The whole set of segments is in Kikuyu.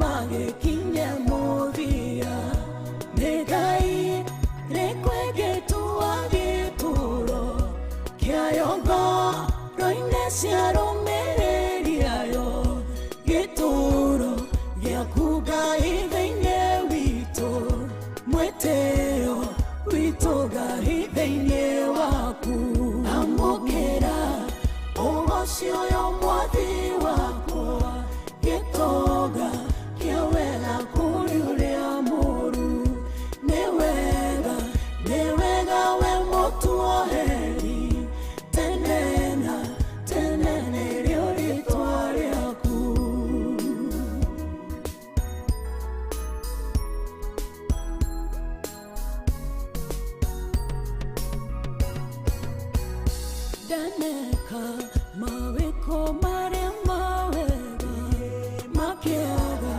Magĩkinye mũthia nĩ Ngai rĩkwĩgĩtua gĩtũro kĩayo ngoro-inĩ ciarũmĩrĩri ayo gĩtũro gĩaku Ngai thĩinĩ witũ mwĩtĩo witũ Ngai thĩinĩ waku amũkĩra ũgoci ũyũ mwathi wakwa gĩtonga kĩa wega kũrĩ ũrĩa mũru nĩ wega nĩ wega we mũtuoheri tene na tene nĩrĩo rĩtwa rĩaku. Ndaneka mawĩko marĩa mawega makĩaga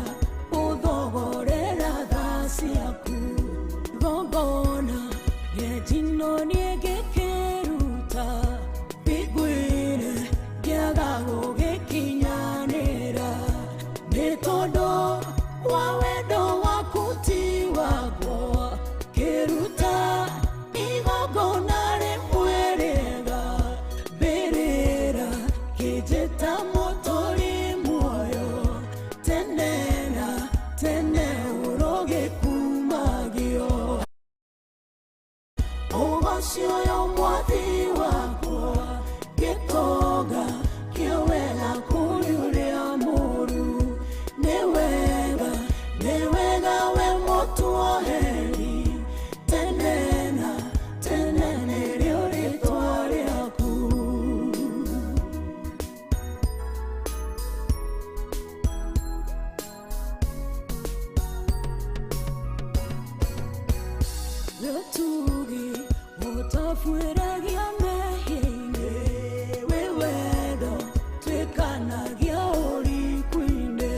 ũthogorera tha ciaku gongona rĩa njino niĩ ngĩkĩruta mbingu-inĩ ngĩaga gũgĩkinyanĩra nĩ tondũ wa wendo waku ti wakwa kĩruta igongona rĩmwe rĩega mbĩrĩra kĩnjĩta mũtũri muoyo tene na tene ũrogĩkumagio ũgoci ũyũ mwathi wakwa gĩtonga kĩa wega kũrĩ ũrĩa mũru nĩ wega nĩ wega we mũtuoheri tene na tene nĩrĩo rĩtwa rĩaku. Gĩtugi ũtabuĩragia mehia-inĩ wĩ wendo twĩkanagia ũriku-inĩ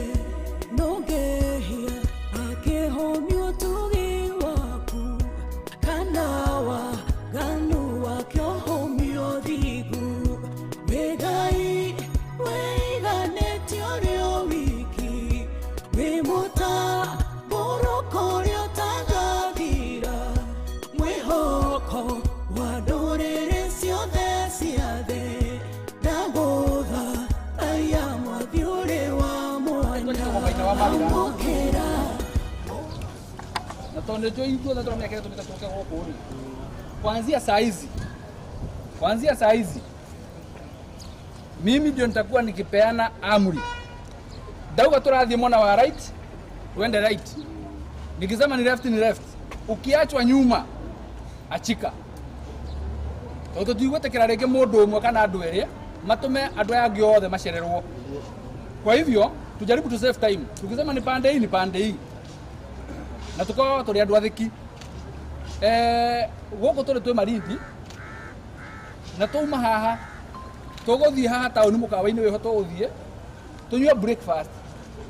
nũngĩhia akĩhũmia ũtugi waku kana waganu wake ũhũmia ũthingu wĩ Ngai wĩiganĩtie ũrĩ o wiki wĩ mũtambũrũko ũrĩa ũtagathira mwĩhoko wa ndũrĩrĩ ciothe cia thĩ ndagũtha aya mwathi ũrĩ wa mwanya amũkĩra. Na tondũ nĩtũĩ ithuothe tũramenya kĩrĩa tũmĩte tũke gũkũ rĩ, kuanzia saa hizi mimi ndio nitakuwa nikipeana amri. Ndauga tũrathiĩ mwena wa right, tuende right. Nikisema ni left, ni left. Ukiachwa nyuma, achika, tondũ tũtigwĩtĩkĩra rĩngĩ mũndũ ũmwe kana andũ erĩ matũme andũ aya angĩ othe macererwo. Kwa hivyo tujaribu to save time. Tukisema ni pande hii, ni pande hii, na tukorwo tũrĩ andũ athĩki. Gũkũ tũrĩ twĩ Malindi na twauma haha tũgũthiĩ haha taũni mũkawa-inĩ wĩho tũgũthiĩ tũnyue breakfast,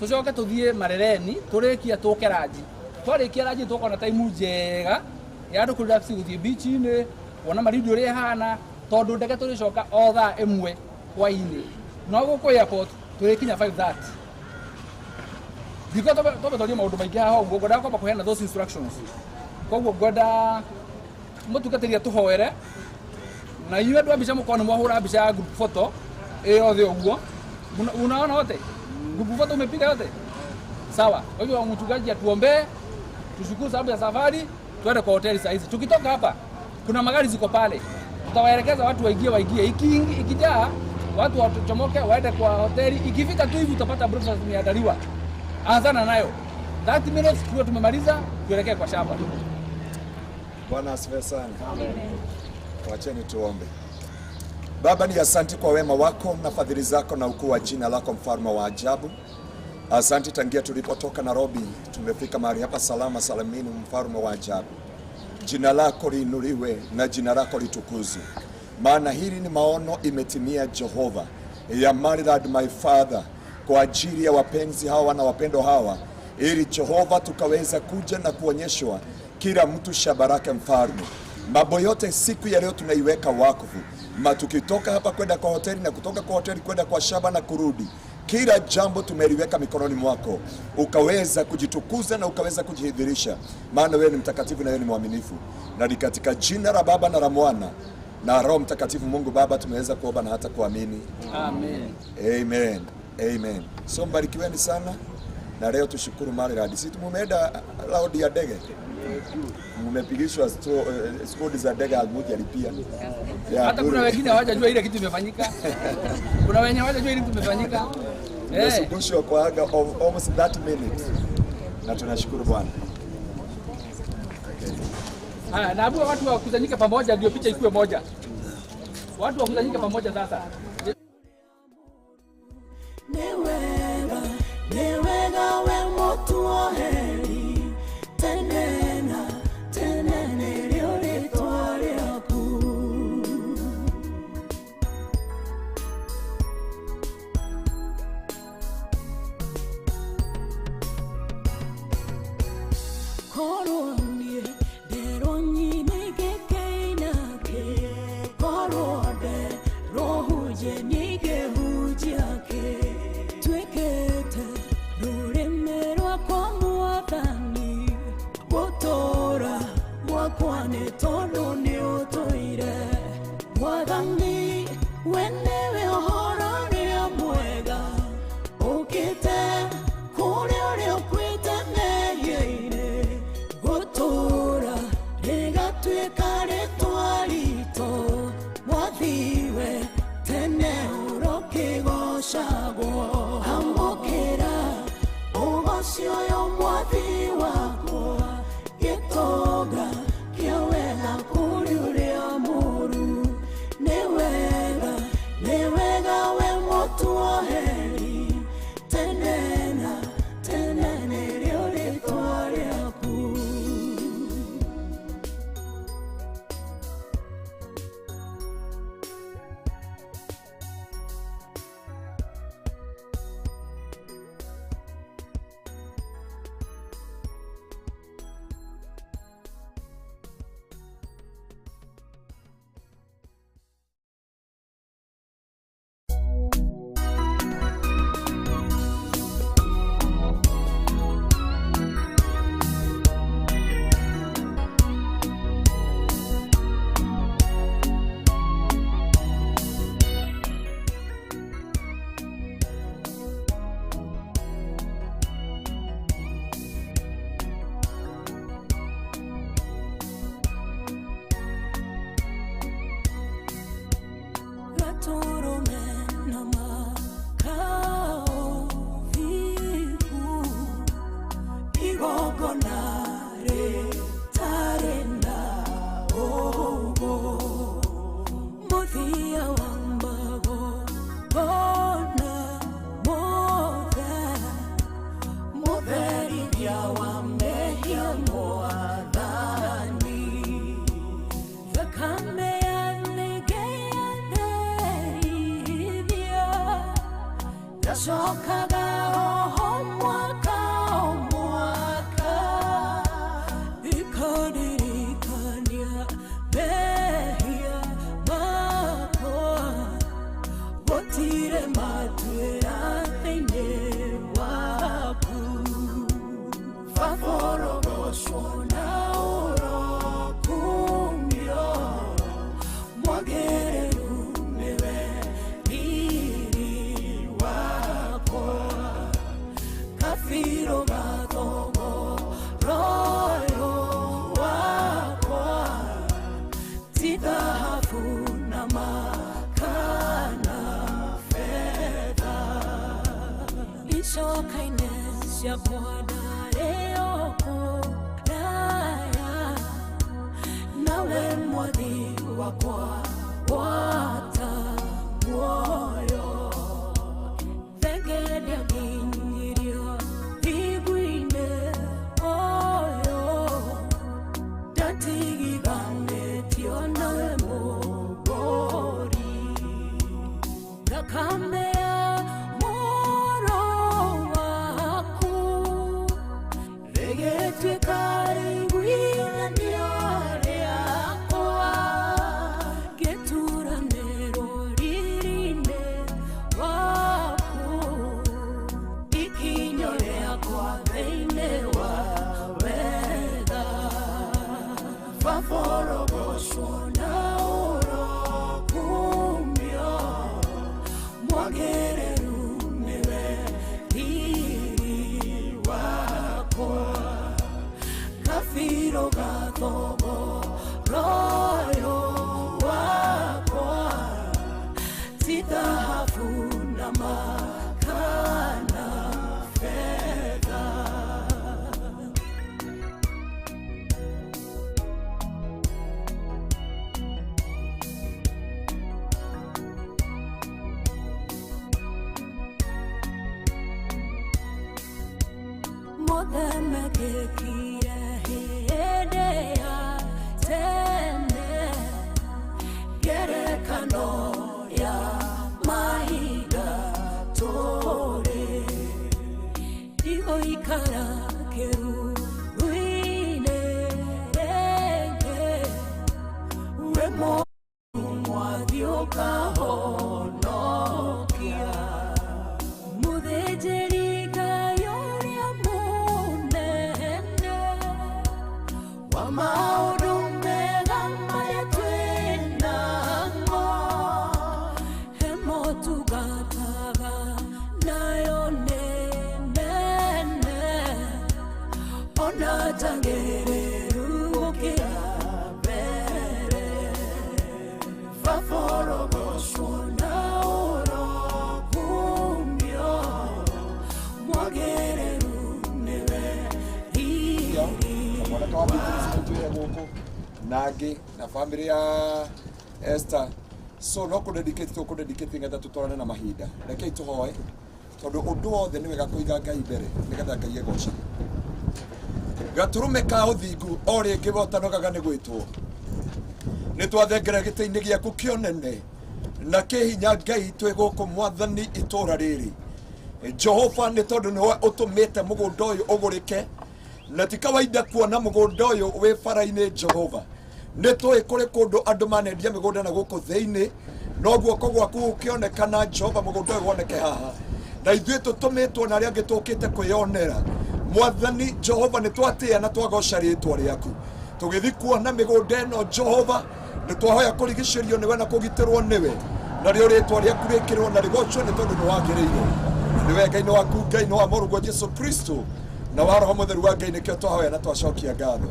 tũcoke tũthiĩ Marereni, tũrĩkie tũke ranji. Twarĩkia ranji tũkona time njega ya andũ kũrelax, gũthiĩ beach-inĩ kuona Malindi ũrĩa ĩhana, tondũ ndege tũrĩcoka o thaa 1 hwaĩ-inĩ, no gũkũ airport tũrĩkinya 5:30. Ndiko twambe twarie maũndũ maingĩ haha ũguo, ngwendaga kwamba kũheana those instructions. Koguo ngwenda mũtungatĩri atũhoere na inyuĩ andũ a mbica mũkorwo nĩ mwahũra mbica ya group photo ĩ yothe ũguo. Unaona wote group photo umepiga yote sawa. Kwa hivyo mchungaji atuombee, tushukuru sababu ya safari, tuende kwa hoteli saa hizi. Tukitoka hapa kuna magari ziko pale, tutawaelekeza watu waingie waingie. Ikijaa watu wachomoke waende kwa hoteli. Ikifika tu hivi utapata breakfast imeandaliwa, anzana nayo 30 minutes tuwe tumemaliza, tuelekee kwa shamba. Bwana asifiwe sana. Wacheni tuombe. Baba, ni asante kwa wema wako na fadhili zako na ukuu wa jina lako, mfalme wa ajabu. Asante tangia tulipotoka Nairobi tumefika mahali hapa salama salamini, mfalme wa ajabu. Jina lako liinuliwe na jina lako litukuzwe, maana hili ni maono imetimia, Jehova ya Maridad my Father, kwa ajili ya wapenzi hawa na wapendo hawa, ili Jehova tukaweza kuja na kuonyeshwa kila mtu shamba lake, mfalme. Mambo yote siku ya leo tunaiweka wakfu, ma tukitoka hapa kwenda kwa hoteli na kutoka kwa hoteli kwenda kwa shamba na kurudi. Kila jambo tumeliweka mikononi mwako, ukaweza kujitukuza na ukaweza kujidhihirisha, maana wewe ni mtakatifu na wewe ni mwaminifu. Na ni katika jina la Baba na la Mwana na Roho Mtakatifu, Mungu Baba, tumeweza kuomba na hata kuamini. Amen. Amen. Amen. So mbarikiweni sana na leo tushukuru Maryland. Si mumeenda raundi ya ndege? Mmepigishwa skodi za ndege hamjalipia. Ya Hata kuna bure. wengine hawajajua ile kitu imefanyika. Kuna wenye hawajajua ile kitu imefanyika. Eh. Tumezungushwa kwa anga of almost that minute. Na tunashukuru Bwana. Haya, naambiwa watu wakusanyike pamoja ndio picha ikuwe moja. Watu wakusanyike pamoja sasa. Nĩ wega, nĩ wega we mũtuoheri, tene na tene nĩrĩo rĩtwa rĩaku. Korwo niĩ nderwo nyine ngĩkĩinake, korwo nderwo hunjie niĩ ingĩhunjia kĩ. Tuĩkĩte rũrĩmĩ rwakwa mwathani, gũtũũra gwakwa nĩ tondũ nĩũtũire. Mwathani, we nĩwe ũhoro ũrĩa mwega, ũkĩte kũrĩ ũrĩa ũkuĩte mehia-inĩ, gũtũũra rĩgatuĩka rĩtwa ritũ, mwathiwe tene ũrokĩgocagwo. Amũkĩra ũgoci ũyũ mwathi wakwa, gĩtonga kĩa wega kũrĩ ũrĩa mũũru. Nĩ wega, nĩ wega we mũtuoheri, tene na tene nĩrĩo rĩtwa rĩaku. Gatũrũme na makao thigu, igongona rĩtarĩ na ũũgũ, mũthia wa magongona mothe, mũtherithia wa mehia mwathani. Thakame ya nĩngĩatherithia, yacokaga oho mwaka o mwaka, ĩkandirikania mehia makwa, gũtirĩ matuĩra thĩinĩ waku. Faforogocwo na ũrokumio, mwagĩrĩru nĩwe riri wakwa, kabirũ gathogo royo wakwa, ti thahabu na makana fedha. Icoka-inĩ ciakwa ndarĩ o kũraya, nawe mwathi wakwa gwata muoyo, thenge ndĩakinyirio thiguinĩ ũyũ, ndatigithanĩtio nawe mũgũri. Thakame ya mũrũ waku rĩgĩtuĩka rĩiguithanio rĩakwa, ngĩturanĩrwo riri-inĩ Mothe mekĩkire hĩndĩ ya tene, ngerekano ya mahinda tũrĩ. Ndigũikara kĩruru-inĩ rĩngĩ, wĩ mwathi ũkahonokia. Mũthĩnjĩri Ngai ũrĩa mũnene wa maũndũ mega marĩa twĩnamo, he motungataga nayo nĩ nene, ona njagĩrĩru gũkĩra mbere. Vaforogocwo na ũrokumio, mwagĩrĩru nĩwe riri. Mwanake wa Beatrice nĩtwĩre gũkũ na angĩ na family ya Esther, so no kũ dedicate tũ kũ dedicate ngetha tũtwarane na mahinda. Rekei tũhoe, tondũ ũndũ wothe nĩ wega kũiga Ngai mbere nĩgetha Ngai egoce. Gatũrũme ka ũthingu o rĩngĩ we ũtanogaga nĩ gwĩtwo, nĩ twathengera gĩtĩ-inĩ gĩaku kĩonene na kĩhinya Ngai twĩ gũkũ Mwathani itũra rĩrĩ Jehova, nĩ tondũ nĩwe ũtũmĩte mũgũnda ũyũ ũgũrĩke, na ti kawaida kuona mũgũnda ũyũ wĩ bara-inĩ. Jehova, nĩ tũĩ kũrĩ kũndũ andũ manendia mĩgũnda na gũkũ thĩinĩ, no guoko gwaku gũkĩonekana Jehova, mũgũnda ũyũ woneke haha, na ithuĩ tũtũmĩtwo na arĩa angĩ tũkĩte kwĩyonera. Mwathani Jehova, nĩ twatĩĩa na twagoca rĩtwa rĩaku tũgĩthiĩ kuona mĩgũnda ĩno. Jehova, nĩ twahoya kũrigicĩrio nĩwe na kũgitĩrwo nĩwe, narĩo rĩtwa rĩaku rĩkĩrwo na rĩgocwo, nĩ tondũ nĩ wagĩrĩirwo na nĩwe Ngai nĩ waku, Ngai nĩ wa Mũrũguo Jesu Kristo na wa Roho Mũtheru wa Ngai, nĩkĩo twahoya na twacokia ngatho.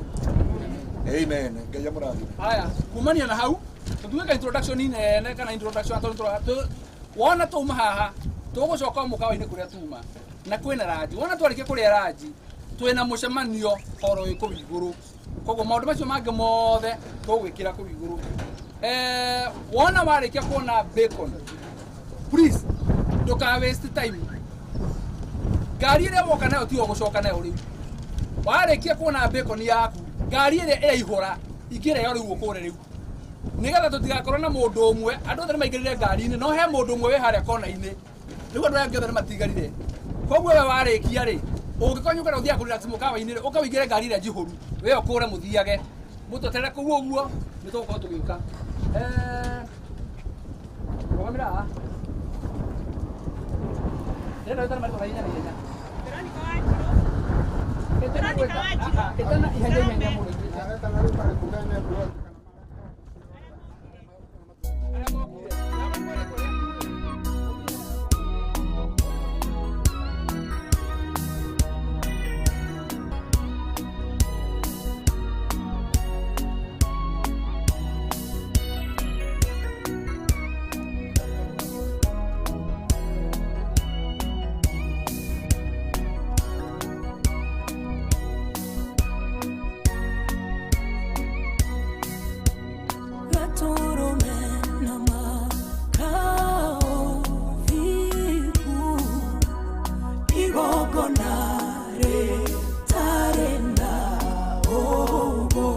Amen. Ngai amũrathime. Haya, kumania na hau tũtuĩka introduction nene kana introduction tondũ wona twauma haha tũgũcoka o mũkawa-inĩ kũrĩa tuma na kwĩna ranji. Wona twarĩkia kũrĩa ranji, twĩna mũcemanio horo wĩ kũu igũrũ, koguo maũndũ macio mangĩ mothe tũgwĩkĩra kũu igũrũ. Wona warĩkia kuona bacon, please ndũka waste time. Ngari ĩrĩa woka nayo tiyo ũgũcoka nayo rĩu. Warĩkia kuona bacon yaku, ngari ĩrĩa ĩraihũra ingĩra yo rĩu ũkũre rĩu, nĩgetha tũtigakorwo na mũndũ ũmwe. Andũ othe nĩmaingĩrire ngari-inĩ, no he mũndũ ũmwe wĩ harĩa kona-inĩ, rĩu andũ arĩa angĩ othe nĩmatigarire. Koguo we warĩkia rĩ, ũngĩkorwo nĩũkwenda gũthiaga kũ relax mũkawa-inĩ rĩ, ũka ũingĩre ngari ĩrĩa njihũru, we ũkũre mũthiage mũtweterere kũu ũguo, nĩ tũgũkorwo tũgĩũka. Rũgamĩra haha. Ndĩrenda wĩtane marĩtwa na ihenya na ihenya. Ĩtana gwĩka, ah, ah, ĩtana ihenya ihenya mũno. Arĩa mokire. Arĩa mokire. Gatũrũme na makao thingu, igongona rĩtarĩ na ũũgũ,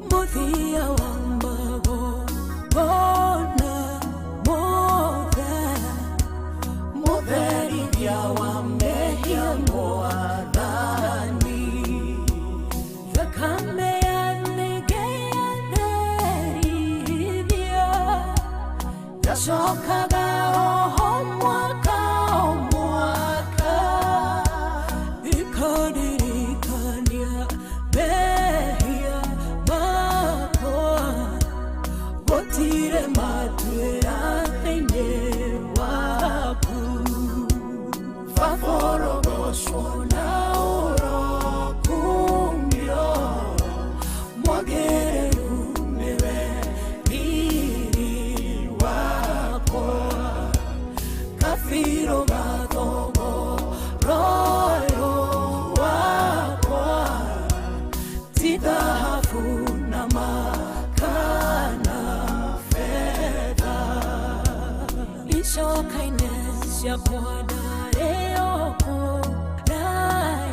mũthia wa magongona mothe, mũtherithia wa mehia Mwathani. Thakame ya nĩngĩ yatherithia, yacokaga oho mwaka o mwaka, ĩkandirikania mehia makwa, gũtirĩ matuĩra thĩinĩ waku. Vaforogocwo na ũrokumio, mwagĩrĩru nĩwe riri wakwa, kabirũ gathogo royo wakwa, ti thahabu na makana fedha. Icoka-inĩ ciakwa ndarĩ o kũraya.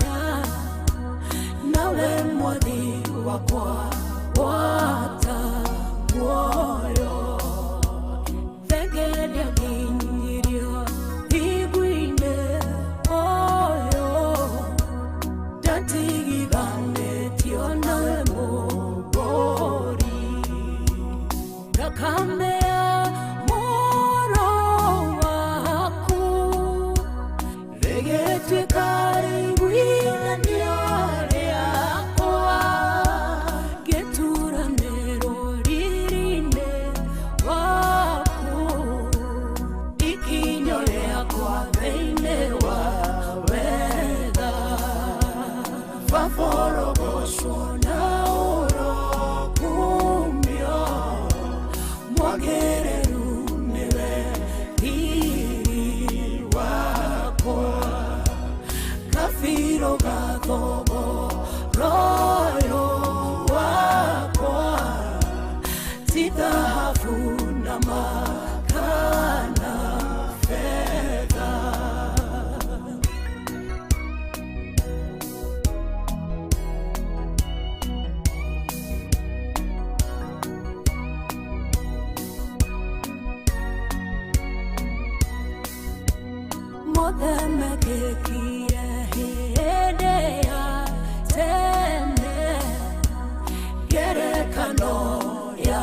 Kabiro gathogora ũyũ wakwa ti thahabu na makana fedha. Mothe mekĩkire hĩndĩ ya tene, ngerekano ya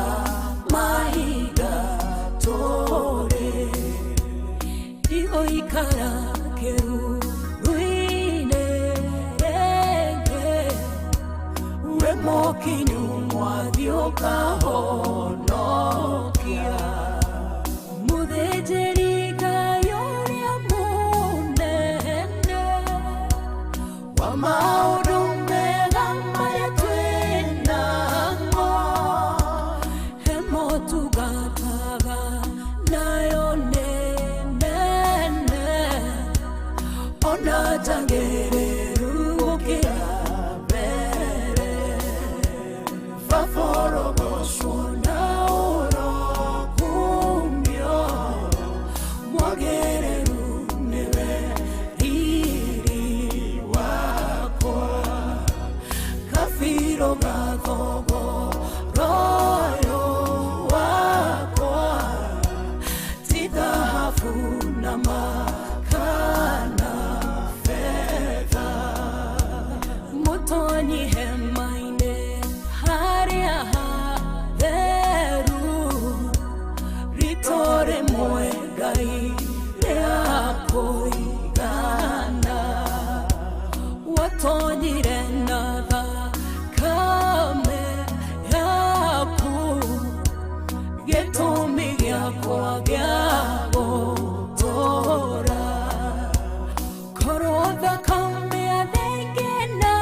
mahinda tũrĩ. Ndigũikara kĩruru-inĩ rĩngĩ, wĩ mũkinyu mwathi ũkahonokia. Mũthĩnjĩri Ngai ũrĩa mũnene wa maũndũ mega marĩa twĩnamo, he motungataga nayo nĩ nene, ona njagĩrĩru gũkĩra mbere. Vaforogocwo na ũrokumio, mwagĩrĩru nĩwe riri wakwa. Kabiro gathogora ũyũ wakwa ti thahabu na makana fedha. Mũtonyi hema-inĩ harĩa hatheru, rito rĩmwe Ngai rĩa kũigana. Watonyire na thakame yaku, gĩtũmi gĩakwa gĩa gũtũũra. Korwo thakame ya thenge na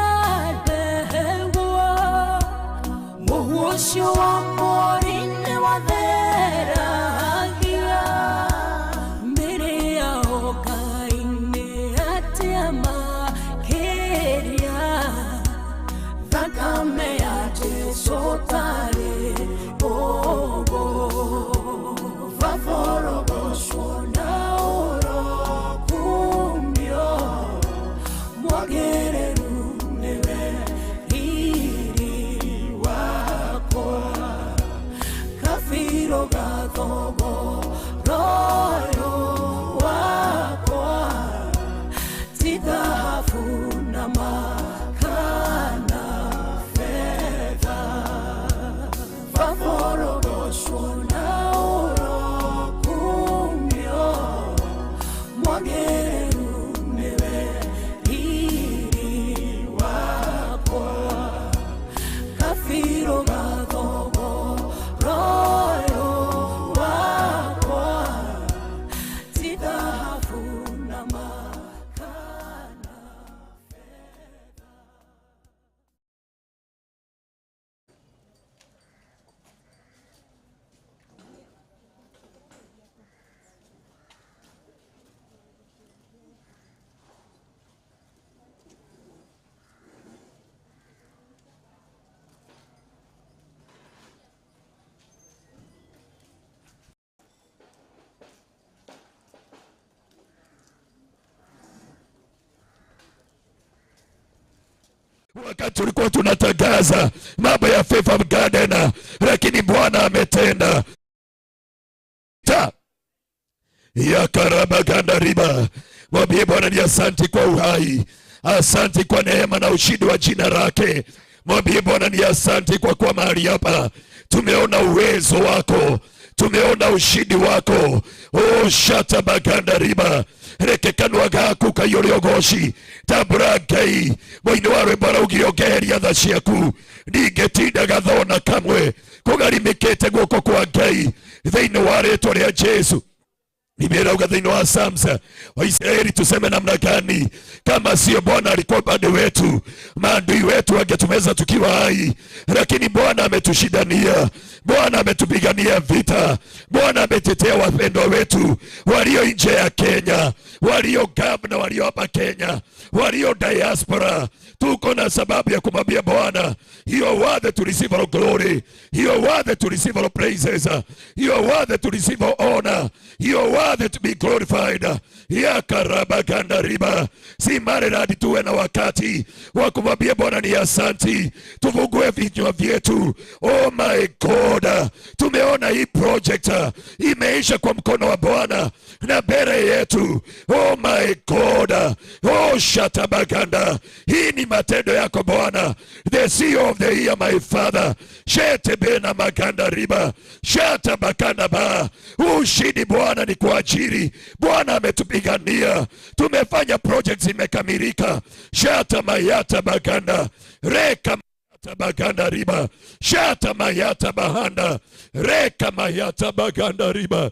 ndegwa, mũhu ũcio wa mwori nĩ watheragia mĩĩrĩ yao. Ngai nĩ atĩa makĩria thakame ya Jesu tarĩ ũguo? Vaforogocwo na ũrokumio, mwagĩrĩru nĩwe riri wakwa. Kabiro gathogora ũyũ wakwa ti thahabu na makana fedha. Vaforogocwo na ũrokumio, mwagĩrĩru nĩwe riri wakwa. Kabiro gathogora ũyũ wakwa ti thahabu na makana fedha. Wakati tulikuwa tunatangaza mambo ya Favor Garden, lakini Bwana ametenda. Ta ya karabaganda riba, mwambie Bwana ni asanti kwa uhai, asanti kwa neema na ushindi wa jina lake. Mwambie Bwana ni asanti kwa kuwa mahali hapa tumeona uwezo wako, tumeona ushindi wako. Oh, shata baganda riba reke kanua gaku kaiyũre ũgoci. Tambũra Ngai, mũini wa rwĩmbo araugire ũngeheria tha ciaku ndingĩtinda gathona kamwe. Kũgarimĩkĩte guoko kwa Ngai thĩinĩ wa rĩtwa rĩa Jesu. Biblia inauga thĩinĩ wa Psalms, Waisraeli tuseme namna gani? Kama sio Bwana alikuwa upande wetu, maadui wetu wangetumeza tukiwa hai, lakini Bwana ametushindania. Bwana ametupigania vita. Bwana ametetea wapendwa wetu walio nje ya Kenya, walio Gab na walio hapa Kenya, walio diaspora. Tuko na sababu ya kumwambia Bwana, you are worthy to receive all glory, you are worthy to receive all praises, you are worthy to receive all honor, you are worthy to be glorified. Yakarabaganda riba si maridadi. Tuwe na wakati wa kumwambia Bwana ni asanti, tufungue vinywa vyetu. Oh my God, tumeona hii project imeisha kwa mkono wa Bwana na mbele yetu. Oh my God, oh shatabaganda, hii ni matendo yako Bwana, the CEO of the year, my Father, shetebena maganda riba shatabakanda ba. Ushindi Bwana ni kwa ajili Bwana ametupigania, tumefanya project zimekamilika. Shata mayata baganda reka baganda riba shata mayata bahanda reka mayata baganda riba.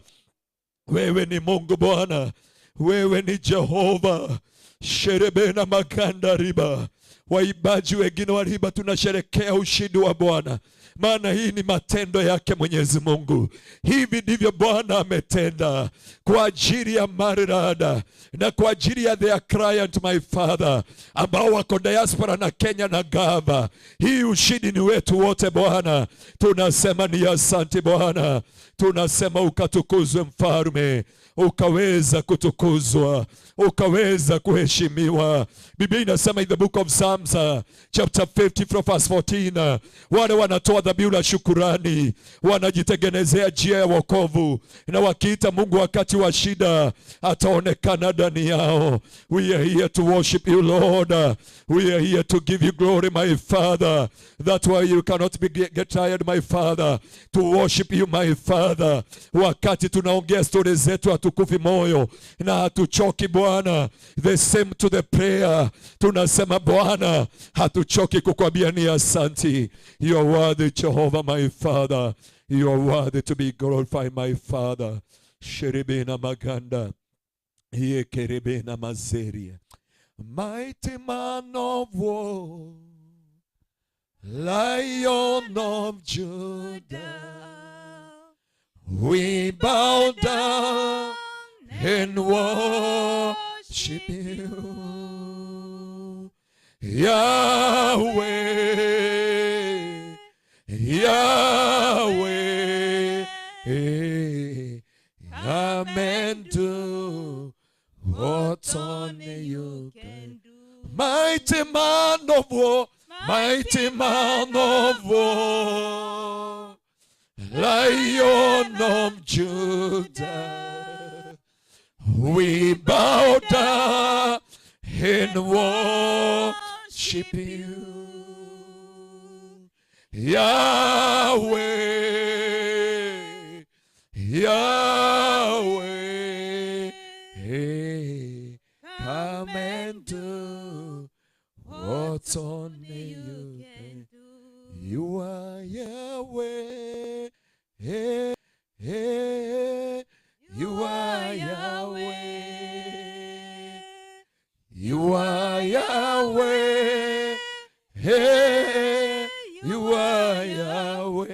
Wewe ni Mungu Bwana, wewe ni Jehova sherebena maganda riba. Waimbaji wengine waliimba, tunasherekea ushindi wa Bwana, maana hii ni matendo yake Mwenyezi Mungu. Hivi ndivyo Bwana ametenda kwa ajili ya Maridada na kwa ajili ya their client, my Father, ambao wako diaspora na Kenya na Gava. Hii ushindi ni wetu wote Bwana, tunasema ni asante Bwana, tunasema ukatukuzwe Mfalme, ukaweza kutukuzwa, ukaweza kuheshimiwa. Biblia inasema in the book of Psalms chapter 50 from verse 14, wale wanatoa dhabihu la shukurani wanajitengenezea njia ya wokovu, na wakiita Mungu wakati wa shida ataonekana ndani yao. We are here to worship you, Lord. We are here to give you glory, my Father. That's why you cannot get tired, my Father, to worship you, my Father. Wakati tunaongea stori zetu hatukufi moyo na hatuchoki Bwana. The same to the prayer. Tunasema Bwana, hatuchoki kukwambia ni asanti. You are worthy, Jehovah, my Father. You are worthy to be glorified, my Father. Sherebena maganda. Yekerebena mazeria. Mighty man of war, Lion of Judah, we bow down and worship you. Yahweh, Yahweh, come and do what only you can. Mighty man of war, mighty man of war, Lion of Judah, we bow down and worship you. Yahweh, Yahweh, come and do what only you can. You are Yahweh, hey, hey, you are Yahweh. You are Yahweh, hey, you are Yahweh.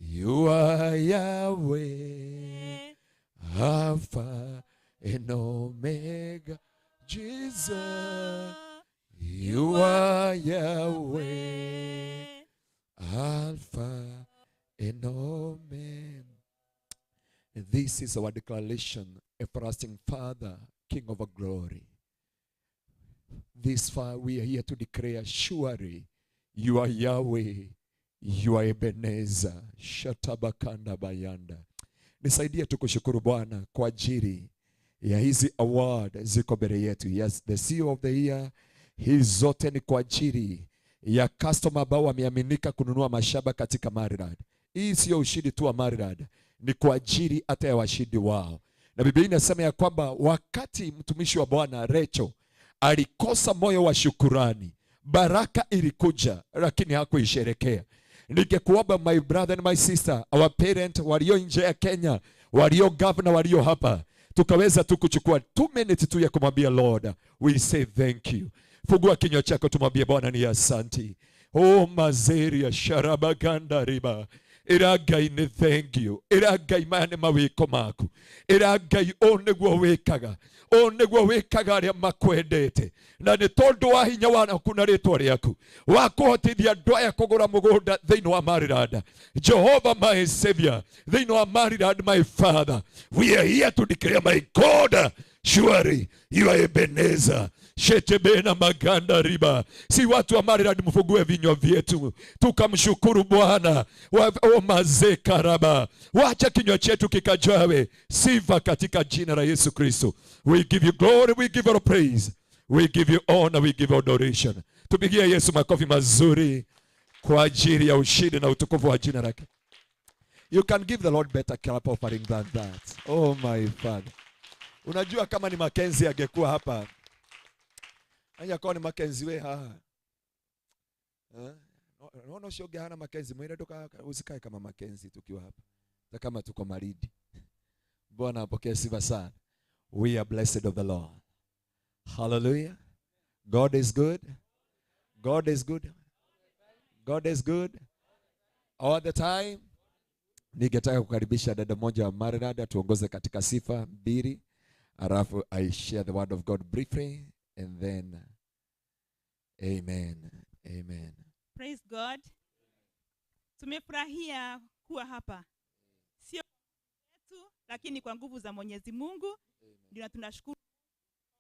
You are Yahweh, Alpha and Omega, Jesus. You are Yahweh, Alpha and Omega. This is our declaration, everlasting Father, King of glory. This far we are here to declare, surely you are Yahweh, you are Ebenezer. Shatabakanda bayanda. Nisaidie tu kushukuru Bwana kwa ajili ya hizi award ziko mbele yetu. Yes, the CEO of the year, hizi zote ni kwa ajili ya customer ambao wameaminika kununua mashamba katika Maridad. Hii sio ushindi tu wa Maridad, ni kwa ajili hata ya washindi wao. Na Biblia inasema ya kwamba wakati mtumishi wa Bwana Recho alikosa moyo wa shukurani, baraka ilikuja lakini hakuisherekea. Ningekuomba, my brother and my sister, our parent walio nje ya Kenya, walio governor, walio hapa, tukaweza tu kuchukua 2 minutes tu ya kumwambia Lord, we say thank you. Fungua kinywa chako tumwambie Bwana ni asanti. O mazeria sharabaganda riba. Ĩra Ngai nĩ thank you. Ĩra Ngai maya nĩ mawĩko maku. Ĩra Ngai ũũ nĩguo wĩkaga. Ũũ nĩguo wĩkaga arĩa makwendete. Na nĩ tondũ wa hinya waku na rĩtwa rĩaku wa kũhotithia andũ aya kũgũra mũgũnda thĩinĩ wa Maryland. Jehovah my Savior, thĩinĩ wa Maryland my Father, we are here to declare, my God, surely you are Ebenezer. Shetebena maganda riba. Si watu wa Maryland, mfungue vinywa vyetu tukamshukuru Bwana. O mazeka raba, wacha kinywa chetu kikajawe sifa katika jina la Yesu Kristo. We give you glory, we give you praise, we give you honor, we give you adoration. Tupigie Yesu makofi mazuri kwa ajili ya ushindi na utukufu wa jina lake. You can give the Lord better clap offering than that. Oh my Father. Unajua kama ni Mackenzie angekuwa hapa, angekuwa ni Mackenzie we haha. Eh? No, no, sio hana Mackenzie, mwile toka usikae kama Mackenzie tukiwa hapa. Hata kama tuko Maridi. Bwana apokee sifa sana. We are blessed of the Lord. Hallelujah. God is good. God is good. God is good all the time. Ningetaka kukaribisha dada mmoja wa Maryland atuongoze katika sifa mbili, alafu I share the word of God briefly and then amen. Amen. Praise God. Tumefurahia kuwa hapa, sio yetu, lakini kwa nguvu za Mwenyezi Mungu ndio tunashukuru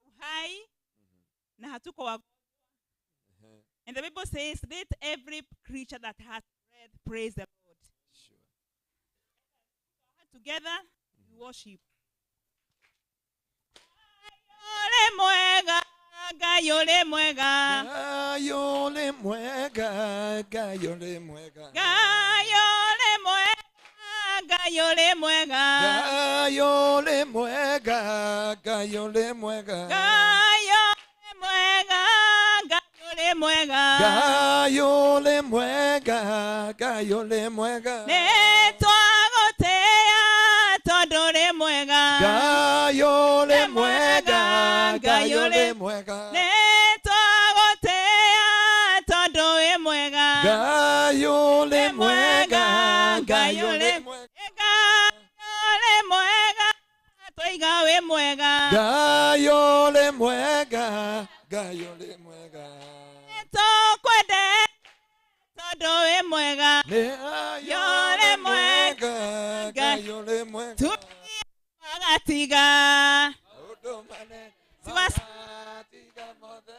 uhai na hatuko wa. And the Bible says, "Let every creature that has breath praise the Lord." Sure. Together we worship. Ngai ũrĩ mwega, Ngai ũrĩ mwega. Ngai ũrĩ mwega, Ngai ũrĩ mwega. Ngai ũrĩ mwega, Ngai ũrĩ mwega. Ngai ũrĩ mwega, Ngai ũrĩ mwega. Ngai ũrĩ mwega, Ngai ũrĩ mwega. Ngai ũrĩ mwega, Ngai ũrĩ mwega. Nĩtwagũtĩĩa tondũ ũrĩ mwega. Ngai ũrĩ mwega, Ngai ũrĩ mwega. Nĩtwagũtĩĩa tondũ wĩ mwega. Ngai ũrĩ mwega, Ngai ũrĩ mwega. Ngai ũrĩ mwega, twaiga wĩ mwega. Ngai ũrĩ mwega, Ngai ũrĩ mwega. Nĩtũkwendete tondũ wĩ mwega. Nĩ Ngai ũrĩ mwega, Ngai ũrĩ mwega. Magatiga. Maũndũ manene Siwas- magatiga mothe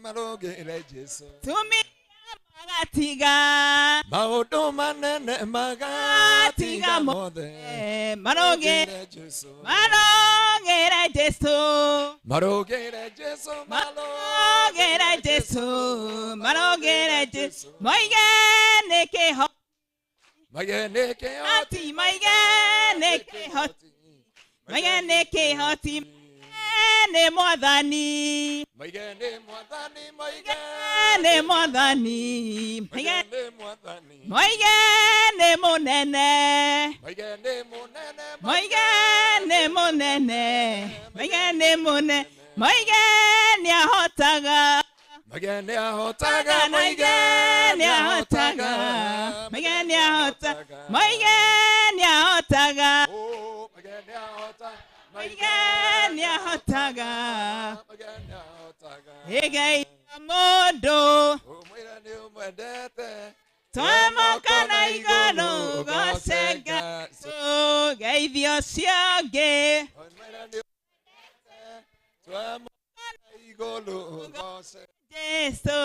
marũgĩre Jesũ. Tumia magatiga. Maũndũ manene magatiga mothe Marũgĩre Jesũ. Marũgĩre Jesũ. Marũgĩre Jesũ, Marũgĩre Jesũ. Marũgĩre Jesũ. Moige nĩ kĩhoti. Maige nĩ kĩhoti. Moige nĩ kĩhoti. Moige nĩ kĩhoti. Nĩ Mwathani. Maige nĩ Mwathani, maige Nĩ Mwathani. Maige nĩ Mwathani. Moige nĩ mũnene. Maige nĩ mũnene. Moige nĩ mũnene. Moige nĩ mũnene. Moige nĩ ahotaga. Maige nĩ ahotaga. Moige nĩ ahotaga. Moige nĩ ahotaga. Moige nĩ ahotaga. Oh, maige nĩ ahotaga. Moige nĩ ahotaga. Maige nĩ ahotaga. Ĩgeithia mũndũ. Ũmwĩre nĩ ũmwendete. Twamũkana igũrũ goce Ngai. Geithia ũcio ũngĩ. Ũmwĩre nĩ ũmwendete. Twamũkana igũrũ goce. Jesu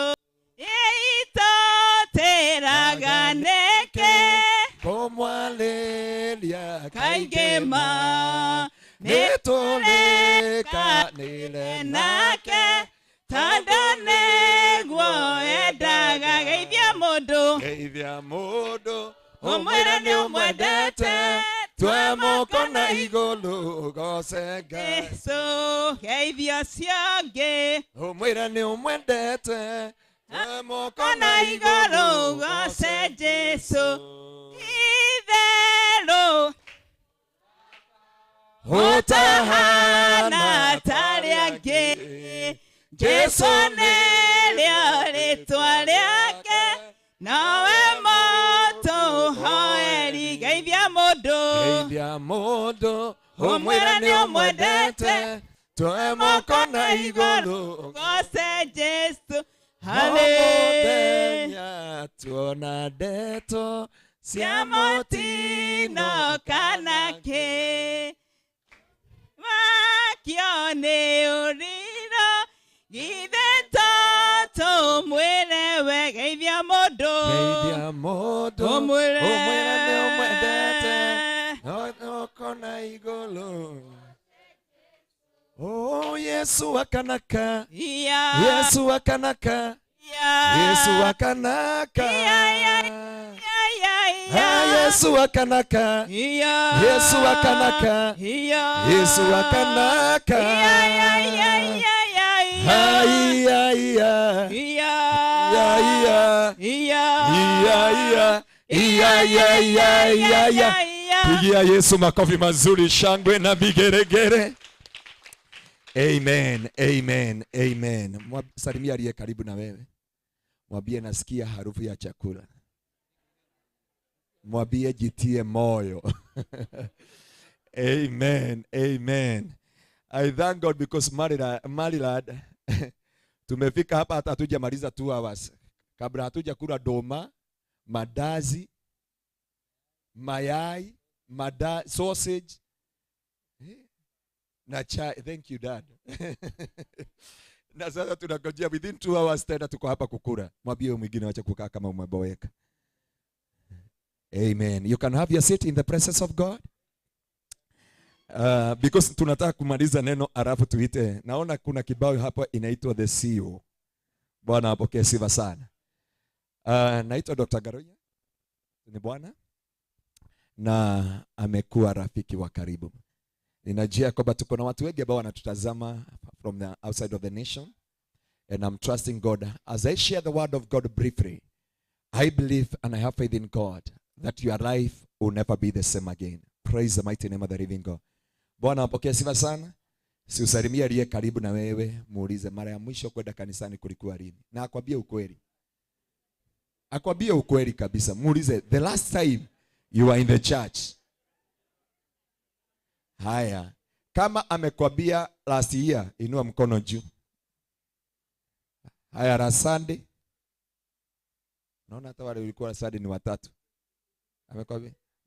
ĩitũtĩraga nĩkĩ Kũmwarĩria kaingĩ ma nĩtũrĩkanĩre nake tondũ nĩguo endaga. Geithia mũndũ. Geithia mũndũ. Ũmwĩre nĩ ũmwendete. Twamũkana igũrũ goce Ngai. Jesu geithia ũcio ũngĩ. Ũmwĩre nĩ ũmwendete. Twamũkana Kona igũrũ goce Jesu. Itherũ ũtahana tarĩ angĩ. Jesu nĩrĩo rĩtwa rĩake. Mũndũ ũmwĩre nĩ ũmwendete, twoe moko na igũrũ. Goce Jesu. O Hale. Mũthenya tuona ndeto cia cia mũtino mũtino kana kĩ makio nĩ ũriro githĩ to tũmwĩre we geithia mũndũ. Geithia mũndũ ũmwĩre ũmwĩre nĩ ũmwendete, moko na igũrũ. Oh, Yesu akanaka. Iya. Yesu akanaka. Iya. Yesu akanaka. Iya, iya, iya, iya. Ah, Yesu akanaka. Iya. Yesu akanaka. Iya. Yesu akanaka. Iya, iya, iya, iya, iya, iya. Ah, iya, iya. Iya. Iya, iya. Iya. Iya, iya. Iya, iya, iya, iya, iya. Iya. Pigia Yesu makofi mazuri, shangwe na vigeregere. Amen, amen, amen. Salimia aliye karibu na wewe. Mwambie nasikia harufu ya chakula. Mwambie jitie moyo. Amen, amen. I thank God because Maryland tumefika hapa hata hatujamaliza 2 hours. Kabla hatuja kula doma, mandazi, mayai, sausage na chai. Thank you, Dad. Na sasa tunangojea within 2 hours tena tuko hapa kukula. Mwambie huyo mwingine acha kukaa kama umeboeka. Amen. You can have your seat in the presence of God. Because tunataka kumaliza neno alafu tuite. Naona kuna kibao hapa inaitwa The CEO. Bwana apokee sifa sana. Naitwa Dr. Garoya. Ni Bwana. Na amekuwa rafiki wa karibu. Ninajua kwamba tuko na watu wengi ambao wanatutazama from the outside of the nation. And I'm trusting God. As I share the word of God briefly, I believe and I have faith in God that your life will never be the same again. Praise the mighty name of the living God. Bwana apokee sifa sana. Si usalimie aliye karibu na wewe, muulize mara ya mwisho kwenda kanisani kulikuwa lini? Na akwambie ukweli. Akwambie ukweli kabisa. Muulize the last time you were in the church. Haya, kama amekwambia last year, inua mkono juu. Haya, last Sunday. Naona hata wale walikuwa Sunday ni watatu.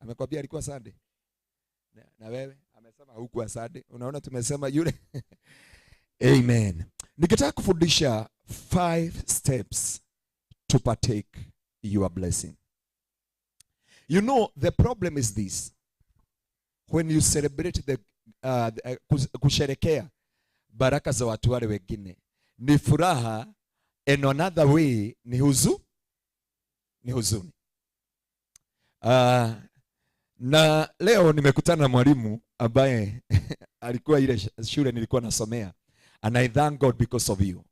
Amekwambia alikuwa Sunday. Na wewe amesema hukuwa Sunday. Unaona tumesema yule. Amen. Nikitaka kufundisha 5 steps to partake your blessing. You know, the problem is this. When you celebrate the kusherekea baraka za watu wale wengine, ni furaha, and another way ni huzuni. Na leo nimekutana na mwalimu ambaye alikuwa ile shule nilikuwa nasomea, and I thank God because of you.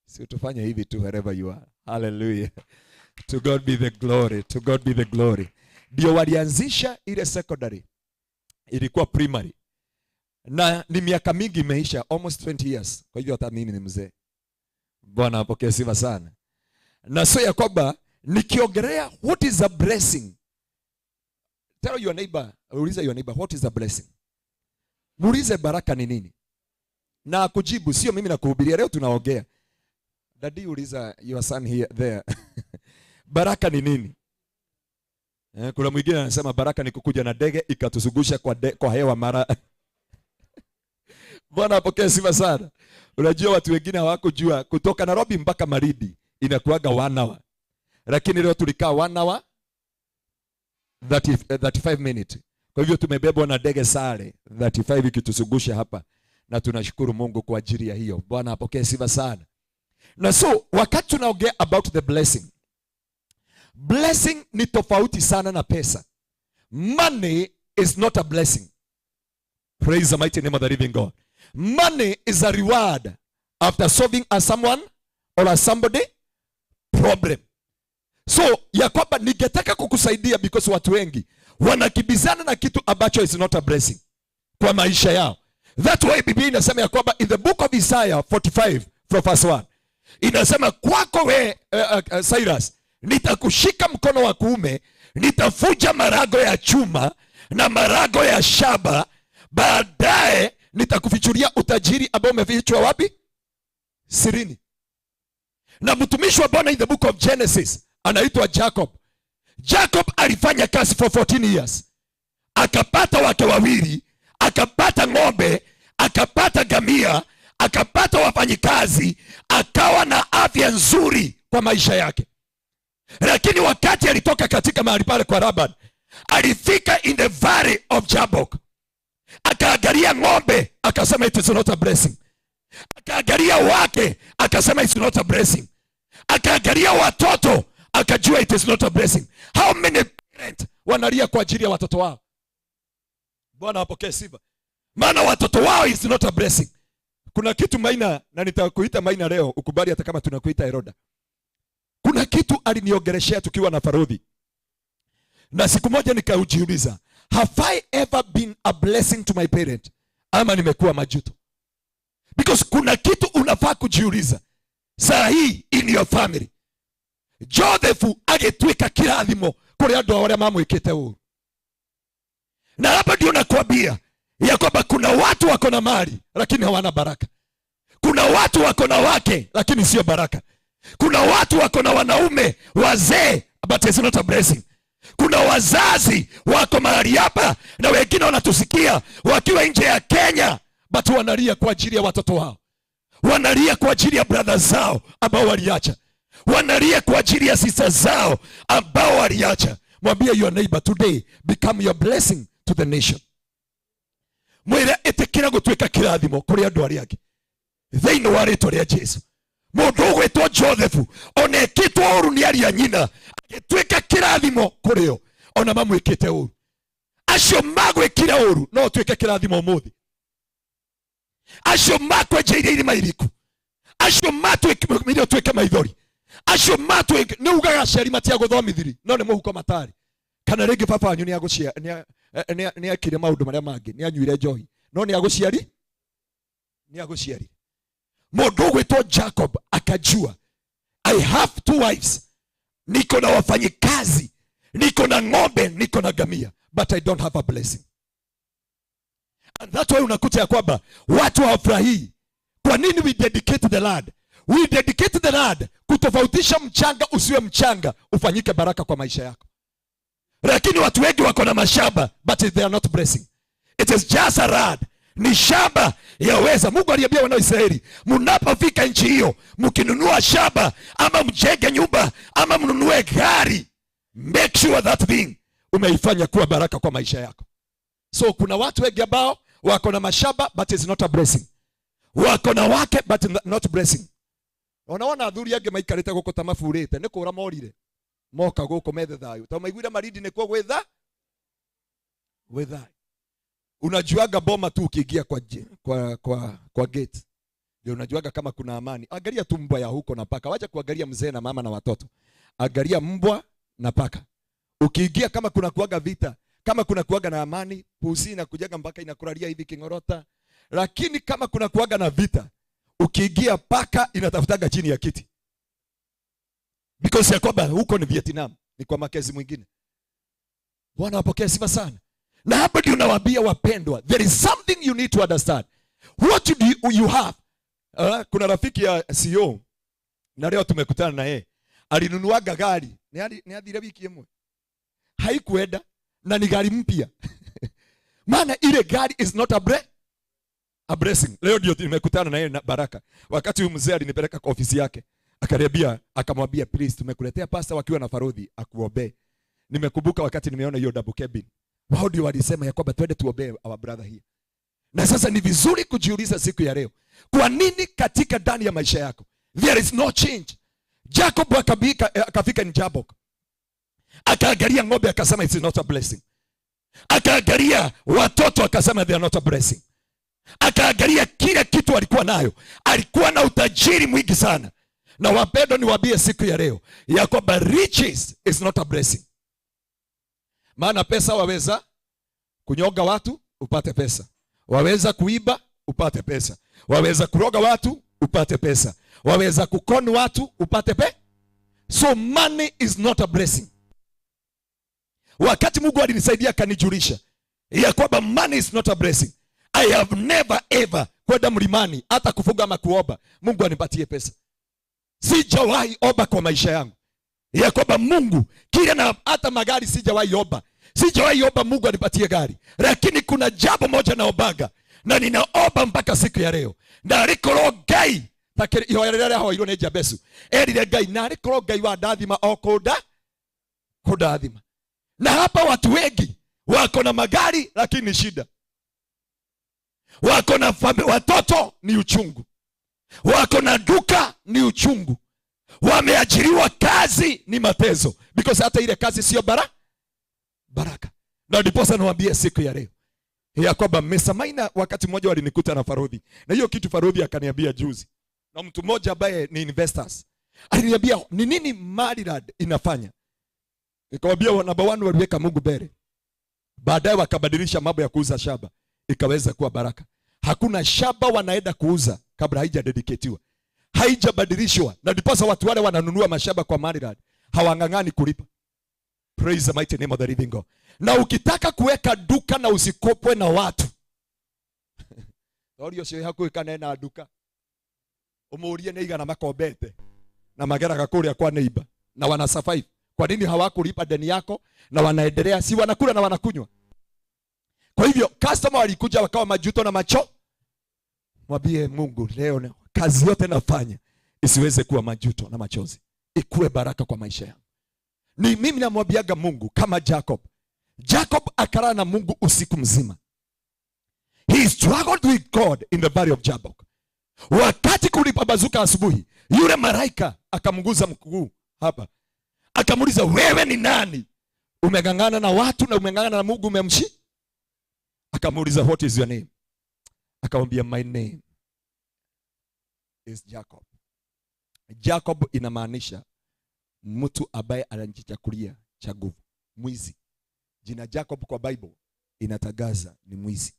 Si tufanye hivi tu wherever you are. Hallelujah. To God be the glory. To God be the glory. Ndio walianzisha ile secondary. Ilikuwa primary. Na ni miaka mingi imeisha, almost 20 years. Kwa hivyo hata mimi ni mzee. Bwana apokee sifa sana. Na sio ya kwamba nikiongelea what is a blessing. Tell your neighbor, uliza your neighbor, what is a blessing? Muulize baraka ni nini? Na kujibu sio mimi nakuhubiria leo, tunaongea. Daddy, uliza your son here there. Baraka ni nini? Kuna mwingine anasema baraka ni kukuja na ndege ikatuzungusha kwa hewa mara. Bwana apokee sifa sana. Unajua watu wengine hawakujua kutoka Nairobi mpaka Malindi inakuaga 1 hour. Lakini leo tulikaa 1 hour 35 minutes. Kwa hivyo tumebebwa na ndege sare 35 ikituzungusha hapa, na tunashukuru Mungu kwa ajili ya hiyo. Bwana apokee sifa sana. Na so wakati tunaongea about the blessing, blessing ni tofauti sana na pesa. Money is not a blessing. Praise the mighty name of the living God. Money is a reward after solving a someone or a somebody problem. So ya kwamba ningetaka kukusaidia because watu wengi wanakibizana na kitu ambacho is not a blessing kwa maisha yao. That's why Biblia inasema ya kwamba in the book of Isaiah 45 from verse 1 inasema, kwako we Cyrus, nitakushika mkono wa kuume, nitavunja marago ya chuma na marago ya shaba. Baadaye nitakufichulia utajiri ambao umefichwa wapi? Sirini. Na mtumishi wa Bwana in the book of Genesis anaitwa Jacob. Jacob alifanya kazi for 14 years, akapata wake wawili, akapata ng'ombe, akapata gamia, akapata wafanyikazi, akawa na afya nzuri kwa maisha yake. Lakini wakati alitoka katika mahali pale kwa Laban, alifika in the valley of Jabbok, akaangalia ng'ombe akasema, "It is not a blessing." Akaangalia wake akasema, "It's not a blessing." Akaangalia watoto akajua, "It is not a blessing." How many parent wanalia kwa ajili ya watoto wao? Bwana apokee sifa, maana watoto wao is not a blessing. Kuna kitu Maina, na nitakuita Maina leo, ukubali hata kama tunakuita Heroda. Kuna kitu aliniongeleshea tukiwa na Farodhi, na siku moja nikaujiuliza, have I ever been a blessing to my parent ama nimekuwa majuto? Because kuna kitu unafaa kujiuliza saa hii in your family. Joseph agĩtuĩka kĩrathimo kũrĩ andũ ao arĩa mamwĩkĩte ũru. Na hapa ndio nakwambia ya kwamba kuna watu wako na mali lakini hawana baraka. Kuna watu wako na wake lakini sio baraka. Kuna watu wako na wanaume wazee, but it's not a blessing. Kuna wazazi wako mahali hapa na wengine wanatusikia wakiwa nje ya Kenya, but wanalia kwa ajili ya watoto wao, wanalia kwa ajili ya brother zao ambao waliacha, wanalia kwa ajili ya sister zao ambao waliacha. Mwambie your neighbor, "Today become your blessing to the nation." Mwire, "Ĩtĩkĩra gũtuĩka kĩrathimo kũrĩ andũ arĩa angĩ thĩinĩ wa rĩtwa rĩa Jesu." Mũndũ ũgwĩtwo Joseph, ona ĩkĩtwo ũru nĩ aria nyina, agĩtuĩka kĩrathimo kũrĩ o ona mamwĩkĩte ũru. Acio magwĩkire ũru, no ũtuĩke kĩrathimo ũmũthĩ. Acio makwenjeire irima iriku, acio matwĩkire ũtuĩke maithori, acio matwĩke nĩ ugaga aciari matiagũthomithiri, no nĩ mũhuko matarĩ, kana rĩngĩ baba wanyu nĩ ekire maũndũ marĩa mangĩ, nĩ anyuire njohi, no nĩ agũciari. Mũndũ ũgwĩtwo Jacob akajua, "I have two wives, niko na wafanyikazi, niko na ng'ombe, niko na gamia, but I don't have a blessing." And that's why unakuta ya kwamba watu hawafurahii. Kwa nini we dedicate the land? We dedicate the land kutofautisha mchanga usiwe mchanga, ufanyike baraka kwa maisha yako. Lakini watu wengi wako na mashamba, but they are not blessing. It is just a land, ni shamba yaweza. Mungu aliambia wana wa Israeli, mnapofika nchi hiyo, mkinunua shamba ama mjenge nyumba ama mnunue gari, make sure that thing umeifanya kuwa baraka kwa maisha yako. So kuna watu wengi ambao wako na mashamba, but it's not a blessing. Wako na wake, but not blessing. Onaona athuri angĩ maikarĩte gũkũ ta maburĩte, nĩ kũra morire, moka gũkũ methe thayũ, ta maiguire Marindi nĩkuo gwĩ thayũ. Unajuaga boma tu ukiingia kwa gate ndio unajuaga kama kuna amani. Angalia tu mbwa ya huko na paka. Wacha kuangalia mzee na mama na watoto, angalia mbwa na paka. Ukiingia, kama kuna kuaga vita, kama kuna kuaga na amani, pusi inakujaga mpaka inakulalia hivi kingorota. Lakini kama kuna kuaga na vita, ukiingia, paka inatafutaga chini ya kiti, because ya kwamba huko ni Vietnam, ni kwa makezi mwingine. Bwana wapokee sifa sana. Na hapa ndio nawaambia wapendwa, there is something you need to understand. What do you have? Kuna rafiki ya CEO na leo tumekutana na yeye, alinunuaga gari, ni athire wiki ĩmwe haikuenda, na ni gari mpya, maana ile gari is not a blessing. Leo ndio nimekutana na yeye na Baraka. Wakati huyu mzee alinipeleka kwa ofisi yake, akaniambia, akamwambia, "Please, tumekuletea pastor wakiwa na Farodhi akuombee." Nimekumbuka wakati nimeona hiyo double cabin, wao ndio walisema ya kwamba twende tuombee our brother here. Na sasa ni vizuri kujiuliza siku ya leo, kwa nini katika ndani ya maisha yako there is no change? Jacob akafika in Jabbok, akaangalia ng'ombe akasema, "It's not a blessing." Akaangalia watoto akasema, "They are not a blessing." Akaangalia kila kitu alikuwa nayo, alikuwa na utajiri mwingi sana. Na wapendwa, niwaambie siku ya leo ya kwamba riches is not a blessing. Maana pesa waweza kunyonga watu upate pesa, waweza kuiba upate pesa, waweza kuroga watu upate pesa, waweza kukoni watu upate pe. So money is not a blessing. Wakati Mungu alinisaidia akanijulisha ya kwamba money is not a blessing. I have never ever kwenda mlimani hata kufunga ama kuomba Mungu anipatie pesa. Sijawahi omba kwa maisha yangu ya kwamba Mungu kile, na hata magari sijawahi omba, sijawahi omba Mungu anipatie gari, lakini kuna jambo moja naombaga na ninaomba mpaka siku ya leo, narikorwo Ngai ta ihoya rĩrĩa rĩahoirwo nĩ Jabesu, erire Ngai narikorwo Ngai wa ndathima o kũnda kũndathima. Na hapa watu wengi wako na magari lakini ni shida, wako na watoto ni uchungu, wako na duka ni uchungu, wameajiriwa kazi ni mateso, because hata ile kazi sio baraka. Na ndiposa niwaambie siku ya leo ya kwamba Mr. Maina wakati mmoja walinikuta na Farodhi, na hiyo kitu Farodhi akaniambia juzi, na mtu mmoja ambaye ni investors aliniambia ni nini Maryland inafanya. Nikamwambia number 1 waliweka Mungu mbele, baadaye wakabadilisha mambo ya kuuza shamba ikaweza kuwa baraka. Hakuna shamba wanaenda kuuza kabla haijadedicatiwa, haijabadilishwa, na ndiposa watu wale wananunua mashamba kwa Maryland hawang'ang'ani kulipa. Praise the mighty name of the living God. Na ukitaka kuweka duka na usikopwe na watu, tori ucio hakuhi kana ena duka, umurie ni igana makombete na mageraga kuria kwa neighbor na wana survive. Kwa nini hawakulipa deni yako na wanaendelea? Si wanakula na wanakunywa. Kwa hivyo customer walikuja wakawa majuto na macho. Mwambie Mungu leo kazi yote nafanya isiweze kuwa majuto na machozi, ikuwe baraka kwa maisha yangu. Ni mimi namwambiaga Mungu kama Jacob. Jacob akalala na Mungu usiku mzima. He struggled with God in the valley of Jabbok. Wakati kulipambazuka asubuhi, yule malaika akamguza mguu hapa. Akamuuliza, wewe ni nani? Umegangana na watu na umegangana na Mungu umemshi? Akamuuliza, what is your name? Akamwambia, my name is Jacob. Jacob inamaanisha mtu ambaye anajichakulia cha nguvu, mwizi. Jina Jacob kwa Bible inatangaza ni mwizi.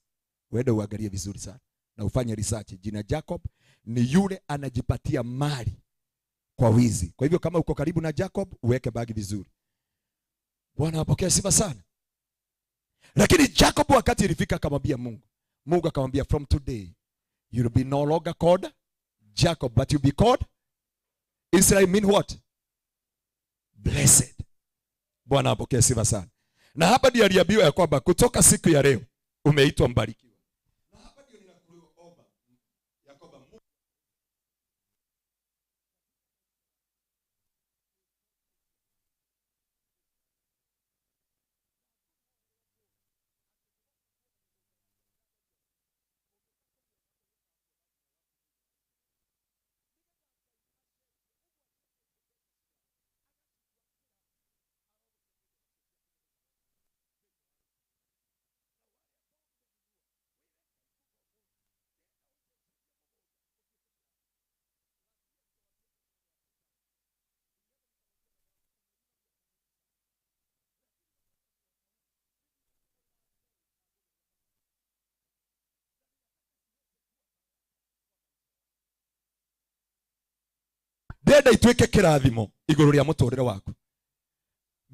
Uende uangalie vizuri sana na ufanye research. Jina Jacob ni yule anajipatia mali kwa wizi. Kwa hivyo kama uko karibu na Jacob, uweke bagi vizuri. Bwana apokee sifa sana. Lakini Jacob wakati ilifika akamwambia Mungu. Mungu akamwambia, from today you will be no longer called Jacob, but you be called Israel. Mean what? Blessed. Bwana apokee sifa sana. Na hapa ndiyo aliambiwa ya kwamba kutoka siku ya leo umeitwa mbarikiwa. Na hapa ndio ninakuomba ya kwamba Mungu ndenda ituike kirathimo iguru ria muturire waku.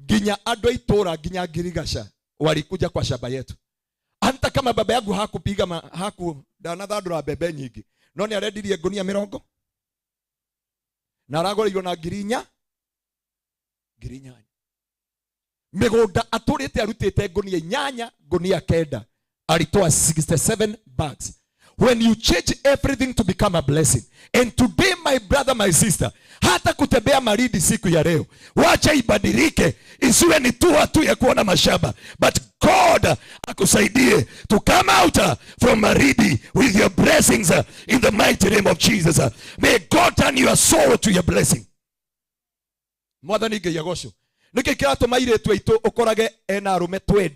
Nginya andu a itura nginya ngirigaca walikuja kwa shamba yetu. Hata kama baba yangu hakupiga haku ndanathandura mbembe nyingi, no ni arendirie ngunia 20 na aragũrĩirwo na ngiri inya, ngiri inyanya. Mĩgũnda atũrĩte arutĩte ngunia 8, ngunia 9, alitoa 67 bags. When you change everything to become a blessing. And today, my brother, my sister, hata kutembea Malindi siku ya leo, wacha ibadilike, isiwe ni tu tu ya kuona mashamba, but God akusaidie to come out from Malindi with your blessings in the mighty name of Jesus. May God turn your sorrow to your blessing. Mwathani Ngai agocwo. Nĩkĩ kĩratũma airĩtu aitũ ũkorage ena arũme 20?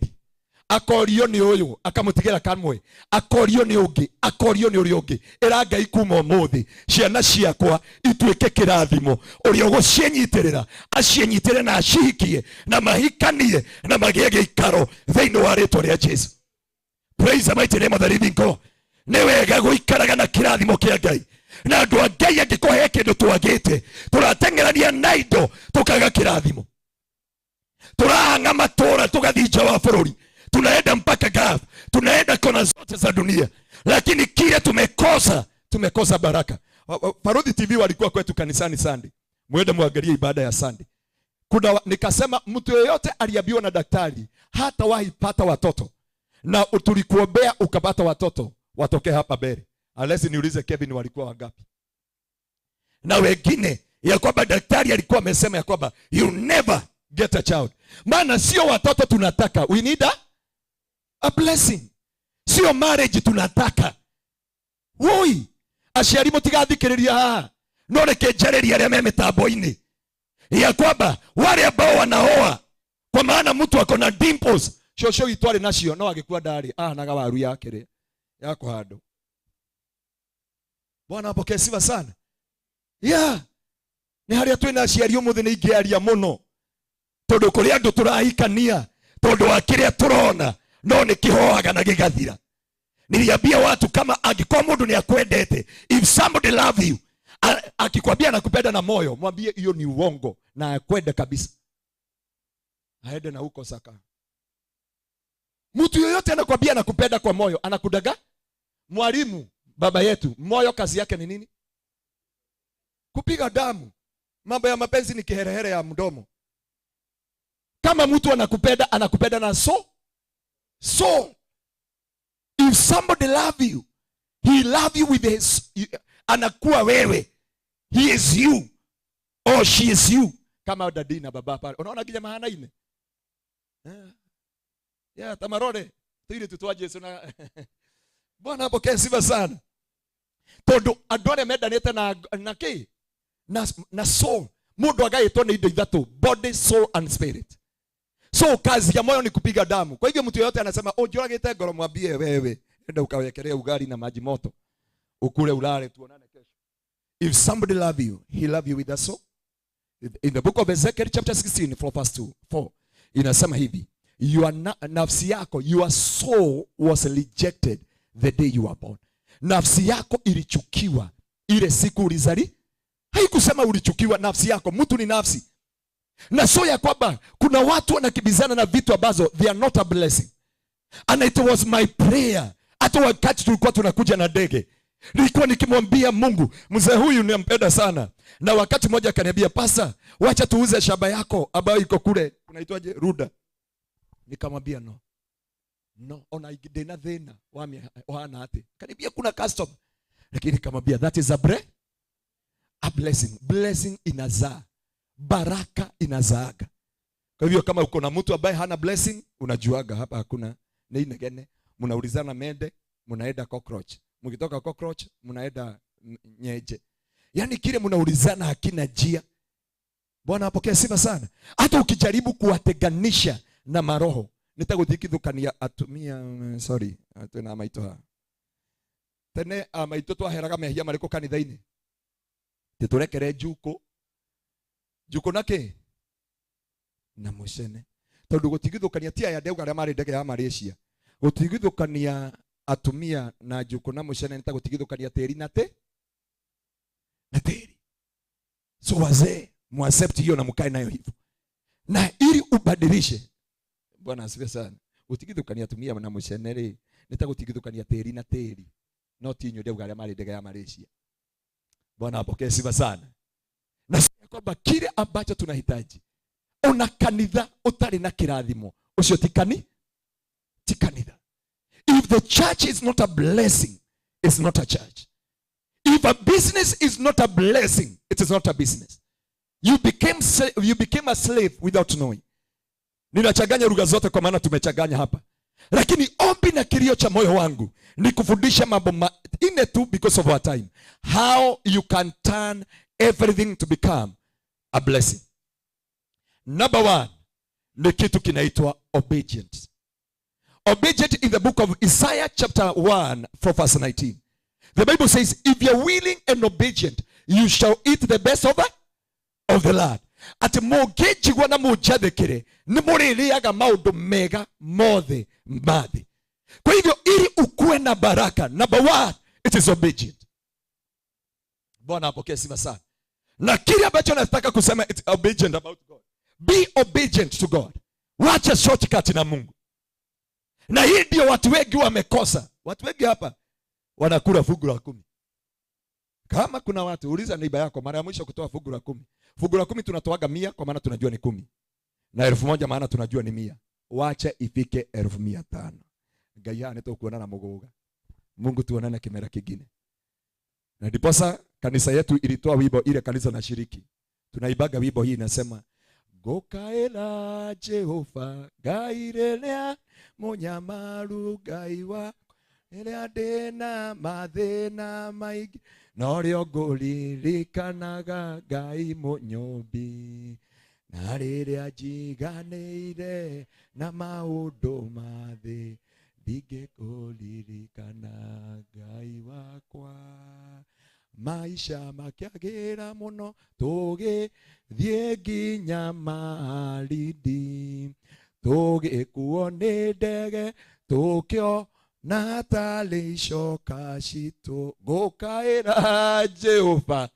Akorio nĩ ũyũ, akamũtigĩra kamwe, akorio nĩ ũngĩ, akorio nĩ ũrĩa ũngĩ. Ĩra Ngai kuma ũmũthĩ ciana ciakwa ituĩke kĩrathimo, ũrĩa ũgũciĩnyitĩrĩra aciĩnyitĩre na acihikie na mahikanie na magĩe gĩikaro thĩinĩ wa rĩtwa rĩa Jesu. Praise the mighty name of the living God. Nĩ wega gũikaraga na kĩrathimo kĩa Ngai. Na andũ a Ngai angĩkorwo he kĩndũ twagĩte, tũrateng'erania na indo tũkaga kĩrathimo. Tũrahanga matũra tũgathiĩ nja wa bũrũri, tunaenda mpaka Gulf, Tunaenda kona zote za dunia, lakini kile tumekosa, tumekosa baraka. Parodi TV walikuwa kwetu kanisani Sunday. Mwende muangalie ibada ya Sunday. Kuna nikasema mtu yeyote aliambiwa na daktari hata wahi pata watoto na tulikuombea ukapata watoto, watokee hapa mbele. Unless niulize Kevin walikuwa wangapi. Na wengine ya kwamba daktari alikuwa amesema ya kwamba you never get a child. Maana sio watoto tunataka, we need a blessing. Sio marriage tunataka. Woi, aciari mũtigathikĩrĩria haha, no reke njarĩrie arĩa me mĩtambo-inĩ ya kwamba wale ambao wanaoa, kwa maana mtu ako na dimples. Cũcũ witũ arĩ nacio no agĩkua ndarĩ ahanaga waru yake ya kũhandwo. Bwana apokee sifa sana. Yeah. Nĩ harĩa twĩna aciari ũmũthĩ nĩ ingĩaria mũno, tondũ kũrĩ andũ tũrahikania tondũ wa kĩrĩa tũrona no nĩ kĩhoaga na gĩgathira. Niliambia watu kama angĩkorwo mũndũ nĩ akwendete, if somebody love you, akikwambia anakupenda na moyo, mwambie hiyo ni uongo na akwende kabisa, aende na huko saka. Mtu yoyote anakwambia anakupenda kwa moyo, anakudaga. Mwalimu baba yetu, moyo kazi yake ni nini? Kupiga damu. Mambo ya mapenzi ni kiherehere ya mdomo. Kama mtu anakupenda, anakupenda na so if somebody love you, he love you with his, anakuwa wewe, he is you or she is you. Kama daddy na baba pale, unaona ginya mahanaine, yeah, tamarore tuire tu twa Jesu na Bwana apokee sifa sana, tondu andu aria mendanite na ki na soul. Mundu agaitwo ni indo ithatu: body, soul and spirit. So kazi ya moyo ni kupiga damu. Kwa hivyo mtu yeyote anasema, "Oh, njoragite ngoro," mwambie, "Wewe enda ukawekelea ugali na maji moto, ukule, ulale, tuonane kesho." If somebody love you, he love you with a soul. In the book of Ezekiel chapter 16 4 verse 2 4 inasema hivi: your nafsi yako, your soul was rejected the day you were born. Nafsi yako ilichukiwa ile siku ulizali. Haikusema ulichukiwa nafsi yako, mtu ni nafsi. Na sio ya kwamba kuna watu wanakibizana na vitu ambazo they are not a blessing. And it was my prayer. Hata wakati tulikuwa tunakuja na ndege, nilikuwa nikimwambia Mungu, mzee huyu ninampenda sana. Na wakati mmoja akaniambia, "Pastor, wacha tuuze shamba yako ambayo iko kule, unaitwaje, Ruda." Nikamwambia, "No. No, ona ndina thina wa wana ati." Kaniambia kuna customer. Lakini nikamwambia that is a blessing. Blessing inazaa. Baraka inazaaga. Kwa hivyo kama uko na mtu ambaye hana blessing, unajuaga hapa hakuna ni inegene. Mnaulizana mende, mnaenda cockroach. Mkitoka cockroach, mnaenda nyeje. Yaani kile mnaulizana hakina njia. Bwana apokee sifa sana. Hata ukijaribu kuwatenganisha na maroho, nitaguthikithukania atumia, sorry, twina maitũ haha. Tene maitũ twaheraga mehia marĩkũ kanitha-inĩ? Tũrekere njuku. Njuku na kĩ? Na mũcene. Tondũ gũtigithũkania ti aya ndauga arĩa marĩ ndege ya Malaysia. Gũtigithũkania atumia na njuku na mũcene nĩ ta gũtigithũkania tĩri na tĩ na tĩri. So wazee, muaccept hiyo na mkae nayo hivyo. Na ili ubadilishe. Bwana asifiwe sana. Gũtigithũkania atumia na mũcene rĩ, nĩ ta gũtigithũkania tĩri na tĩri. No ti inyuĩ ndauga arĩa marĩ ndege ya Malaysia. Bwana apokee sifa sana. Na sio kwamba kile ambacho tunahitaji, ona kanitha utari na kirathimo, ucio ti kanitha. If the church is not a blessing, it's not a church. If a business is not a blessing, it is not a business. You became a slave without knowing. Ninachanganya lugha zote kwa maana tumechanganya hapa. Lakini ombi na kilio cha moyo wangu ni kufundisha mambo ine tu because of our time. How you can turn everything to become a blessing. Number one, ni kitu kinaitwa obedient. Obedient in the book of Isaiah chapter 1 from verse 19. The Bible says, if you're willing and obedient, you shall eat the best of the land. Ati mũngĩnjigua na mũnjathĩkĩre, nĩ mũrĩrĩaga maũndũ mega mothe ma thĩ. Kwa hivyo ili ukuwe na baraka, number one, it is obedient. Bwana apokee sifa sana. Na kile ambacho nataka kusema, it's obedient about God. Be obedient to God. Wacha shortcut na Mungu. Na hii ndio watu wengi wamekosa. Watu wengi hapa wanakula fungu la 10. Kama kuna watu, uliza neighbor yako mara ya mwisho kutoa fungu la 10. Fungu la 10 tunatoaga 100 kwa maana tunajua ni 10. Na 1000 maana tunajua ni 100. Wacha ifike 1500. Ngai haha nĩtũkuonana mũgũga. Mungu tuonane kimera kingine. Na ndiposa kanisa yetu ilitoa wimbo ile kanisa na shiriki. Tunaibaga wimbo hii inasema Gokaela Jehova Ngai rĩrĩa mũnyamaru Ngai wa rĩrĩa ndĩna mathĩna maingĩ norĩo ngũririkanaga Ngai mũnyũmbi na rĩrĩa njiganĩire na maũndũ ma thĩ ndingĩkũririkana Ngai wakwa. Maisha makĩagĩra mũno tũgĩthiĩ nginya Malindi tũgĩkuo nĩ ndege tũkĩona tarĩ icoka citũ ngũkaĩra Jehova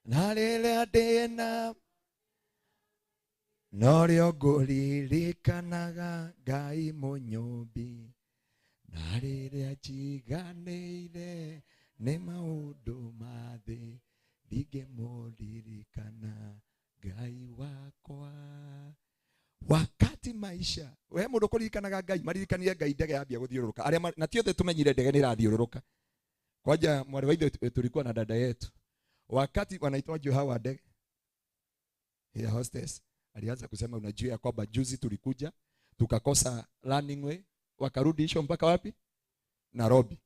na rĩrĩa ndĩna norĩo ngũririkanaga Ngai mũnyũmbi na rĩrĩa njiganĩire nĩ maũndũ ma thĩ ndingĩmũririkana Ngai wakwa. Wakati maisha we mũndũ kũririkanaga Ngai maririkanie Ngai ndege yambia gũthiũrũrũka arĩa na ti othe tũmenyire ndege nĩ ĩrathiũrũrũka. Kwanja mwarĩ wa ithe tulikuwa na dada yetu wakati wanaitwa juu hawa ndege ya hostess alianza kusema unajua ya kwamba juzi tulikuja tukakosa running way wakarudi hisho mpaka wapi? Nairobi.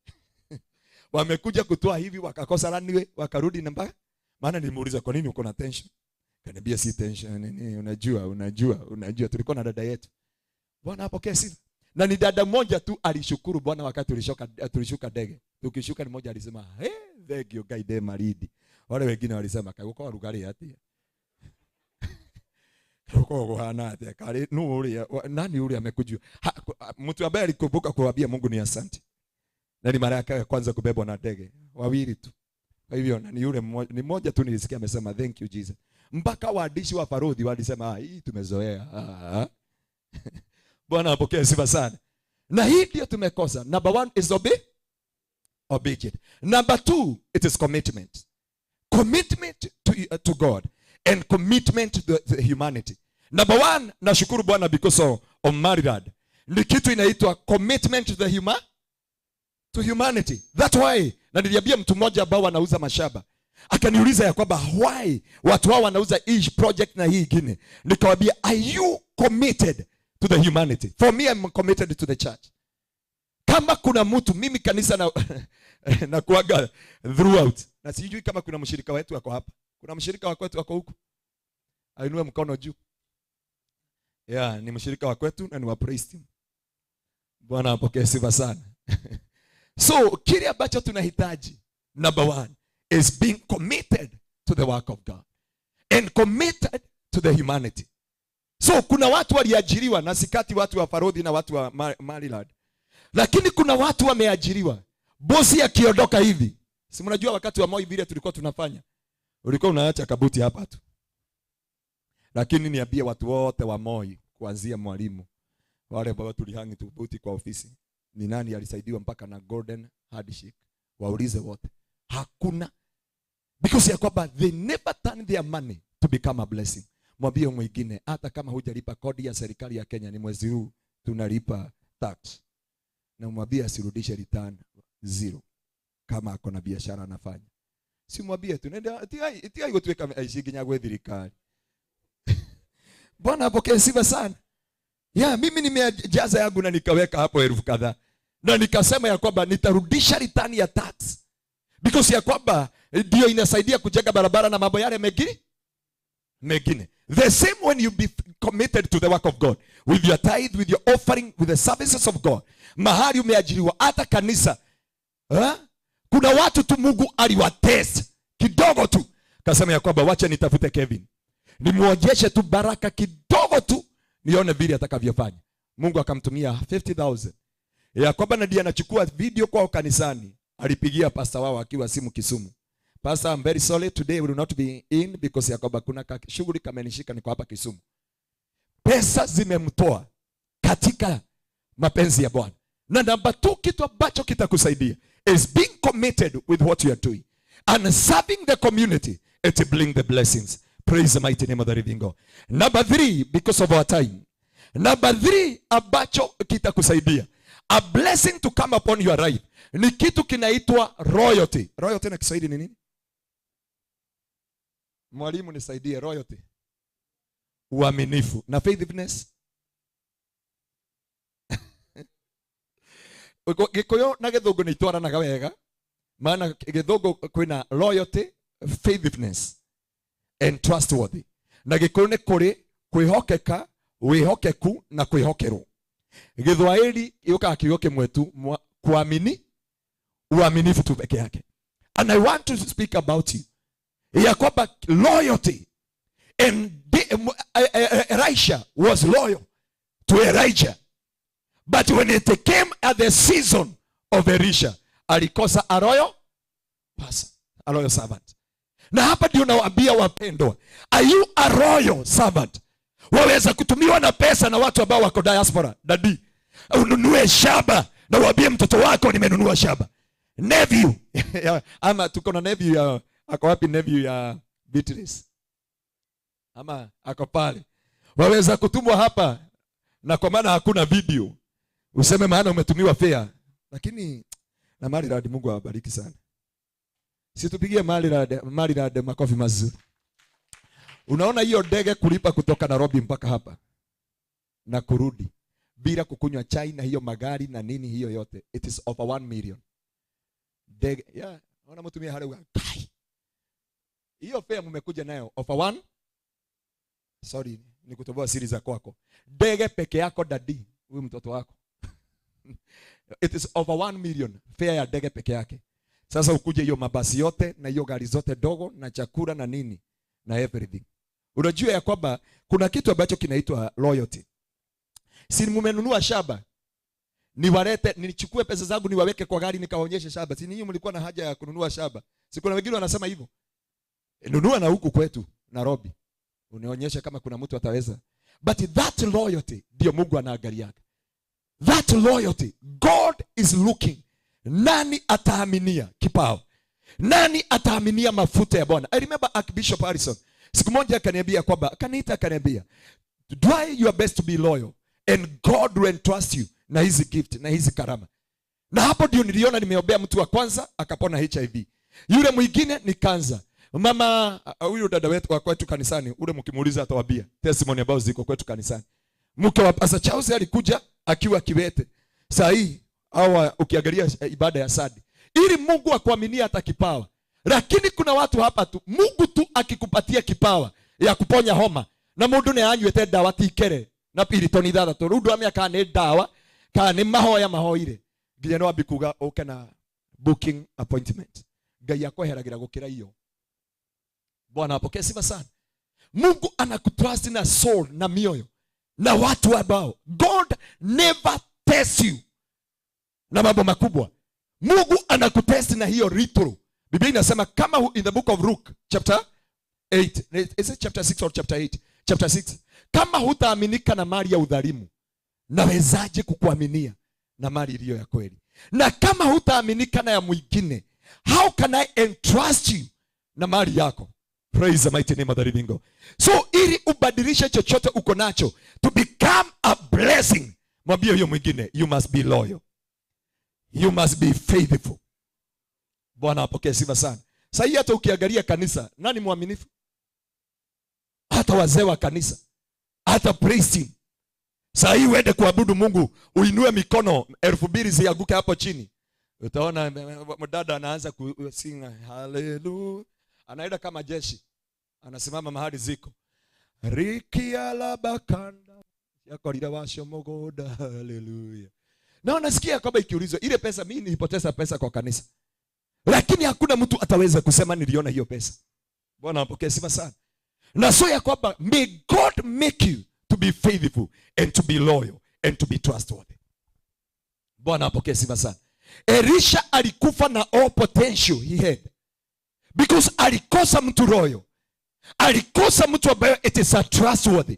Wamekuja kutoa hivi wakakosa runway wakarudi na mpaka. Maana nilimuuliza kwa nini uko na tension? Kaniambia si tension nini, unajua tulikuwa na dada yetu. Bwana apokee sifa. Na ni dada mmoja tu alishukuru Bwana wakati tulishuka ndege. Tukishuka ni mmoja alisema, "Hey, thank you guide Maridi." Wale wengine walisema, "Kaguko rugari atia." Kaguko kuhana atia. Kale nu uria nani uria amekujua? Mtu ambaye alikumbuka kuambia Mungu ni asante. Na ni mara yake ya kwanza kubebwa na ndege. Wawili tu. Kwa hivyo ni yule ni mmoja tu nilisikia amesema thank you Jesus. Mpaka waandishi wa parodhi walisema hii tumezoea. Bwana apokee sifa sana. Na hii ndio tumekosa. Number 1 is obedience. Number 2, it is commitment. Commitment to God and commitment to the humanity. Number 1, nashukuru Bwana because of Maridad. Ni kitu inaitwa commitment to the to humanity. That's why na niliambia mtu mmoja ambao anauza mashamba. Akaniuliza ya kwamba why watu hao wanauza each project na hii ingine. Nikamwambia are you committed to the humanity? For me I'm committed to the church. Kama kuna mtu mimi kanisa na na kuaga throughout. Na sijui kama kuna mshirika wetu ako hapa. Kuna mshirika wa kwetu ako huku. Ainue mkono juu. Yeah, ni mshirika wa kwetu na ni wa praise team. Bwana apokee sifa sana. So, kile ambacho tunahitaji number 1 is being committed to the work of God and committed to the humanity. So kuna watu waliajiriwa na sikati watu wa Farodhi na watu wa Maryland. Lakini kuna watu wameajiriwa. Bosi akiondoka hivi. Si mnajua wakati wa Moi vile tulikuwa tunafanya. Ulikuwa unaacha kabuti hapa tu. Lakini niambie watu wote wa Moi kuanzia mwalimu wale ambao tulihangi tubuti kwa ofisi. Ni nani alisaidiwa mpaka na golden handshake? Waulize wote. Hakuna. Because ya kwamba they never turn their money to become a blessing. Mwambie mwingine hata kama hujalipa kodi ya serikali ya Kenya ni mwezi huu tunalipa tax. Na mwambie asirudishe return 0 kama ako na biashara anafanya. Si mwambie tu nenda tiai gutwika aici nginya gwe thirikari. Bwana apokee sifa sana. Ya mimi nimejaza yangu na nikaweka hapo elfu kadhaa. Na nikasema ya kwamba nitarudisha return ya tax. Because ya kwamba ndio inasaidia kujenga barabara na mambo yale mengine. The same when you be committed to the work of God, with your tithe, with your offering, with the services of God. Mahali umeajiriwa hata kanisa. Ha? Kuna watu tu Mungu aliwatest kidogo tu. Kasema ya kwamba wacha nitafute Kevin. Nimuonyeshe tu baraka kidogo tu nione vile atakavyofanya. Mungu akamtumia 50,000. Ya kwamba ndiye anachukua video kwao kanisani. Alipigia pastor wao akiwa simu Kisumu. Pastor, I'm very sorry today will not be in because ya kwamba kuna shughuli kamenishika niko hapa Kisumu. Pesa zimemtoa katika mapenzi ya Bwana. Na namba 2, kitu ambacho kitakusaidia is being committed with what you are doing and serving the community. It bring the blessings. Praise the mighty name of the living God. Number 3, because of our time. Number 3 ambacho kitakusaidia, a blessing to come upon your life, ni kitu kinaitwa royalty. Royalty na Kiswahili ni nini? Mwalimu nisaidie, royalty. Uaminifu na faithfulness. Gikuyu na Githungu ni itwaranaga wega, maana Githungu kwina loyalty, faithfulness and trustworthy. Na Gikuyu ni kuri kwihokeka, wihokeku na kwihokerwo. Githwaili yukaga kiugo kimwe tu, kuamini, uaminifu tu peke yake. And I want to speak about you ya kwamba loyalty and Elisha was loyal to Elijah, but when it came at the season of Elisha, alikosa a loyal person, a loyal servant. Na hapa ndio nawaambia wapendwa, are you a royal servant? Waweza kutumiwa na pesa na watu ambao wako diaspora. Dadi, ununue shamba na uambie mtoto wako nimenunua shamba. Nephew. Ama tuko na nephew ya, ako wapi nephew ya Beatrice? Ama ako pale. Waweza kutumwa hapa na kwa maana hakuna video. Useme maana umetumiwa fare. Lakini na Maryland, Mungu awabariki sana. Situpigie Maryland makofi mazuri. Unaona hiyo ndege kulipa kutoka Nairobi mpaka hapa na kurudi bila kukunywa chai na hiyo magari na nini hiyo yote, it is over 1 million. Ndege, yeah, unaona mtumia hali kai. Hiyo fare mmekuja nayo over 1. Sorry, nikutoboa siri za kwako. Ndege peke yako dadi, huyu mtoto wako. It is over 1 million fare ya ndege peke yake. Sasa ukuje hiyo mabasi yote na hiyo gari zote dogo na chakula na nini na everything. Unajua ya kwamba kuna kitu ambacho kinaitwa loyalty. Si mmenunua shamba, niwalete, nichukue pesa zangu niwaweke kwa gari nikawaonyeshe shamba. Si ninyi mlikuwa na haja ya kununua shamba? Si kuna wengine wanasema hivyo? Nunua na huku kwetu Nairobi, unionyeshe kama kuna mtu ataweza. But that loyalty ndio Mungu anaangalia. That loyalty, God is looking. Nani ataaminia kipao? Nani ataaminia mafuta ya Bwana? I remember Archbishop Harrison siku moja akaniambia kwamba, akaniita akaniambia, try your best to be loyal and God will entrust you na hizi gift na hizi karama. Na hapo ndio niliona nimeombea mtu wa kwanza akapona HIV. Yule mwingine ni kansa. Mama huyu dada wetu wa kwetu kanisani, ule mkimuuliza atawaambia testimony ambazo ziko kwetu kanisani. Mke wa Pastor Charles alikuja akiwa kiwete. Saa hii hawa ukiangalia ibada ya sadi, ili Mungu akuaminie hata kipawa. Lakini kuna watu hapa tu, Mungu tu akikupatia kipawa ya kuponya homa, na mundu ni anywete dawa tikere na piritoni ithathatu, riu ndwamenya kana ni dawa kana ni mahoya mahoire, nginya no ambi kuga uke na booking appointment. Ngai akweheragira gukira iyo. Bwana apokee sifa sana. Mungu anakutrust na soul na mioyo na watu ambao God never tests you na mambo makubwa. Mungu anakutest na hiyo ritual. Biblia inasema kama in the book of Luke chapter 8, is it chapter 6 or chapter 8? Chapter 6. Kama hutaaminika na mali ya udhalimu, nawezaje kukuaminia na mali iliyo ya kweli? Na kama hutaaminika na ya mwingine, how can I entrust you na mali yako? Praise the mighty name of the living God. So ili ubadilishe chochote uko nacho to become a blessing, mwambie huyo mwingine, you must be loyal. You must be faithful. Bwana apokee sifa sana. Sasa hii hata ukiangalia kanisa, nani mwaminifu? Hata wazee wa kanisa, hata praise team. Sasa hii uende kuabudu Mungu, uinue mikono 2000 zianguke hapo chini. Utaona mdada anaanza kusinga haleluya. Anaenda kama jeshi. Anasimama mahali ziko. Rikia la bakanda yakorira washo mugoda haleluya. Na unasikia kwamba ikiulizwa ile pesa, mimi nilipoteza pesa kwa kanisa. Lakini hakuna mtu ataweza kusema niliona hiyo pesa. Bwana apokee sifa sana. Na so ya kwamba may God make you to be faithful and to be loyal and to be trustworthy. Bwana apokee sifa sana. Elisha alikufa na all potential he had. Because alikosa mtu loyal. Alikosa mtu ambaye it is a trustworthy.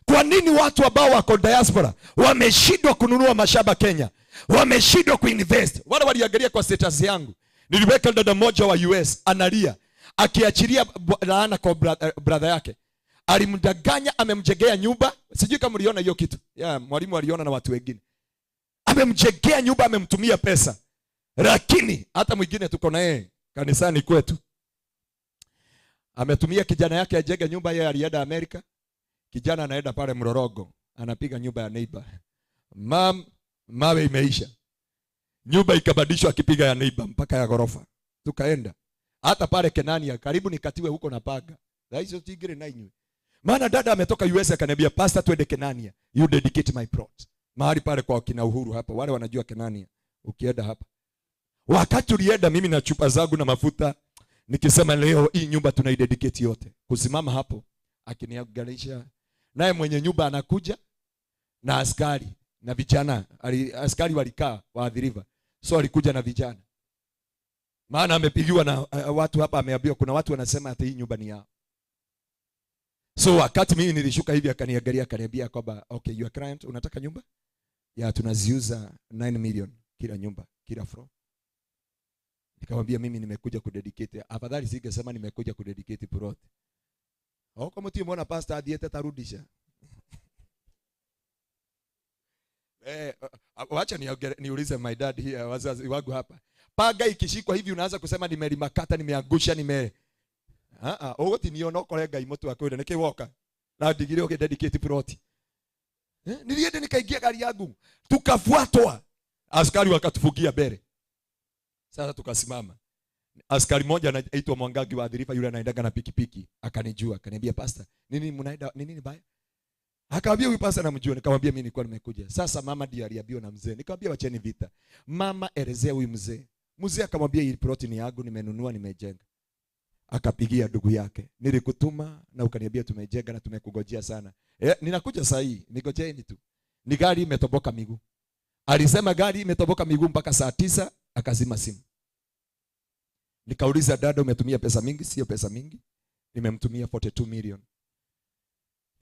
Kwa nini watu ambao wako diaspora wameshindwa kununua mashamba Kenya, wameshindwa kuinvest? Wale waliangalia kwa status yangu, niliweka dada mmoja wa US analia akiachilia laana kwa brother yake, alimdanganya, amemjengea nyumba. Sijui kama mliona hiyo kitu ya mwalimu, aliona na watu wengine, amemjengea nyumba, amemtumia pesa, lakini hata mwingine tuko na yeye kanisani kwetu ametumia kijana yake ajenge nyumba, yeye alienda Amerika. Kijana anaenda pale Mlolongo, anapiga nyumba ya neighbor. Mam, mawe imeisha. Nyumba ikabadilishwa akipiga ya neighbor mpaka ya ghorofa. Tukaenda. Hata pale Kenania karibu nikatiwe huko na panga. Hizo tigre na inywe. Maana dada ametoka US akaniambia, "Pastor, twende Kenania. You dedicate my plot." Mahali pale kwa kina Uhuru hapa, wale wanajua Kenania. Ukienda hapa. Wakati ulienda mimi na chupa zangu na mafuta nikisema leo hii nyumba tunaidedicate yote. Kusimama hapo akiniangalisha, naye mwenye nyumba anakuja na askari na vijana. Askari walikaa waathiriwa, so alikuja na vijana, maana amepigiwa na watu hapa, ameambiwa kuna watu wanasema ati hii nyumba ni yao. So wakati mimi nilishuka hivi akaniangalia, akaniambia kwamba, "Okay, your client, unataka nyumba ya tunaziuza 9 million kila nyumba, kila floor." Nikamwambia mimi nimekuja kudedicate. Afadhali singesema nimekuja kudedicate plot. Oko mti muona pastor athiete tarudisha. Eh, wacha niulize my dad here, wazazi wangu hapa. Panga ikishikwa hivi unaanza kusema nimelima kata, nimeangusha, nime Ah ah, ugutinio no kore Ngai mutu akwire niki woka. Na ndigire ugi dedicate plot. Eh, nilienda nikaingia gari yangu. Tukafuatwa. Askari wakatufungia mbele. Sasa tukasimama. Askari mmoja anaitwa Mwangangi wa Athi River, yule anaendaga na pikipiki, akanijua, akaniambia, "Pastor, nini mnaenda nini ni baya?" Akamwambia huyu pastor namjua, nikamwambia mimi nilikuwa nimekuja. Sasa mama ndiye aliambiwa na mzee. Nikamwambia wacheni vita. Mama, elezea huyu mzee. Mzee akamwambia hii plot ni yangu, nimenunua, nimejenga. Akapigia ndugu yake. "Nilikutuma na ukaniambia tumejenga na tumekugojea sana. Eh, ninakuja saa hii, nigojeni tu." Ni gari imetoboka miguu. Alisema gari imetoboka miguu mpaka saa 9 akazima simu. Nikauliza, "Dada, umetumia pesa mingi?" "Sio pesa mingi. Nimemtumia 42 million."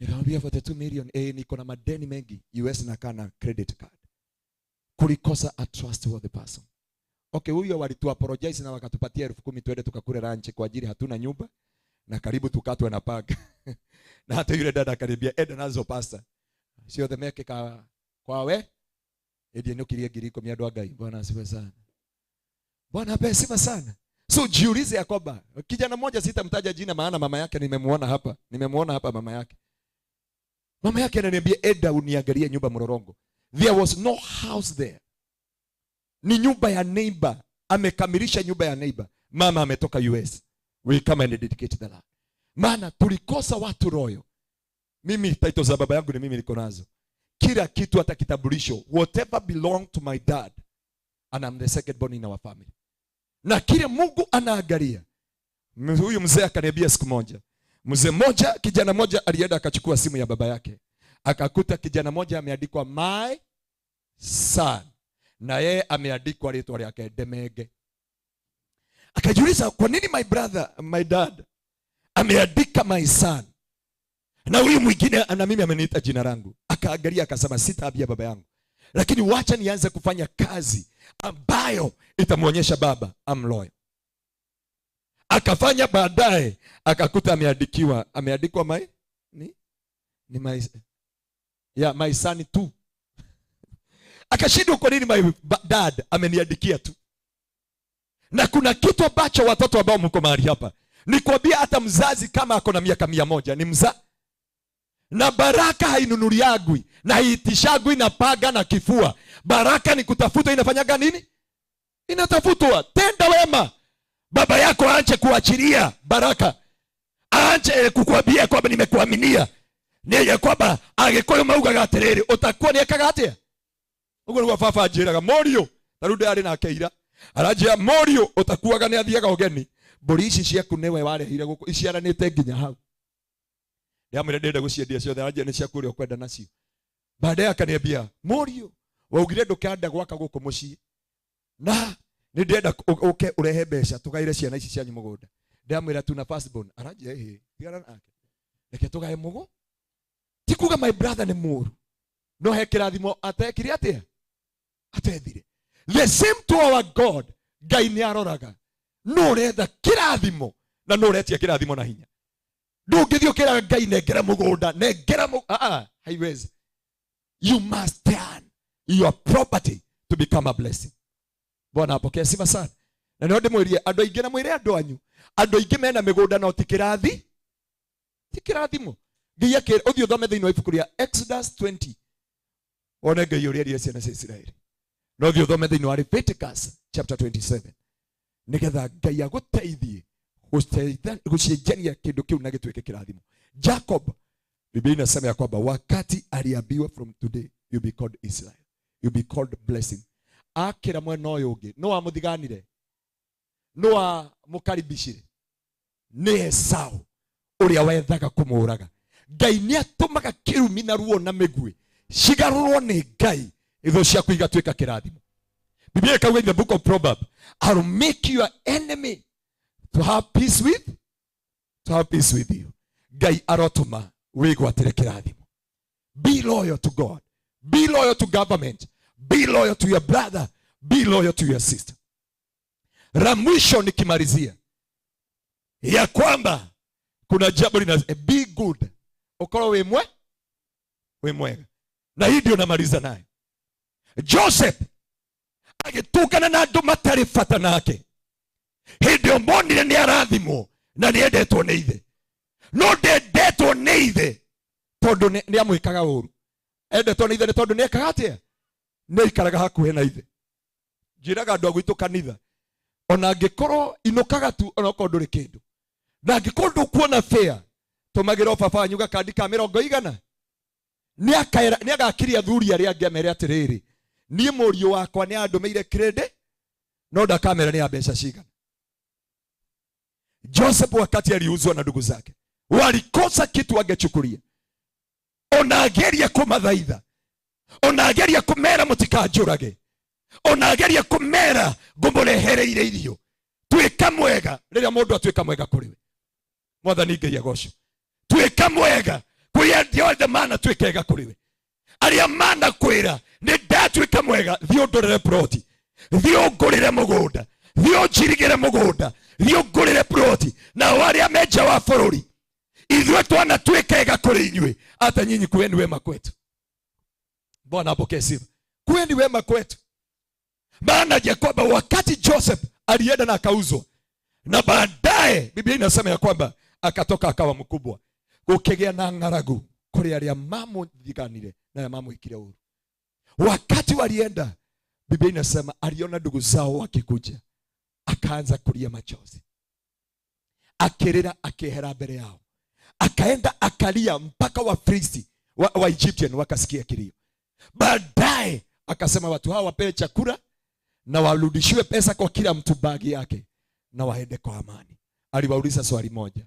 Nikamwambia 42 million, eh, niko na madeni mengi. US nakaa na credit card. Kulikosa a trustworthy person. Okay, huyo walitu apologize na wakatupatia 10,000 twende tukakule lunch kwa ajili hatuna nyumba na karibu tukatwe na panga. Na hata yule dada akaniambia, "Enda nazo, pastor. Sio the meke ka kwawe." Edi nukirie 10,000 andu a Ngai. Bwana asifiwe sana. Bwana apewe sifa sana. So jiulize ya kwamba kijana mmoja, sitamtaja jina maana mama yake nimemuona hapa. Nimemuona hapa mama yake. Mama yake ananiambia, "Enda uniangalie nyumba Mlolongo." There was no house there. Ni nyumba ya neighbor. Amekamilisha nyumba ya neighbor. Mama ametoka US. We come and dedicate the land. Maana tulikosa watu loyal. Mimi title za baba yangu ni mimi niko nazo. Kila kitu, hata kitambulisho, whatever belong to my dad, and I'm the second born in our family. Na kile Mungu anaangalia. Huyu mzee akaniambia siku moja. Mzee mmoja, kijana mmoja alienda akachukua simu ya baba yake. Akakuta kijana mmoja ameandikwa "my son." Na yeye ameandikwa rĩtwa rĩake Ndemenge. Akajiuliza kwa nini my brother, my dad ameandika "my son" na huyu mwingine na mimi ameniita jina langu. Akaangalia akasema, sitaambia baba yangu, lakini wacha nianze kufanya kazi ambayo itamwonyesha baba I'm loyal. Akafanya, baadaye akakuta ameandikiwa my ni my, yeah, my son tu. Akashindwa kwa nini my dad ameniandikia tu. Na kuna kitu ambacho watoto ambao mko mahali hapa, nikwambia, hata mzazi kama ako na miaka 100 ni mza na baraka hainunuliagwi na haitishagwi na paga na kifua. Baraka ni kutafuta, inafanyaga nini? Inatafutwa. Tenda wema, baba yako aache kuachilia baraka, aache kukwambia kwamba nimekuaminia, ni ya kwamba Agĩkũyũ maugaga atĩrĩrĩ, ũtakuwa nĩ ekaga atĩa? Ũguo nĩguo baba anjĩraga, mũriũ, ta rĩu ndĩrarĩ nake ira, aranjĩra, "Mũriũ, ũtakuaga nĩ athiaga ũgeni, mbũri ici ciaku nĩwe warehire gũkũ iciaranĩte nginya hau." Ndĩramwĩra ndĩrenda gũciendia ciothe, aranjĩra nĩ ciaku, ũrĩa ũkwenda nacio. Baadaye akaniambia, "Mũriũ, waugire ndũkenda gwaka gũkũ mũciĩ na nĩ ndĩrenda ũke ũrehe mbeca tũgaĩre ciana ici cianyu mũgũnda." Ndĩramwĩra tuna first born, aranjĩra, "Ĩhĩ, tigana nake, reke tũgae mũgũ." Ti Ti kuga my brother nĩ mũũru, no he kĩrathimo atekire atĩa, atethire. The same to our God. Ngai nĩ aroraga no ũretha kĩrathimo na no ũretia kĩrathimo na hinya. Ndũngĩthiĩ ũkĩraga Ngai nengera mũgũnda, nengera ah, ah, haiwezi. You must turn your property to become a blessing. Bwana apokee sifa sana. Na nĩho ndĩmwĩrie andũ aingĩ, na mwĩre andũ anyu, andũ aingĩ mena mĩgũnda no ti kĩrathi, ti kĩrathimo. Ngai akĩra ũthiĩ ũthome thĩinĩ wa ibuku rĩa Exodus 20 wone Ngai ũrĩa erire ciana cia Isiraeli, na ũthiĩ ũthome thĩinĩ wa Leviticus chapter 27 nĩgetha Ngai agũteithie gũcenjania kĩndũ kĩu na gĩtuĩke kĩrathimo. Jacob, Biblia inasema ya kwamba wakati aliambiwa, "From today you be called Israel, you be called blessing," akĩra mwena ũyũ ũngĩ no amũthiganire, no amũkaribicire nĩ Esau ũrĩa wethaga kũmũraga. Ngai nĩ atũmaga kĩrumi na ruo na mĩguĩ cigarũrwo nĩ Ngai, ithũ ciaku igatuĩka kĩrathimo. Biblia ikauga in the book of Proverb, "I'll make your enemy to have peace with you." Ngai arotũma wĩgwatĩre kĩrathimo. Be loyal to God, be loyal to government, be loyal to your brother, be loyal to your sister. La mwisho nikimalizia, ya kwamba kuna jambo lina be good, ukorwo wĩ mwega, na hii ndio namaliza nayo. Joseph agĩtũngana na andũ matarĩ bata nake. Hĩndĩ ĩyo monire nĩ arathimwo na nĩ endetwo nĩ ithe, no ndendetwo nĩ ithe tondũ nĩ amwĩkaga ũru. Endetwo nĩ ithe nĩ tondũ nĩ ekaga atĩa? Nĩ aikaraga hakuhĩ na ithe. Njĩraga andũ a gwitũ kanitha, ona angĩkorwo inũkaga tu, ona okorwo ndũrĩ kĩndũ, na angĩkorwo ndũkuona fair, tũmagĩra baba wanyu gakandi ka mĩrongo igana, nĩ agakiria athuri arĩa angĩ amere atĩrĩrĩ, niĩ mũriũ wakwa nĩ andũmĩire kĩrĩndĩ, no ndakamera nĩ ya mbeca cigana. Joseph wakati aliuzwa na ndugu zake, walikosa kitu angechukulia. Ona ageria kũmathaitha, ona ageria kũmera mũtikanjũrage, ona ageria kũmera ngũmũrehereire irio. Tuĩka mwega. Rĩrĩa mũndũ atuĩka mwega kũrĩ we, Mwathani Ngai agocwo. Tuĩka mwega kũrĩ arĩa othe manatuĩka ega kũrĩ we, arĩa manakwĩra nĩ ndatuĩka mwega, thiĩ ũndũrĩre ploti, thiĩ ũngũrĩre mũgũnda, thiĩ ũnjirigĩre mũgũnda, thiĩ ũngũrĩre ploti. Nao arĩa me nja wa bũrũri, ithuĩ twanatuĩka ega kũrĩ inyuĩ, hata nyinyi kuweni wema kwetu. Bwana apokee sifa. Kuweni wema kwetu, maana ya kwamba wakati Joseph alienda na akauzwa, na baadaye Biblia inasema ya kwamba akatoka akawa mkubwa, gũkĩgĩa na ng'aragu kũrĩ arĩa mamũthiganire na arĩa mamwĩkire ũru. Wakati walienda, Biblia inasema aliona ndugu zao wakikuja, akaanza kulia machozi, akĩrĩra, akĩehera mbere yao, akaenda akalia mpaka Wafilisti wa Egyptian wakasikia kilio. Baadaye akasema watu hawa wapewe chakula na warudishiwe pesa kwa kila mtu bagi yake na waende kwa amani. Aliwauliza swali moja,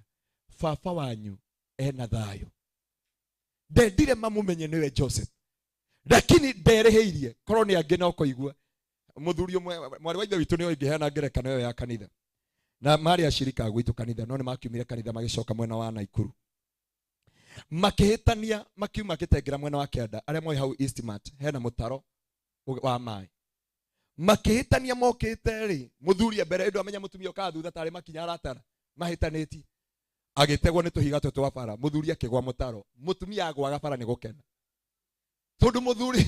"Baba wanyu ena thayo?" Ndendire mamumenye niwe Joseph, lakini nderĩhĩirie korwo nĩ angĩ no kũigua. Mũthuri ũmwe, mwarĩ wa ithe witũ, nĩo ingĩheana ngerekano ĩyo ya kanitha, na marĩ acirika a gwitũ kanitha, no nĩ makiumire kanitha magĩcoka mwena wa Naikuru, makĩhĩtania, makiuma gĩtengera mwena wa kĩanda, arĩa moĩ hau Eastmart hena mũtaro wa maĩ. Makĩhĩtania mokĩte rĩ, mũthuri e mbere ĩndũ amenya mũtumia ũkaga thutha tarĩ makinya aratara, mahĩtanĩtie, agĩtegwo nĩ tũhiga tũtũ twa bara, mũthuri akĩgwa mũtaro, mũtumia agwaga bara nĩ gũkena, tondũ mũthuri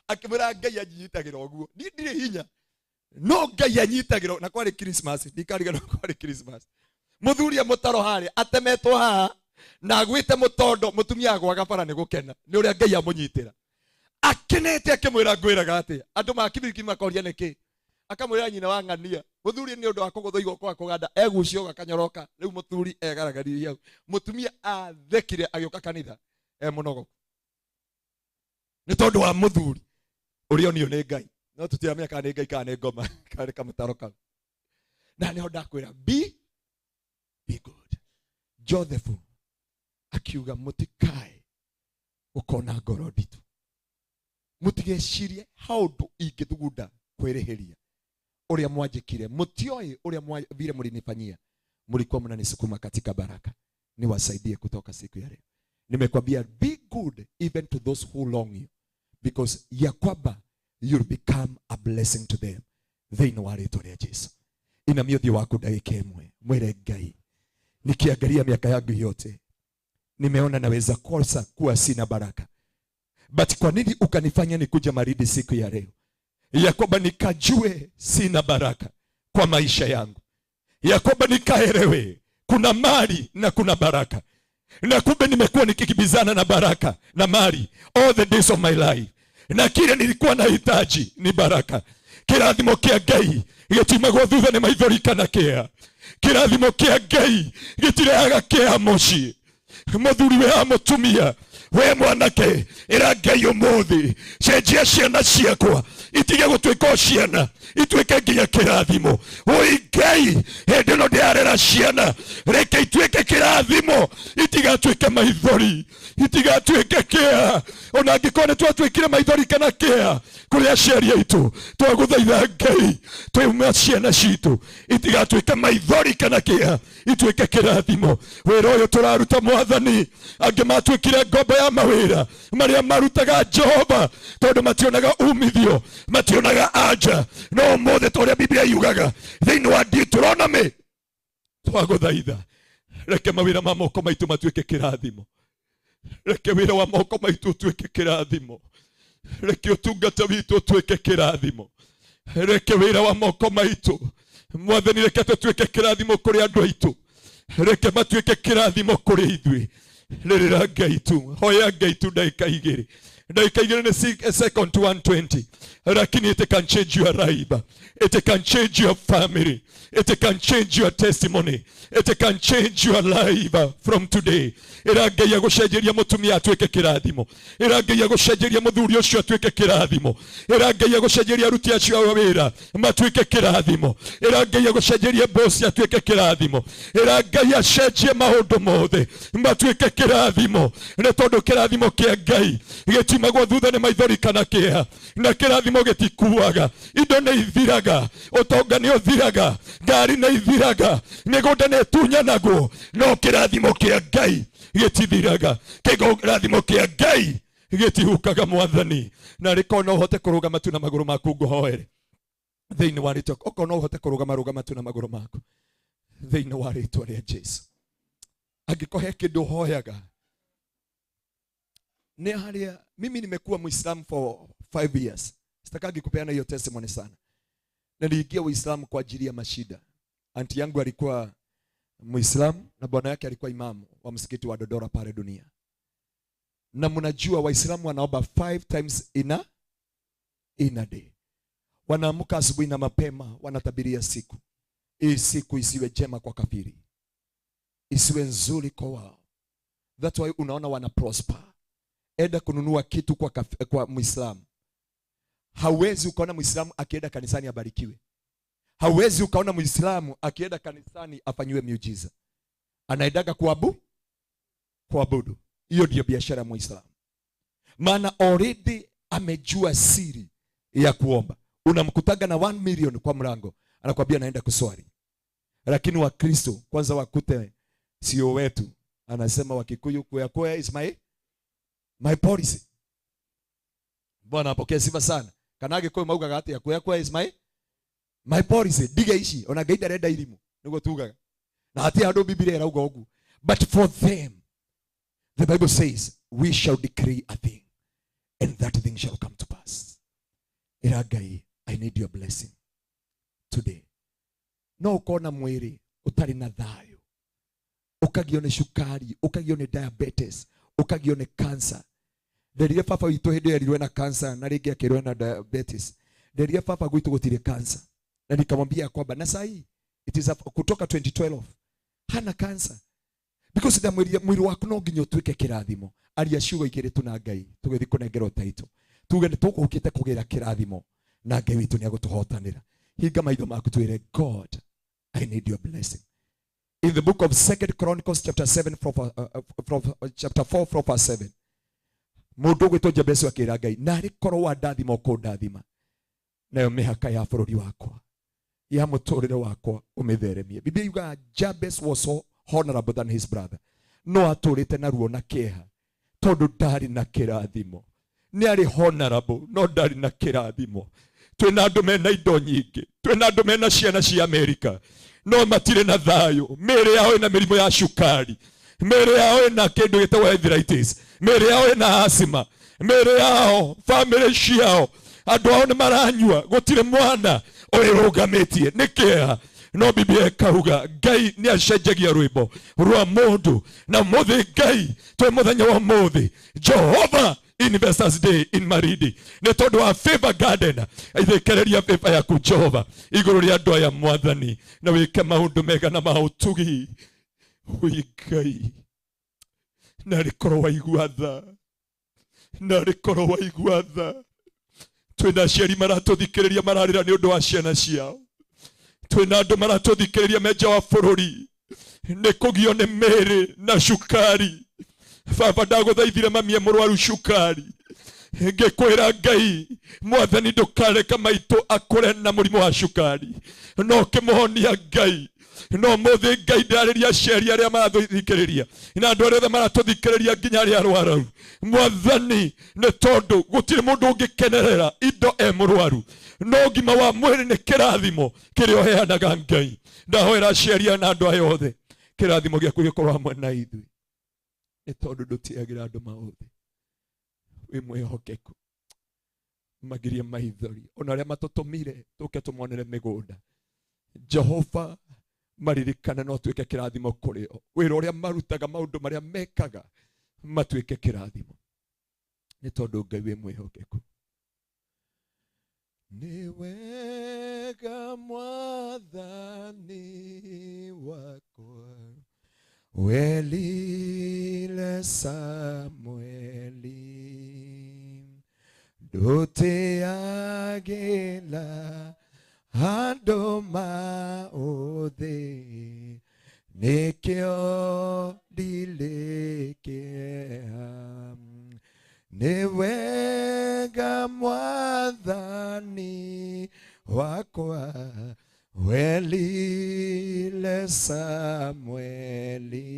akĩmwĩra, "Ngai anyinyitagĩra ũguo, niĩ ndirĩ hinya, no Ngai anyitagĩra." Na kwarĩ Christmas, ndikariganĩrwo, kwarĩ Christmas. Mũthuri e mũtaro harĩa atemetwo haha na agwĩte mũtondo, mũtumia agwaga bara nĩ gũkena nĩ ũrĩa Ngai amũnyitĩra, akenete, akĩmwĩra, "Ngwĩraga atĩa?" Andũ makibiriki makoria nĩkĩ, akamwĩra nyina wa ng'ania. Mũthuri nĩ ũndũ wa kũgũthwo igoko akũganda egucio gakanyoroka, rĩu mũthuri egaragaririe hau, mũtumia athekire, agĩũka kanitha e mũnogoku nĩ tondũ wa mũthuri ũrĩa onio nĩ Ngai, no tũtiramenya kana nĩ Ngai kana nĩ ngoma kana nĩ kamũtaro kau. Na nĩho ndakwĩra, be good. Joseph akiuga, "Mũtikae gũkorwo na ngoro nditũ, mũtigecirie haũndũ ingĩthugunda kwĩrĩhĩria ũrĩa mwanjĩkire. Mũtioĩ ũrĩa vile mlinifanyia, mlikuwa mnanisukuma katika baraka." Niwasaidie kutoka siku ya leo. Nimekwambia be good even to those who wrong you, because ya kwamba you'll become a blessing to them. Thĩinĩ wa rĩtwa rĩa Jesu. Inamia ũthiũ waku ndagĩka ĩmwe, mwĩre Ngai, nikiangalia miaka yangu yote nimeona naweza kosa kuwa sina baraka, but kwa nini ukanifanya nikuja Malindi siku ya leo, ya kwamba nikajue sina baraka kwa maisha yangu, ya kwamba nikaelewe kuna mali na kuna baraka, na kumbe nimekuwa nikikibizana na baraka na mali all the days of my life, na kile nilikuwa nahitaji ni baraka. Kirathimo kia Ngai gĩtiumagwo thutha nĩ maithori kana kĩa. Kĩrathimo kĩa Ngai gĩtirehaga kĩa mũciĩ. Mũthuri we mũtumia, we mwanake, ĩra Ngai ũmũthĩ cenjia ciana ciakwa itige gũtuĩka o ciana, ituĩke nginya kĩrathimo. Oi Ngai, hĩndĩ ĩno ndĩrarera ciana, reke ituĩke kĩrathimo, itigatuĩke maithori, itigatuĩke kĩa. Ona angĩkorwo nĩ twatuĩkire maithori kana kĩa kũrĩ aciari aitũ, twagũthaitha Ngai twĩume ciana citũ itigatuĩke maithori kana kĩa, ituĩke kĩrathimo. Wĩra ũyũ tũraruta Mwathani, angĩ matuĩkire ngombo ya mawĩra marĩa marutaga Jehova, tondũ mationaga umithio, mationaga anja. No ũmũthĩ ta ũrĩa Biblia yugaga thĩinĩ wa Deuteronomy, twagũthaitha reke mawĩra ma moko maitũ matuĩke kĩrathimo, reke wĩra wa moko maitũ ũtuĩke kĩrathimo, reke ũtungata witũ ũtuĩke kĩrathimo, reke wĩra wa moko maitũ Mwathani, reke tũtuĩke kĩrathimo kũrĩ andũ aitũ, reke matuĩke kĩrathimo kũrĩ ithuĩ. Rĩrĩra Ngai tu, hoya Ngai tu ndagĩka igĩrĩ, ndagĩka igĩrĩ nĩ second to 120, lakini it can change your life, it can change your family, it can change your testimony, it can change your life from today. Ĩra Ngai agũcenjeria mũtumia atuĩke kĩrathimo, ĩra Ngai agũcenjeria mũthuri ũcio atuĩke kĩrathimo, ĩra Ngai agũcenjeria aruti acio a wĩra matuĩke kĩrathimo, ĩra Ngai agũcenjerie bosi atuĩke kĩrathimo, ĩra Ngai acenjie maũndũ mothe matuĩke kĩrathimo, nĩ tondũ kĩrathimo kĩa Ngai gĩtiumagwo thutha nĩ maithori kana kĩeha, na kĩrathimo gĩtikuaga. Indo nĩ ithiraga, ũtonga nĩ ũthiraga, ngari nĩ ithiraga, mĩgũnda nĩ ĩtunyanagwo, no kĩrathimo kĩa Ngai gĩtithiraga. Kĩrathimo kĩa Ngai gĩtihukaga. Mwathani, na rĩkorwo no ũhote kũrũgama tu na magũrũ maku, ngũhoere thĩinĩ wa rĩtwa, okorwo no ũhote kũrũgama, rũgama tu na magũrũ maku thĩinĩ wa rĩtwa rĩa Jesu. Angĩkorwo he kĩndũ hoyaga nĩ harĩa, mimi nimekuwa Muislamu for 5 years, sitakagi kupeana hiyo testimony sana. Niliingia Uislamu kwa ajili ya mashida. Anti yangu alikuwa Muislamu na bwana yake alikuwa imamu wa msikiti wa Dodora pale Dunia, na mnajua Waislamu wanaomba five times in a day. Wanaamka asubuhi na mapema, wanatabiria siku hii, siku isiwe jema kwa kafiri, isiwe nzuri kwa wao. That's why unaona wana prosper. Enda kununua kitu kwa Muislamu, hauwezi ukaona Muislamu akienda kanisani abarikiwe. Hauwezi ukaona Muislamu akienda kanisani afanyiwe miujiza. Anaendaga kuabudu. Hiyo ndiyo biashara ya Muislamu, maana already amejua siri ya kuomba. Unamkutaga na 1 million kwa mlango, anakwambia naenda kuswali. Lakini Wakristo kwanza wakute sio wetu, anasema Wakikuyu, "Kuya kuya is my policy." Bwana apokee sifa sana. Kana Gikuyu maugaga atia? "Kuya kuya is my policy." Ndige ici ona Ngai ndarenda irimu, niguo tugaga, na hatirĩ handũ Biblia ĩrauga ũguo. But for them, the Bible says, "We shall decree a thing and that thing shall come to pass." Ĩra Ngai, "I need your blessing today." No ũkona mwĩrĩ ũtarĩ na thayũ, ũkagio nĩ cukari, ũkagio nĩ diabetes, ũkagio nĩ cancer. Nderire baba witũ hĩndĩ ĩyo erirwe na cancer na rĩngĩ akĩrwo na diabetes. Nderire baba, gwitũ gũtirĩ cancer, na nikamwambia kwamba na sahi it is kutoka 2012 hana cancer, because ndamwĩrire mwĩrĩ waku no nginya ũtuĩke kĩrathimo. Aria ciugo igĩrĩ tu na Ngai tũgĩthiĩ kũnengerwo taito, tuge nĩ tũgũkĩte kũgĩra kĩrathimo na Ngai witũ nĩ agũtũhotanĩra. Hinga maitho maku, twĩre, "God, I need your blessing." In the book of Second Chronicles chapter 7 from chapter 4 from verse 7, mũndũ ũgwĩtwo Jabesu akĩra Ngai, narĩ korwo wandathima ũkũndathima nayo mĩhaka ya bũrũri wakwa, ya mũtũrĩre wakwa, ũmĩtheremie. Biblia yugaga Jabez was so honorable than his brother. No atũrĩte na ruo na kĩeha tondũ ndarĩ na kĩrathimo. Nĩ arĩ honorable no ndarĩ na kĩrathimo. Twĩna andũ mena indo nyingĩ, twĩna andũ mena ciana cia Amerika no matirĩ na thayũ. Mĩĩrĩ yao ĩna mĩrimũ ya cukari, mĩĩrĩ yao ĩna kĩndũ gĩtagwo arthritis, mĩĩrĩ yao ĩna asthma, mĩĩrĩ yao, bamĩrĩ ciao, andũ ao nĩ maranyua, gũtirĩ mwana ũrĩrũgamĩtie. Nĩ kĩeha. No Biblia ĩkauga Ngai nĩ acenjagia rwĩmbo rwa mũndũ. Na mũthĩ Ngai twĩ mũthenya wa ũmũthĩ, Jehova Investors Day in Maridi, nĩ tondũ wa Favor Garden, ithekereria favor yaku Jehova igũrũ rĩa andũ aya Mwathani, na wĩke maũndũ mega na ma ũtugi. Wĩ Ngai, narĩ korwo waigua tha, narĩ korwo waigua tha. Twĩna aciari maratũthikĩrĩria mararĩra nĩ ũndũ wa ciana ciao. Twĩna andũ maratũthikĩrĩria me nja wa bũrũri nĩ kũgio nĩ mĩĩrĩ na cukari. Baba, ndagũthaithire mamie mũrwaru cukari, ngĩkwĩra Ngai Mwathani ndũkareka maitũ akũre na mũrimũ wa cukari, no kĩmũhonia Ngai. No mũthĩ Ngai ndarĩria aciari arĩa maratũthikĩrĩria na andũ arĩa othe maratũthikĩrĩria nginya arĩa arwaru Mwathani, nĩ tondũ gũtirĩ mũndũ ũngĩkenerera indo e mũrwaru, no ũgima wa mwĩrĩ nĩ kĩrathimo kĩrĩa ũheanaga Ngai. Ndahoera aciari aya na andũ aya othe, kĩrathimo gĩaku gĩkorwo hamwe na ithuĩ, nĩ tondũ ndũtiagĩra andũ maũthĩ, wĩ mwĩhokeku. Magirie maithori ona arĩa matũtũmire tũke tũmonere mĩgũnda. Jehova, maririkane no tuĩke kĩrathimo kũrĩ o. Wĩra ũrĩa marutaga, maũndũ marĩa mekaga, matuĩke kĩrathimo, nĩ tondũ Ngai wĩ mwĩhokeku. Nĩ wega Mwathani wakwa welile Samueli, ndũtĩagĩra andũ maũthĩ, nĩkĩo ndirĩ kĩeha. Nĩ wega Mwathani wakwa welile Samueli,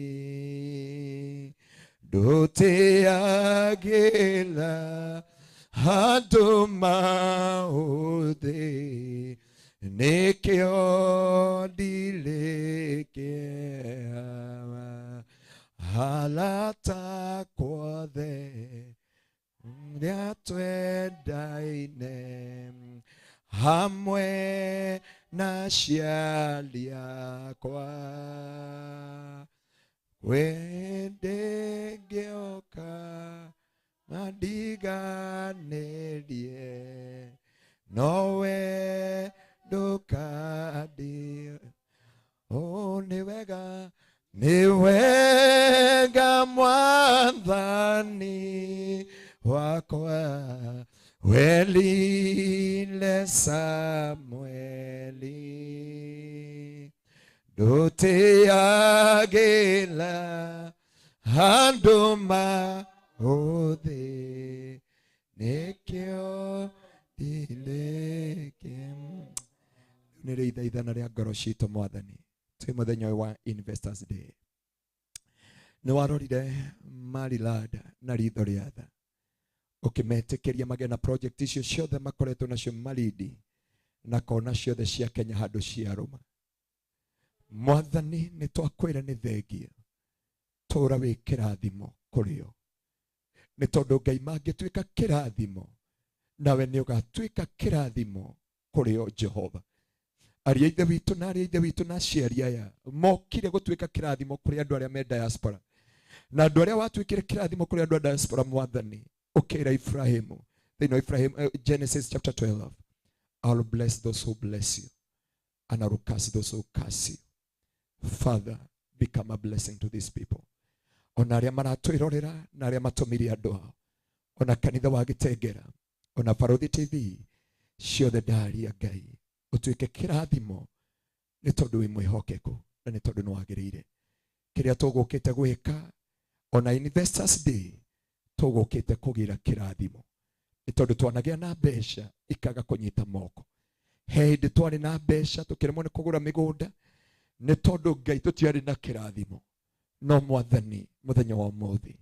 ndũtĩagĩra andũ maũthĩ, nĩkĩo ndirĩ kĩeha. Arata akwa othe rĩa twendaine hamwe na aciari akwa, wende ngĩoka mandiganĩrie, nowe ndũkandi. Oh, nĩ wega, nĩ wega Mwathani wakwa welile Samueli, ndũtĩagĩra andũ maũthĩ, nĩkĩo ndirĩ. Nĩ rĩ ithaithana rĩa ngoro citũ Mwathani, twĩ mũthenya ũyũ wa Investors Day. Nĩ warorire Maryland na ritho rĩa tha, ũkĩmetĩkĩria magĩe na project icio ciothe makoretwo nacio Malindi na kona ciothe cia Kenya handũ ciarũma. Mwathani, nĩ twakwĩra nĩ thengia, tũra wĩ kĩrathimo kũrĩ o, nĩ tondũ Ngai mangĩtuĩka kĩrathimo, nawe nĩ ũgatuĩka kĩrathimo kũrĩ o. Jehova, aria ithe witũ na aria ithe witũ na aciari aya mokire gũtuĩka kĩrathimo kũrĩ andũ arĩa me diaspora, na andũ arĩa watuĩkire kĩrathimo kũrĩ andũ a diaspora. Mwathani, ũkĩra Ibrahimu thĩinĩ wa Ibrahim, Genesis chapter 12, "I will bless those who bless you and I will curse those who curse you." Father, become a blessing to these people, ona arĩa maratwĩrorera na arĩa matũmire andũ ao, ona kanitha wa Gĩtengera, ona Barothi TV ciothe. Ndaria Ngai ũtuĩke kĩrathimo, nĩ tondũ wĩ mwĩhokeku na nĩ tondũ nĩ wagĩrĩire. Kĩrĩa tũgũkĩte gwĩka ona Investors Day, tũgũkĩte kũgĩra kĩrathimo, nĩ tondũ twanagĩa na mbeca ikaga kũnyita moko. He hĩndĩ twarĩ na mbeca tũkĩremwo nĩ kũgũra mĩgũnda, nĩ tondũ Ngai tũtiarĩ na kĩrathimo. No Mwathani, muthenya wa umuthi,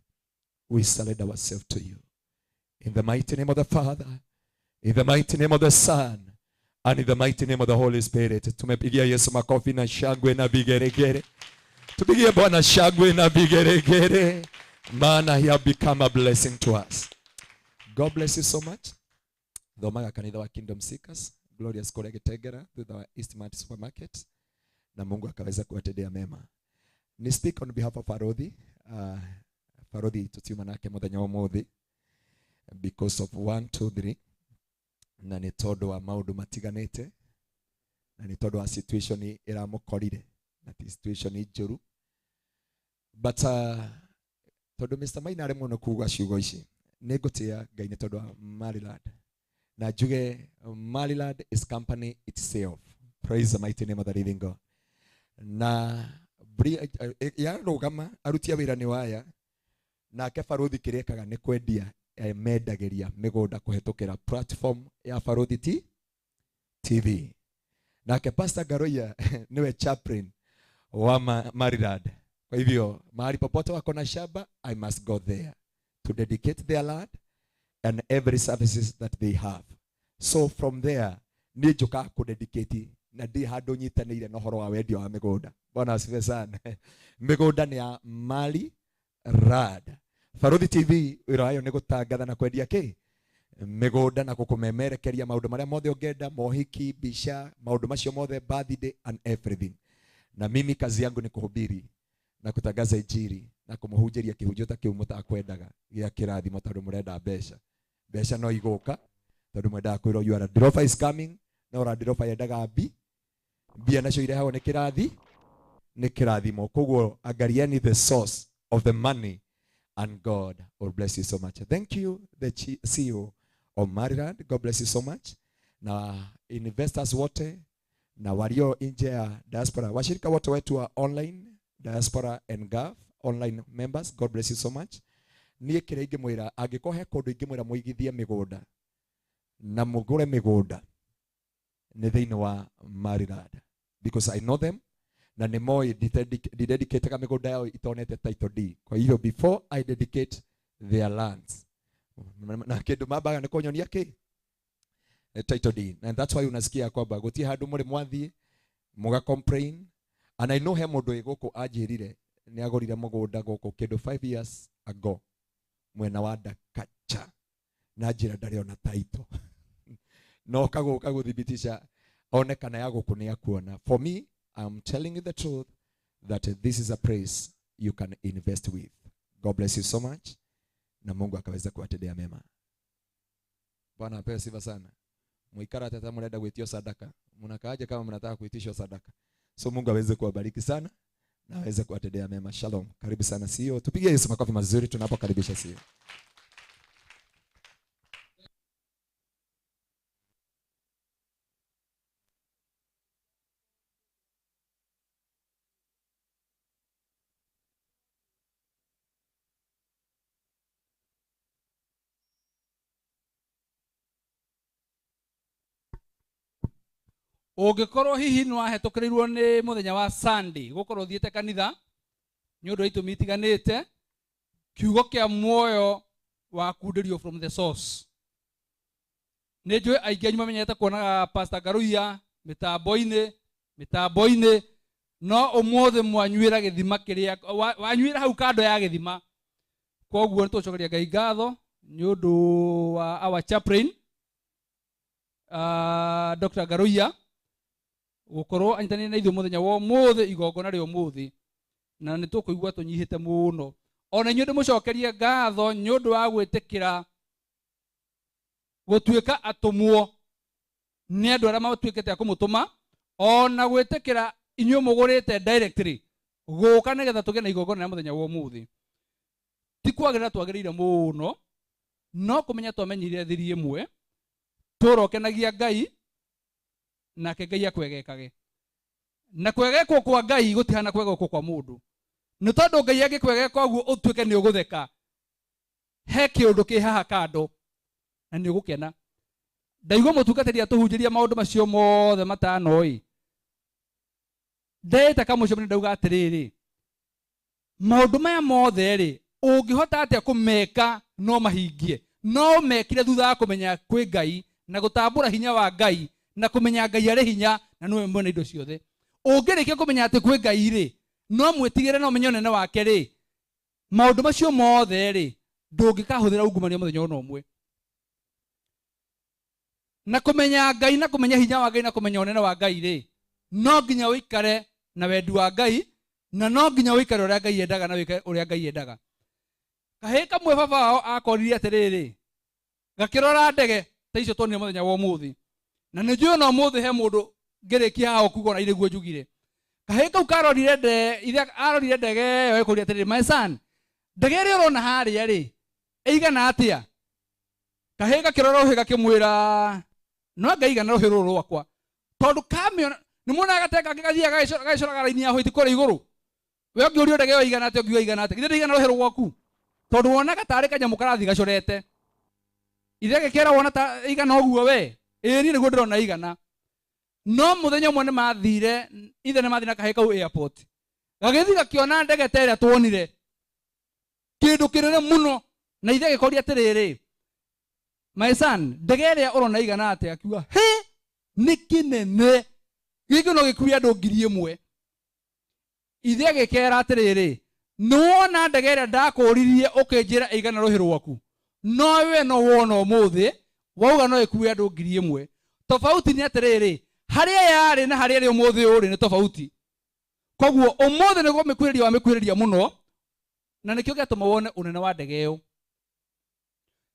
we surrender ourselves to you. In the mighty name of the Father, in the mighty name of the Son, and in the mighty name of the Holy Spirit. Tumepigia Yesu makofi na shangwe na vigeregere. Tupigie Bwana shangwe na vigeregere, maana he have become a blessing to us. God bless you so much. Thomaga kanitha wa Kingdom Seekers, Glorious Kore Gĩtengera, thutha wa Eastmart Supermarket, na Mungu akaweza kuwatendea mema. Ni speak on behalf of Farodhi. Farodhi tutiuma nake muthenya wa umuthi because of 1 2 3, na nĩ tondũ wa maũndũ matiganĩte, na nĩ tondũ wa situation ĩramũkorire, na ti situation njũru, but tondũ Mr. Maina aremwo nĩ kuga ciugo ici, nĩ ngũtĩa Ngai nĩ tondũ wa Maryland, na njuge Maryland is company itself. Praise the mighty name of the living God. Na yarũgama aruti a wĩra nĩ waya, nake Baruthi kĩrĩa ekaga nĩ kwendia, mendagĩria mĩgũnda kũhetũkĩra platform ya Baruthi TV. Nake Pastor Garoya niwe chaplain wa Maryland. Kwa hivyo mahali popote wako na shamba, I must go there to dedicate their land and every services that they have. So from there niĩ njũkaga kũdedicate, na ndĩ handũ nyitanĩire na ũhoro wa wendia wa mĩgũnda. Bwana asifiwe sana. Mĩgũnda nĩ ya Maryland. Baruthi TV wĩra wayo nĩ gũtangatha na kwendia kĩ? Mĩgũnda na gũkũmemerekeria maũndũ marĩa mothe ũngĩenda, mohiki, mbica, maũndũ macio mothe, birthday and everything. Na mimi kazi yangu ni kuhubiri na kutangaza injili na kũmũhunjĩria kĩhunjio ta kĩu mũtakwendaga gĩa kĩrathimo, tondũ mũrenda mbeca. Mbeca no igũka tondũ mwendaga kwĩrwo you are a driver is coming, no Land Rover yendaga mbia nacio irehagwo nĩ kĩrathi, nĩ kĩrathimo. Koguo angalieni the source of the money, and God will bless you so much. Thank you, the CEO of Maryland. God bless you so much. Na investors wote na walio nje ya diaspora, washirika wote wetu wa online diaspora and gov online members, God bless you so much. Niĩ kĩrĩa ingĩmwĩra, angĩkorwo he kũndũ ingĩmwĩra mũigithie mĩgũnda na mũgũre mĩgũnda, nĩ thĩinĩ wa Maryland, because I know them na nĩ moĩ ndidedicatega mĩgũnda yao itonete title deed. Kwa hiyo before I dedicate their lands, na kĩndũ mambaga nĩ kũnyonia kĩ title deed, and that's why unasikia kwamba gũtirĩ handũ mũrĩ mwathiĩ mũga complain. And I know he mũndũ wĩ gũkũ anjĩrire nĩ agũrire mũgũnda gũkũ kĩndũ 5 years ago mwena wa Dakacha, na njĩra ndarĩ ona title. No kagũka gũthibitisha one kana ya gũkũ nĩ akuona. For me, I'm telling you the truth that this is a place you can invest with. God bless you so much, na Mungu akaweza kuwatendea mema. Bwana apewe sifa sana. Muikara tata mnaenda kuitio sadaka, mnakaaje kama mnataka kuitishwa sadaka? So Mungu aweze kuwabariki sana na aweze kuwatendea mema. Shalom. Karibu sana CEO. Tupige Yesu makofi mazuri tunapokaribisha CEO. Ũngĩkorwo hihi nĩ wahetũkĩrĩirwo nĩ mũthenya wa Sunday gũkorwo ũthiĩte kanitha nĩ ũndũ wa itũmi itiganĩte, kiugo kĩa muoyo wakundĩrio from the source. Nĩ njũĩ aingĩ anyu mamenyete kuonaga Pastor Garuia mĩtambo-inĩ, no ũmũthĩ mwanyuĩra gĩthima kĩrĩa wanyuĩra hau kando ya gĩthima. Koguo nĩ tũcokeria Ngai ngatho nĩ ũndũ wa our chaplain, Dr. Garuia gũkorwo anyitanĩire na ithuĩ mũthenya wa ũmũthĩ, igongona rĩa ũmũthĩ, na nĩ tũkũigua tũnyihĩte mũno. Ona inyuĩ ndĩmũcokerie ngatho nĩ ũndũ wa gwĩtĩkĩra gũtuĩka atũmwo nĩ andũ arĩa matuĩkĩte a kũmũtũma, ona gwĩtĩkĩra inyuĩ mũgũrĩte directly gũka nĩgetha tũgĩe na igongona rĩa mũthenya wa ũmũthĩ. Ti kwagĩrĩra twagĩrĩire mũno, no kũmenya twamenyire thiri ĩmwe, tũrokenagia Ngai nake Ngai akwegekage. Na kwegekwo kwa Ngai gũtihana kwegekwo kwa mũndũ, nĩ tondũ Ngai angĩkwegeka ũguo ũtuĩke nĩ ũgũtheka, he kĩũndũ kĩ haha kando na nĩ ũgũkena. Ndaigua mũtungatĩri atũhunjĩria maũndũ macio mothe matano ĩ, ndeta kamũcemanio ndauga atĩrĩrĩ, Maũndũ maya mothe rĩ, ũngĩhota atĩa kũmeka no mahingie? No mekire thutha wa kũmenya kwĩ Ngai na gũtambũra hinya wa Ngai na kũmenya Ngai arĩ hinya na nĩwe mwene indo ciothe. Ũngĩrĩkia kũmenya atĩ kwĩ Ngai rĩ, no mwĩtigĩre na ũmenye ũnene wake rĩ, maũndũ macio mothe rĩ, ndũngĩkahũthĩra ungumania mũthenya ona ũmwe. Na kũmenya Ngai na kũmenya hinya wa Ngai na kũmenya ũnene wa Ngai rĩ, no nginya ũikare na wendi wa Ngai na no nginya ũikare ũrĩa Ngai endaga na wĩke ũrĩa Ngai endaga. Kahĩĩ kamwe baba wao akoririe atĩrĩrĩ, gakĩrora ndege ta icio tuonire mũthenya wa ũmũthĩ, na nĩ njũĩ ona ũmũthĩ he mũndũ ngĩrĩkia haha ũkuga ona irĩguo njugire. Kahĩĩ kau karorire nde, ithe arorire ndege ĩyo ĩkũria atĩrĩrĩ, my son, ndege ĩrĩa ũrona harĩa rĩ, ĩigana atĩa? Kahĩĩ gakĩrora rũhĩ gakĩmwĩra, no anga ĩigana rũhĩ rũrũ rwakwa, tondũ kamĩona nĩ muonaga gatege kangĩ gathiaga gagĩcoraga raini ya hwaiti kũrĩa igũrũ. We ũngĩũrio ndege ĩyo ĩigana atĩa, ũngiuga ĩigana atĩa? Githĩ ndĩigana rũhĩ rwaku? Tondũ wonaga tarĩ kanyamũ karathiĩ gacorete. Ithe agĩkĩra wona ta ĩigana ũguo we? Ĩĩ niĩ nĩguo ndĩrona ĩigana. No mũthenya ũmwe nĩ mathire, ithe nĩ mathire na kahĩĩ kau airport. Gagĩthiĩ gakĩona ndege ta ĩrĩa tuonire, kĩndũ kĩnene mũno. Na ithe agĩkoria atĩrĩrĩ, my son, ndege ĩrĩa ũrona ĩigana atĩa? Akiuga, hĩ, nĩ kĩnene, gĩkĩ no gĩkue andũ 1000. Ithe agĩkera atĩrĩrĩ, nĩwona ndege ĩrĩa ndakũririe ũkĩnjĩra ĩigana rũhĩ rwaku, no we no wona ũmũthĩ wauga no ĩkue andũ 1000. Tofauti nĩ atĩrĩrĩ, harĩa yarĩ na harĩa ĩrĩ ũmũthĩ ũrĩ nĩ tofauti. Koguo ũmũthĩ nĩguo mĩkuhĩrĩria wa mĩkuhĩrĩria mũno, na nĩkĩo gĩatũma wone ũnene wa ndege ĩyo.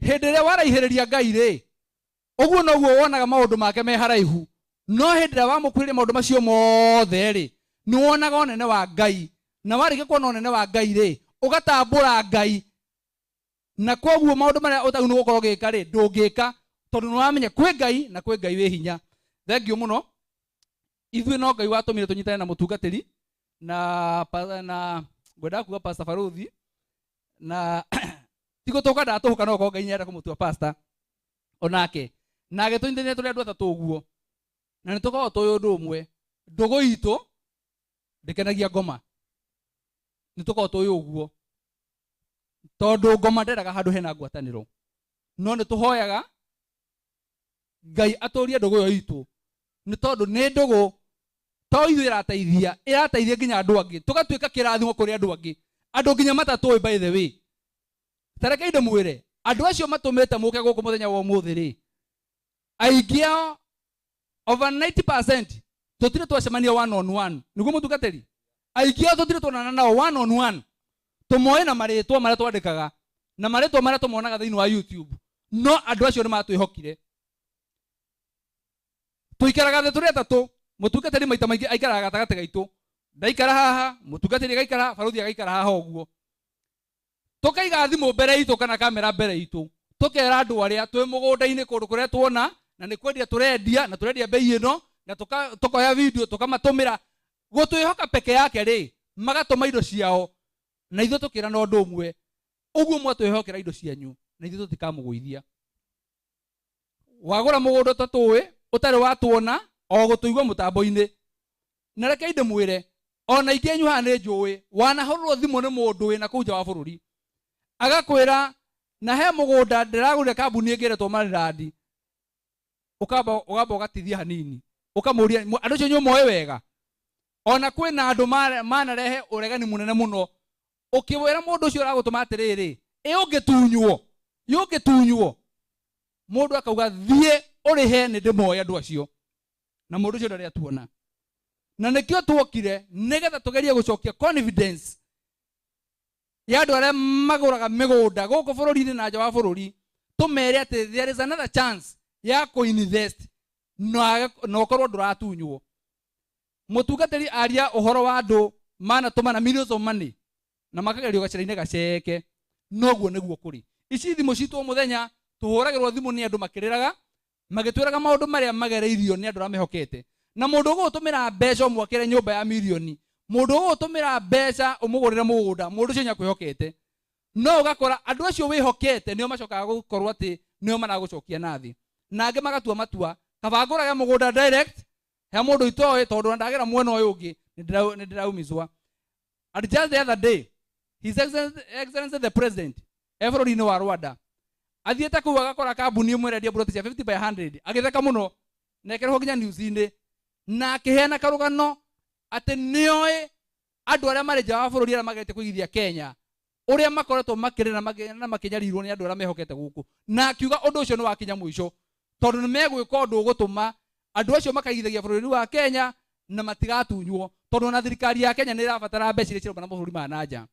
Hĩndĩ ĩrĩa waraihĩrĩria Ngai rĩ, ũguo noguo wonaga maũndũ make me haraihu. No hĩndĩ ĩrĩa wamũkuhĩrĩria maũndũ macio mothe rĩ, nĩ wonaga ũnene wa Ngai. Na warĩkia kuona ũnene wa Ngai rĩ, ũgatambũra Ngai. Na koguo maũndũ marĩa ũtagĩrĩirwo nĩ gũkorwo ũgĩka rĩ, ndũngĩka, tondũ nĩ wamenya kwĩ Ngai na kwĩ Ngai wĩ hinya. Thengiũ mũno. Ithuĩ no Ngai watũmire tũnyitane na mũtungatĩri na na ngwendaga kuga Pastor Baruthi, na ti gũtũka ndatũka, no korwo Ngai nĩarenda kũmũtua pastor onake, na agĩtũnyitithania tũrĩ andũ atatũ ũguo, na nĩ tũkoragwo tũĩ ũndũ ũmwe, ndũgũ itũ ndĩkenagia ngoma. Nĩ tũkoragwo tũĩ ũguo, tondũ ngoma ndendaga handũ hena ngwatanĩro. No nĩ tũhoyaga Ngai atũrie ndũgũ ĩyo itũ, nĩ tondũ nĩ ndũgũ to ithuĩ ĩrateithia, ĩrateithia nginya andũ angĩ, tũgatuĩka kĩrathimo kũrĩ andũ angĩ, andũ nginya matatũĩ. By the way, ta reke ndĩmwĩre, andũ acio matũmĩte mũke gũkũ mũthenya wa ũmũthĩ rĩ, aingĩ ao over 90% tũtirĩ twacemania one on one. Nĩguo mũtungatĩri, aingĩ ao tũtirĩ tuonana nao one on one. Tũmoĩ na marĩtwa marĩa twandĩkaga na marĩtwa marĩa tũmonaga thĩinĩ wa YouTube, no andũ acio nĩ matwĩhokire. Tũikaraga thĩ tũrĩ atatũ. Mũtungatĩri maita maingĩ aikaraga gatagatĩ gaitũ, ndaikara haha, mũtungatĩri agaikara, baruthi agaikara haha ũguo. Tũkaiga thimũ mbere itũ kana kamera mbere itũ, tũkera andũ arĩa twĩ mũgũnda-inĩ kũndũ kũrĩa tuona na nĩ kwendia tũrendia, na tũrendia bei ĩno, na tũkoya video tũkamatũmĩra. Gũtwĩhoka peke yake rĩ, magatũma indo ciao, na ithuĩ tũkĩra na ũndũ ũmwe, ũguo mwatwĩhokera indo cianyu, na ithuĩ tũtikamũgũithia. Wagũra mũgũnda ũtatũĩ, ũtarĩ watuona o gũtũigua mũtambo-inĩ. Na reke ndĩmwĩre, ona ingĩ anyu haha nĩ njũĩ, wanahũrĩrwo thimũ nĩ mũndũ wĩna kũu nja wa bũrũri, agakwĩra na he mũgũnda ndĩragũrire kambuni ĩngĩ ĩretwo Maryland. Ũkamba ũgatithia hanini, ũkamũria andũ acio nĩ wega. Ona kwĩna andũ manarehe ũregani mũnene mũno, ũkĩwĩra mũndũ ũcio ũragũtũma atĩrĩrĩ, ĩ ũngĩtunywo, ĩ ũngĩtunywo, mũndũ akauga thiĩ ũrĩhe, nĩ ndĩmoĩ andũ acio. Na mũndũ ũcio ndarĩ atuona. Na nĩkĩo tuokire nĩgetha tũgerie gũcokia confidence ya andũ arĩa magũraga mĩgũnda gũkũ bũrũri-inĩ na nja wa bũrũri, tũmere atĩ there is another chance ya kũ-invest na ũkorwo ndũratunywo. Mũtungatĩri aria ũhoro wa andũ manatũmana millions of money na makagerio gacĩra-inĩ gaceke, noguo nĩguo kũrĩ. Ici thimũ citũ o mũthenya tũhũragĩrwo thimũ nĩ andũ makĩrĩraga, magĩtwĩraga maũndũ marĩa magereirio nĩ andũ arĩa mehokete. Na mũndũ ũgũgũtũmĩra mbeca ũmwakĩre nyũmba ya mirioni, mũndũ ũgũgũtũmĩra mbeca ũmũgũrĩre mũgũnda, mũndũ ũcio nĩakwĩhokete. No ũgakora andũ acio wĩhokete nĩo macokaga gũkorwo atĩ nĩo maragũcokia na thĩ, na angĩ magatua matua kaba ngũrage mũgũnda direct he mũndũ itoĩ, tondũ ona ndagera mwena ũyũ ũngĩ nĩ ndĩraumizwa. And just the other day His Excellency the President e bũrũri-inĩ wa Rwanda athiĩte kũu agakora kambuni ĩmwe ĩrendia buroti cia 50 by 100 agĩtheka mũno na ĩkĩrehwo nginya news-inĩ na akĩheana karũgano atĩ nĩoĩ andũ arĩa marĩ nja wa bũrũri arĩa magerete kũigithia Kenya ũrĩa makoretwo makĩrĩra na makĩnyarirwo nĩ andũ arĩa mehokete gũkũ, na akiuga ũndũ ũcio nĩ wakinya mũico tondũ nĩ megwĩka ũndũ ũgũtũma andũ acio makaigithagia bũrũri wa Kenya na matigatunywo tondũ ona thirikari ya Kenya nĩ ĩrabatara mbeca iria cirauma na mabũrũri ma na nja.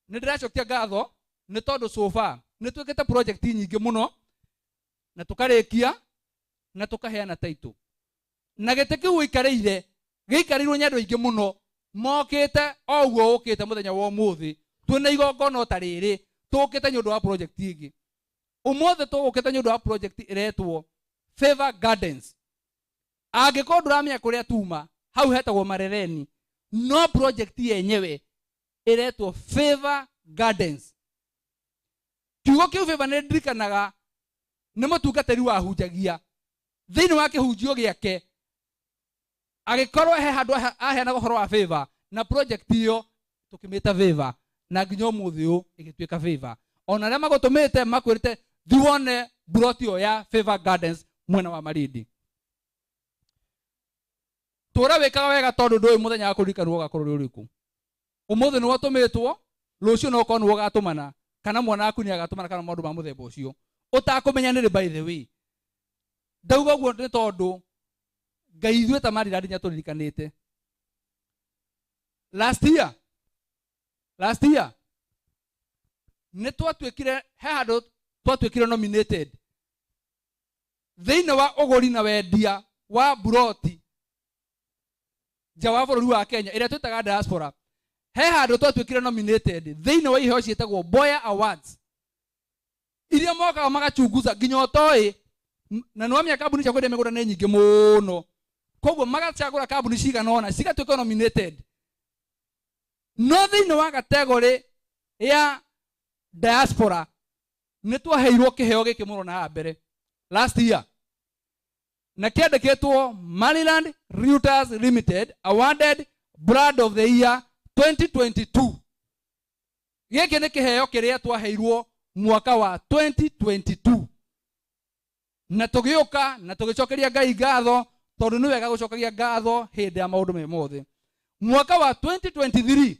Nĩ ndĩracokia ngatho nĩ tondũ so far nĩ twĩkĩte project nyingĩ mũno na tũkarĩkia na tũkaheana title, na gĩtĩ kĩu ũikarĩire gĩikarĩirwo nĩ andũ aingĩ mũno mokĩte o ũguo ũkĩte mũthenya wa ũmũthĩ twĩna igongona ta rĩrĩ tũkĩte nĩ ũndũ wa project ĩngĩ. Ũmũthĩ tũgũkĩte nĩ ũndũ wa project ĩretwo Favor Gardens. Angĩkorwo ndũramenya kũrĩa tuma hau hetagwo Marereni, no project yenyewe ĩretwo Favor Gardens. Kiugo kĩu favor nĩ ndirikanaga nĩ mũtungatĩri wahunjagia thĩinĩ wa kĩhunjio gĩake agĩkorwo he handũ aheanaga ũhoro wa favor, na project ĩyo tũkĩmĩta favor na nginya ũmũthĩ ũyũ ĩgĩtuĩka favor. Ona arĩa magũtũmĩte makwĩrĩte thi wone buroti ĩyo ya Favor Gardens mwena wa Malindi. Tũra wĩkaga wega tondũ ndũĩ mũthenya wa kũririkanwo ũgakorwo ũrĩ ũrĩkũ. Ũmũthĩ nĩwe ũtũmĩtwo, rũciũ no ũkorwo nĩwe ũgatũmana, kana mwana waku nĩ agatũmana, kana maũndũ ma mũthemba ũcio ũtakũmenya nĩ rĩ. By the way, ndauga ũguo nĩ tondũ Ngai ithuĩ ta Maryland nĩ atũririkanĩte. Last year nĩ twatuĩkire he handũ twatuĩkire nominated thĩinĩ wa ũgũri na wendia wa buroti nja wa bũrũri wa Kenya ĩrĩa twĩtaga diaspora. He handũ twatuĩkire nominated thĩinĩ wa iheo ciĩtagwo Boya Awards iria mokaga magachunguza nginya ũtoĩ, na nĩ wamenya kambuni cia kwendia mĩgũnda nĩ nyingĩ mũno, koguo magacagũra kambuni cigana ũna cigatuĩka nominated. No thĩinĩ wa category ya diaspora nĩ twaheirwo kĩheo gĩkĩ mũno na haha mbere last year, na kĩandĩkĩtwo Maryland Realtors Limited awarded Brand of the Year 2022. Gĩkĩ nĩ kĩheo kĩrĩa twaheirwo mwaka wa 2022, na tũgĩũka na tũgĩcokeria Ngai ngatho tondũ nĩ wega gũcokagia ngatho hĩndĩ ya maũndũ me mothe. Mwaka wa 2023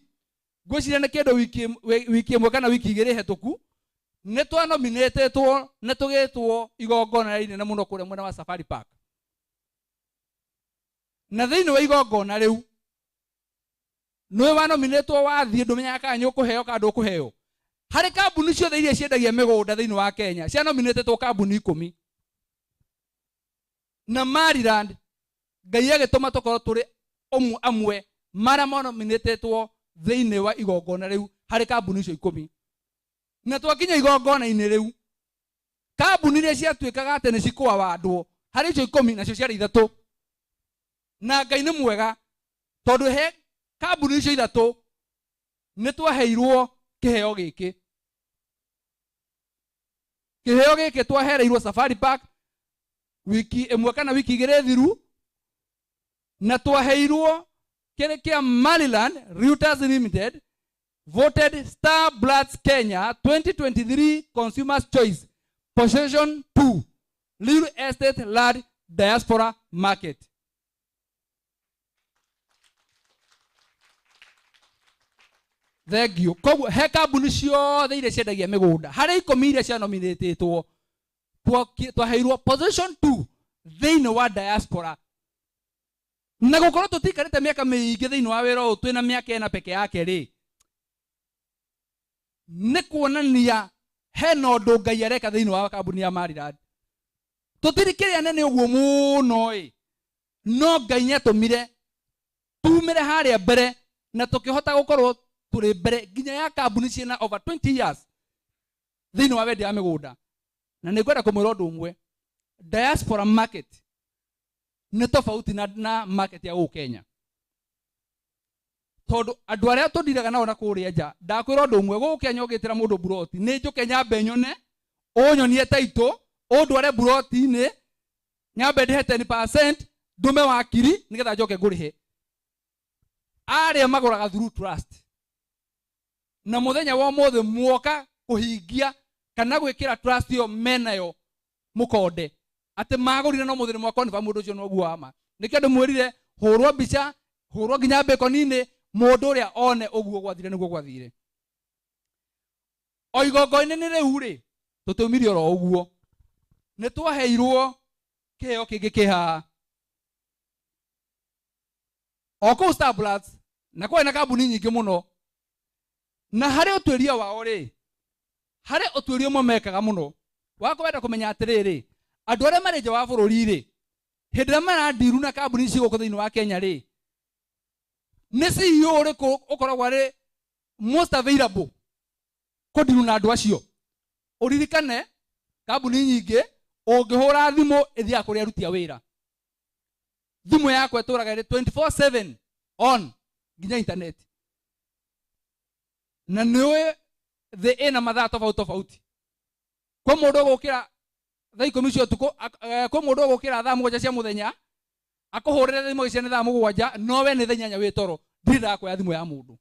ngwĩciria nĩ kĩndũ wiki ĩmwe kana wiki igĩrĩ hetũku nĩ twanominĩtĩtwo na tũgĩtwo igongona rĩnene mũno kũrĩa mwena wa Safari Park, na thĩinĩ wa igongona rĩu nĩwe wanominĩtwo wathiĩ ndũmenyaga kana nĩ ũkũheo kana ndũkũheo. Harĩ kambuni ciothe iria ciendagia mĩgũnda thĩinĩ wa Kenya cianominĩtĩtwo kambuni 10, na Maryland Ngai agĩtũma tũkorwo tũrĩ amwe marĩa manominĩtĩtwo thĩinĩ wa igongona rĩu harĩ kambuni icio 10. Na twakinya igongona-inĩ rĩu kambuni iria ciatuĩkaga atĩ nĩ cikũawandwo harĩ icio 10 nacio ciarĩ 3, na Ngai nĩ mwega tondũ he kambuni icio 3 nĩ twaheirwo kĩheo gĩkĩ. Kĩheo gĩkĩ twahereirwo Safari Park wiki ĩmwe kana wiki igĩrĩ thiru, na twaheirwo kĩrĩ kĩa Maryland Realtors Limited voted Star Bloods Kenya 2023 Consumers Choice Position 2 Real Estate Land Diaspora Market. Thank you. Koguo he kambuni ciothe iria ciendagia mĩgũnda harĩ 10 iria cianominĩtĩtwo twaheirwo position 2 thĩinĩ wa diaspora. Na gũkorwo tũtikarĩte mĩaka mĩingĩ thĩinĩ wa wĩra ũyũ twĩna mĩaka ĩna peke yake rĩ, nĩ kuonania hena ũndũ Ngai areka thĩinĩ wa kambuni ya Maryland. Tũtirĩ kĩrĩa nene ũguo mũno ĩ, no Ngai nĩatũmire tumĩre harĩa mbere na tũkĩhota gũkorwo tũrĩ mbere nginya ya kambuni ciĩna over 20 years thĩinĩ wa wendia wa mĩgũnda. Na nĩngwenda kũmwĩra ũndũ ũmwe, diaspora market nĩ tofauti na market ya gũkũ Kenya, tondũ andũ arĩa tũndiraga nao na kũrĩa nja, ndakwĩra ũndũ ũmwe, gũkũ Kenya ũgĩtĩra mũndũ buroti nĩ njũke nyambe nyone ũnyonie taitũ ũndware buroti-inĩ nyambe ndĩhe 10% ndũme wakiri nĩgetha njoke ngũrĩhe. Arĩa magũraga through trust, Na muthenya wa mothe muoka kuhingia kana gwikira trust yo menayo mukonde ati magurire no muthenya mwako ni mundu ucio noguo ama nikio ndimwirire hurwo mbica hurwo nginya mbekoni-ini mundu uria one uguo gwathire niguo gwathire. O igongona-inĩ nĩ rĩu rĩ tũtũmirie oro ũguo nĩ twaheirwo kĩheo kĩngĩ kĩ haha o kũu Star Brands, na kwarĩ na kambuni nyingĩ mũno, na harĩ ũtuĩria wao rĩ, harĩ ũtuĩria ũmwe mekaga mũno wa kwenda kũmenya atĩrĩrĩ, andũ arĩa marĩ nja wa bũrũri rĩ, hĩndĩ ĩrĩa marandiru na kambuni ici gũkũ thĩinĩ wa Kenya rĩ, nĩ CEO ũrĩkũ ũkoragwo arĩ most available kũndiru na andũ acio. Ũririkane kambuni nyingĩ ũngĩhũra thimũ ĩthiaga kũrĩ aruti a wĩra, thimũ yakwa ĩtũraga ĩrĩ 24/7 on nginya internet, na nĩũĩ thĩ ĩna mathaa tofauti tofauti. Kwĩ mũndũ ũgũkĩra thaa 10 cia ũtukũ, kwĩ mũndũ ũgũkĩra thaa 7 cia mũthenya akũhũrĩre thimũ icio nĩ thaa 7, no we nĩ thaa 8 wĩ toro. Ndirĩ ndakuoya thimũ ya mũndũ,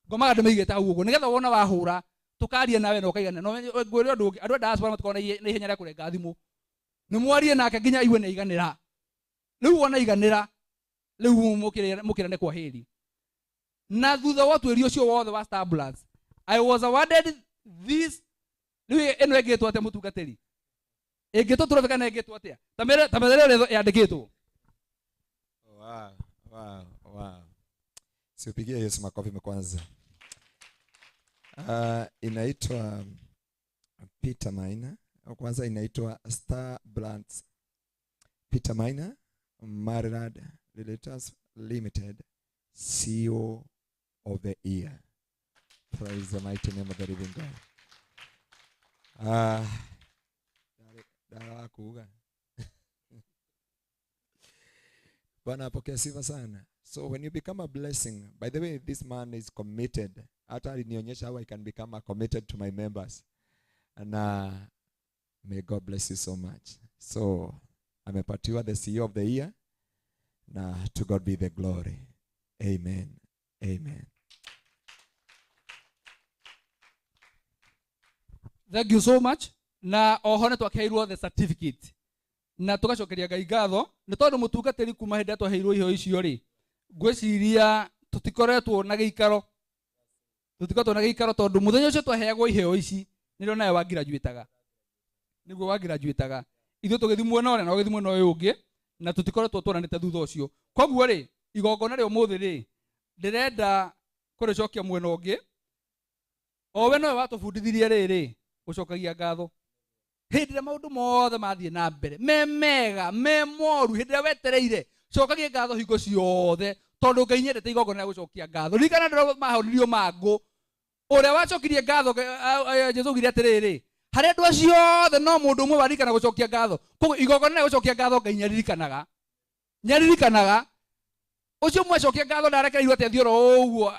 ngomaga ndĩmĩigĩte hau ũguo nĩgetha wona wahũra tukaria nawe na ũkaigana. No ngwĩre ũndũ ũngĩ, andũ a diaspora matikoragwo na ihenya rĩa kũrenga thimũ, nĩ mwarie nake nginya aigue nĩ aiganĩra. Rĩu wona aiganĩra, rĩu mũkĩrane kwa heri. Na thutha wa ũtuĩria ũcio wothe wa Star Brands, I was awarded this. Rĩu ĩno ĩngĩtwo atĩa mũtungatĩri? Ĩngĩtwo trophy kana ĩngĩtwo atĩa? Ta mere ũrĩa yandĩkĩtwo. Wow, wow, wow. Siupigie Yesu makofi kwanza. Inaitwa Peter Maina. Kwanza inaitwa Star Brands Peter Maina Maryland Realtors Limited CEO of the Year. Praise the mighty name of the living God. Dara kuuga. Bwana apokee sifa sana. So when you become a blessing, by the way, this man is committed. Hata alinionyesha how I can become a committed to my members. And may God bless you so much. So amepatiwa the CEO of the year. Na to God be the glory. Amen. Amen. Thank you so much. Na oho nĩ twaheirwo the certificate. Na tũgacokeria Ngai ngatho nĩ tondũ mũtungatĩri kuma hĩndĩ ĩrĩa twaheirwo iheo icio rĩ, ngwĩciria tũtikoretwo na gĩikaro, tũtikoretwo na gĩikaro tondũ mũthenya ũcio twaheagwo iheo ici nĩrĩo nawe wangraduĩtaga, nĩguo wangraduĩtaga, ithuĩ tũgĩthiĩ mwena ũrĩa na ũgĩthiĩ mwena ũyũ ũngĩ, na tũtikoretwo tuonanĩte thutha ũcio. Koguo rĩ, igongona rĩa ũmũthĩ rĩ, ndĩrenda kũrĩcokia mwena ũngĩ. O we nowe watũbundithirie rĩrĩ, gũcokagia ngatho hĩndĩ ĩrĩa maũndũ mothe mathiĩ na mbere me mega me moru, hĩndĩ ĩrĩa wetereire cokagia ngatho hingo ciothe, tondũ Ngai nĩendete igongona rĩa gũcokia ngatho. Ririkana andũ arĩa mahonirio mangũ, ũrĩa wacokirie ngatho, Jesũ augire atĩrĩrĩ, harĩ andũ acio othe no mũndũ ũmwe waririkana gũcokia ngatho. Koguo igongona rĩa gũcokia ngatho Ngai nĩaririkanaga, nĩaririkanaga. Ũcio mwacokia ngatho ndarekereirwo atĩ athiĩ oro ũguo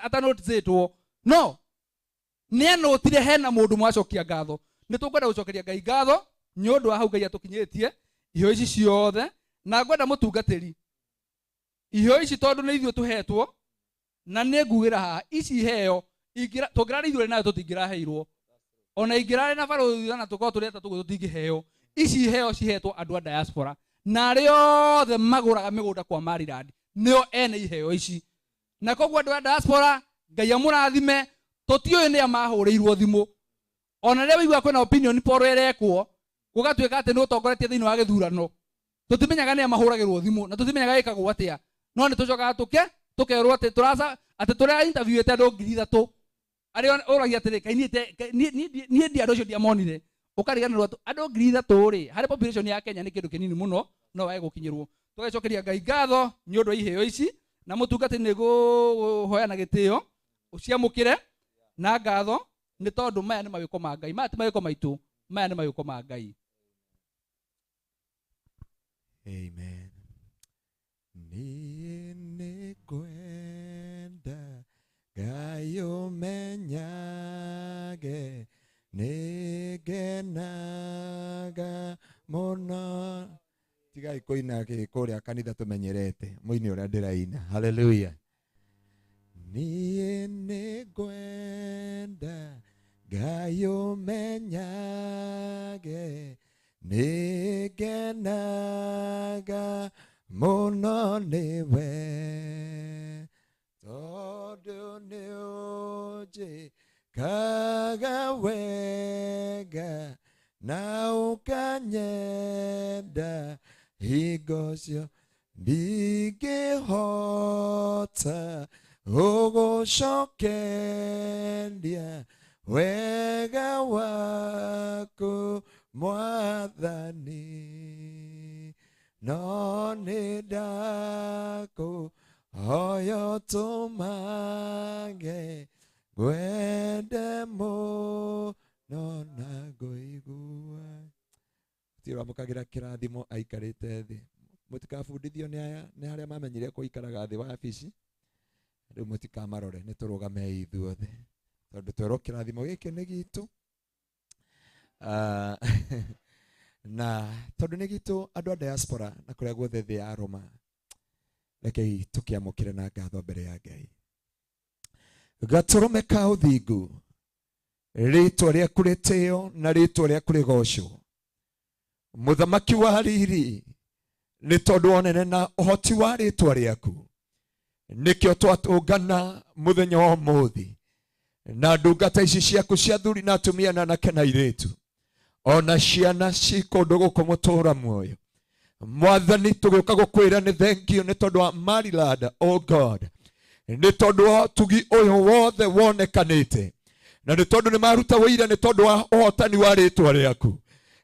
atanoticĩtwo, no nĩanotire hena mũndũ mwacokia ngatho. Nĩ tũkwenda gũcokeria Ngai ngatho nĩ ũndũ wa hau Ngai atũkinyĩtie iheo ici ciothe, na ngwenda mũtungatĩri iheo ici tondũ nĩ ithuĩ tũhetwo, na nĩ ngugĩra haha ici iheo tũngĩrarĩ ithuĩ nayo tũtingĩraheirwo, ona ingĩrarĩ na barũthi na tũkorwo tũrĩ atatũ tũtingĩheo. Ici iheo cihetwo andũ a diaspora na arĩa othe magũraga mĩgũnda kwa Maryland nĩo ene iheo ici. Na koguo andũ a diaspora Ngai amũrathime, tũtiũĩ nĩa mahũrĩirwo thimũ. Ona rĩrĩa waigua kwĩna opinion poll ĩrekwo gũgatuĩka atĩ nĩ ũtongoretie thĩinĩ wa gĩthurano, tũtimenyaga nĩa mahũragĩrwo thimũ na tũtimenyaga ĩkagwo atĩa, no nĩ tũcokaga tũkerwo atĩ tũraca atĩ tũrĩa interviewĩte andũ 3,000 arĩa ũragia atĩrĩ, kaĩ niĩ ndi andũ acio ndiamonire, ũkariganĩrwo atĩ andũ 3,000 rĩ, harĩ population ya Kenya nĩ kĩndũ kĩnini mũno, no wage gũkinyĩrwo. Tũgacokeria Ngai ngatho nĩ ũndũ wa iheo ici, na mũtungatĩri nĩ ngũhoya na gĩtĩo ũciamũkĩre na ngatho, nĩ tondũ maya nĩ mawĩko ma Ngai, maya ti mawĩko maitũ, maya nĩ mawĩko ma Ngai. Amen. Niĩ nĩngwenda Ngai ũmenyage, nĩngenaga mũno. Tigai kũina kũrĩa kanitha tũmenyerete, mũini ũrĩa ndĩraina. Hallelujah. Niĩ nĩngwenda Ngai ũmenyage, nĩngenaga mũno nĩwe, tondũ nĩũnjĩkaga wega na ũkanyenda hingo cio ndingĩhota gũgũcokeria wega waku Mwathani, no nĩndakũhoya ũtũmage ngwende mũno na ngũigua. Tiramũkagĩra kĩrathimo aikarĩte thĩ. Mũtikabundithio nĩ aya nĩ harĩa mamenyire kũikaraga thĩ wabici. Rĩu mũtikamarore, nĩ tũrũgamei ithuothe tondũ twerwo kĩrathimo gĩkĩ nĩ gitũ. Na tondũ nĩ gitũ andũ a diaspora na kũrĩa guothe thĩ ya Roma, rekei tũkĩamũkĩre na ngatho mbere ya Ngai. Gatũrũme ka ũthingu, rĩtwa rĩaku rĩtĩo na rĩtwa rĩaku rĩgocwo. Mũthamaki wa riri, nĩ tondũ wa ũnene na ũhoti wa rĩtwa rĩaku, nĩkĩo twatũngana mũthenya wa ũmũthĩ na ndungata ici ciaku cia athuri na atumia na anake na airĩtu ona ciana ci kũndũ gũkũ mũtũra muoyo. Mwathani, tũgĩũka gũkwĩra nĩ thengiũ nĩ tondũ wa Maryland, oh God, nĩ tondũ wa ũtugi ũyũ wothe wonekanĩte, na nĩ tondũ nĩ maruta wĩira nĩ tondũ wa ũhotani wa rĩtwa rĩaku,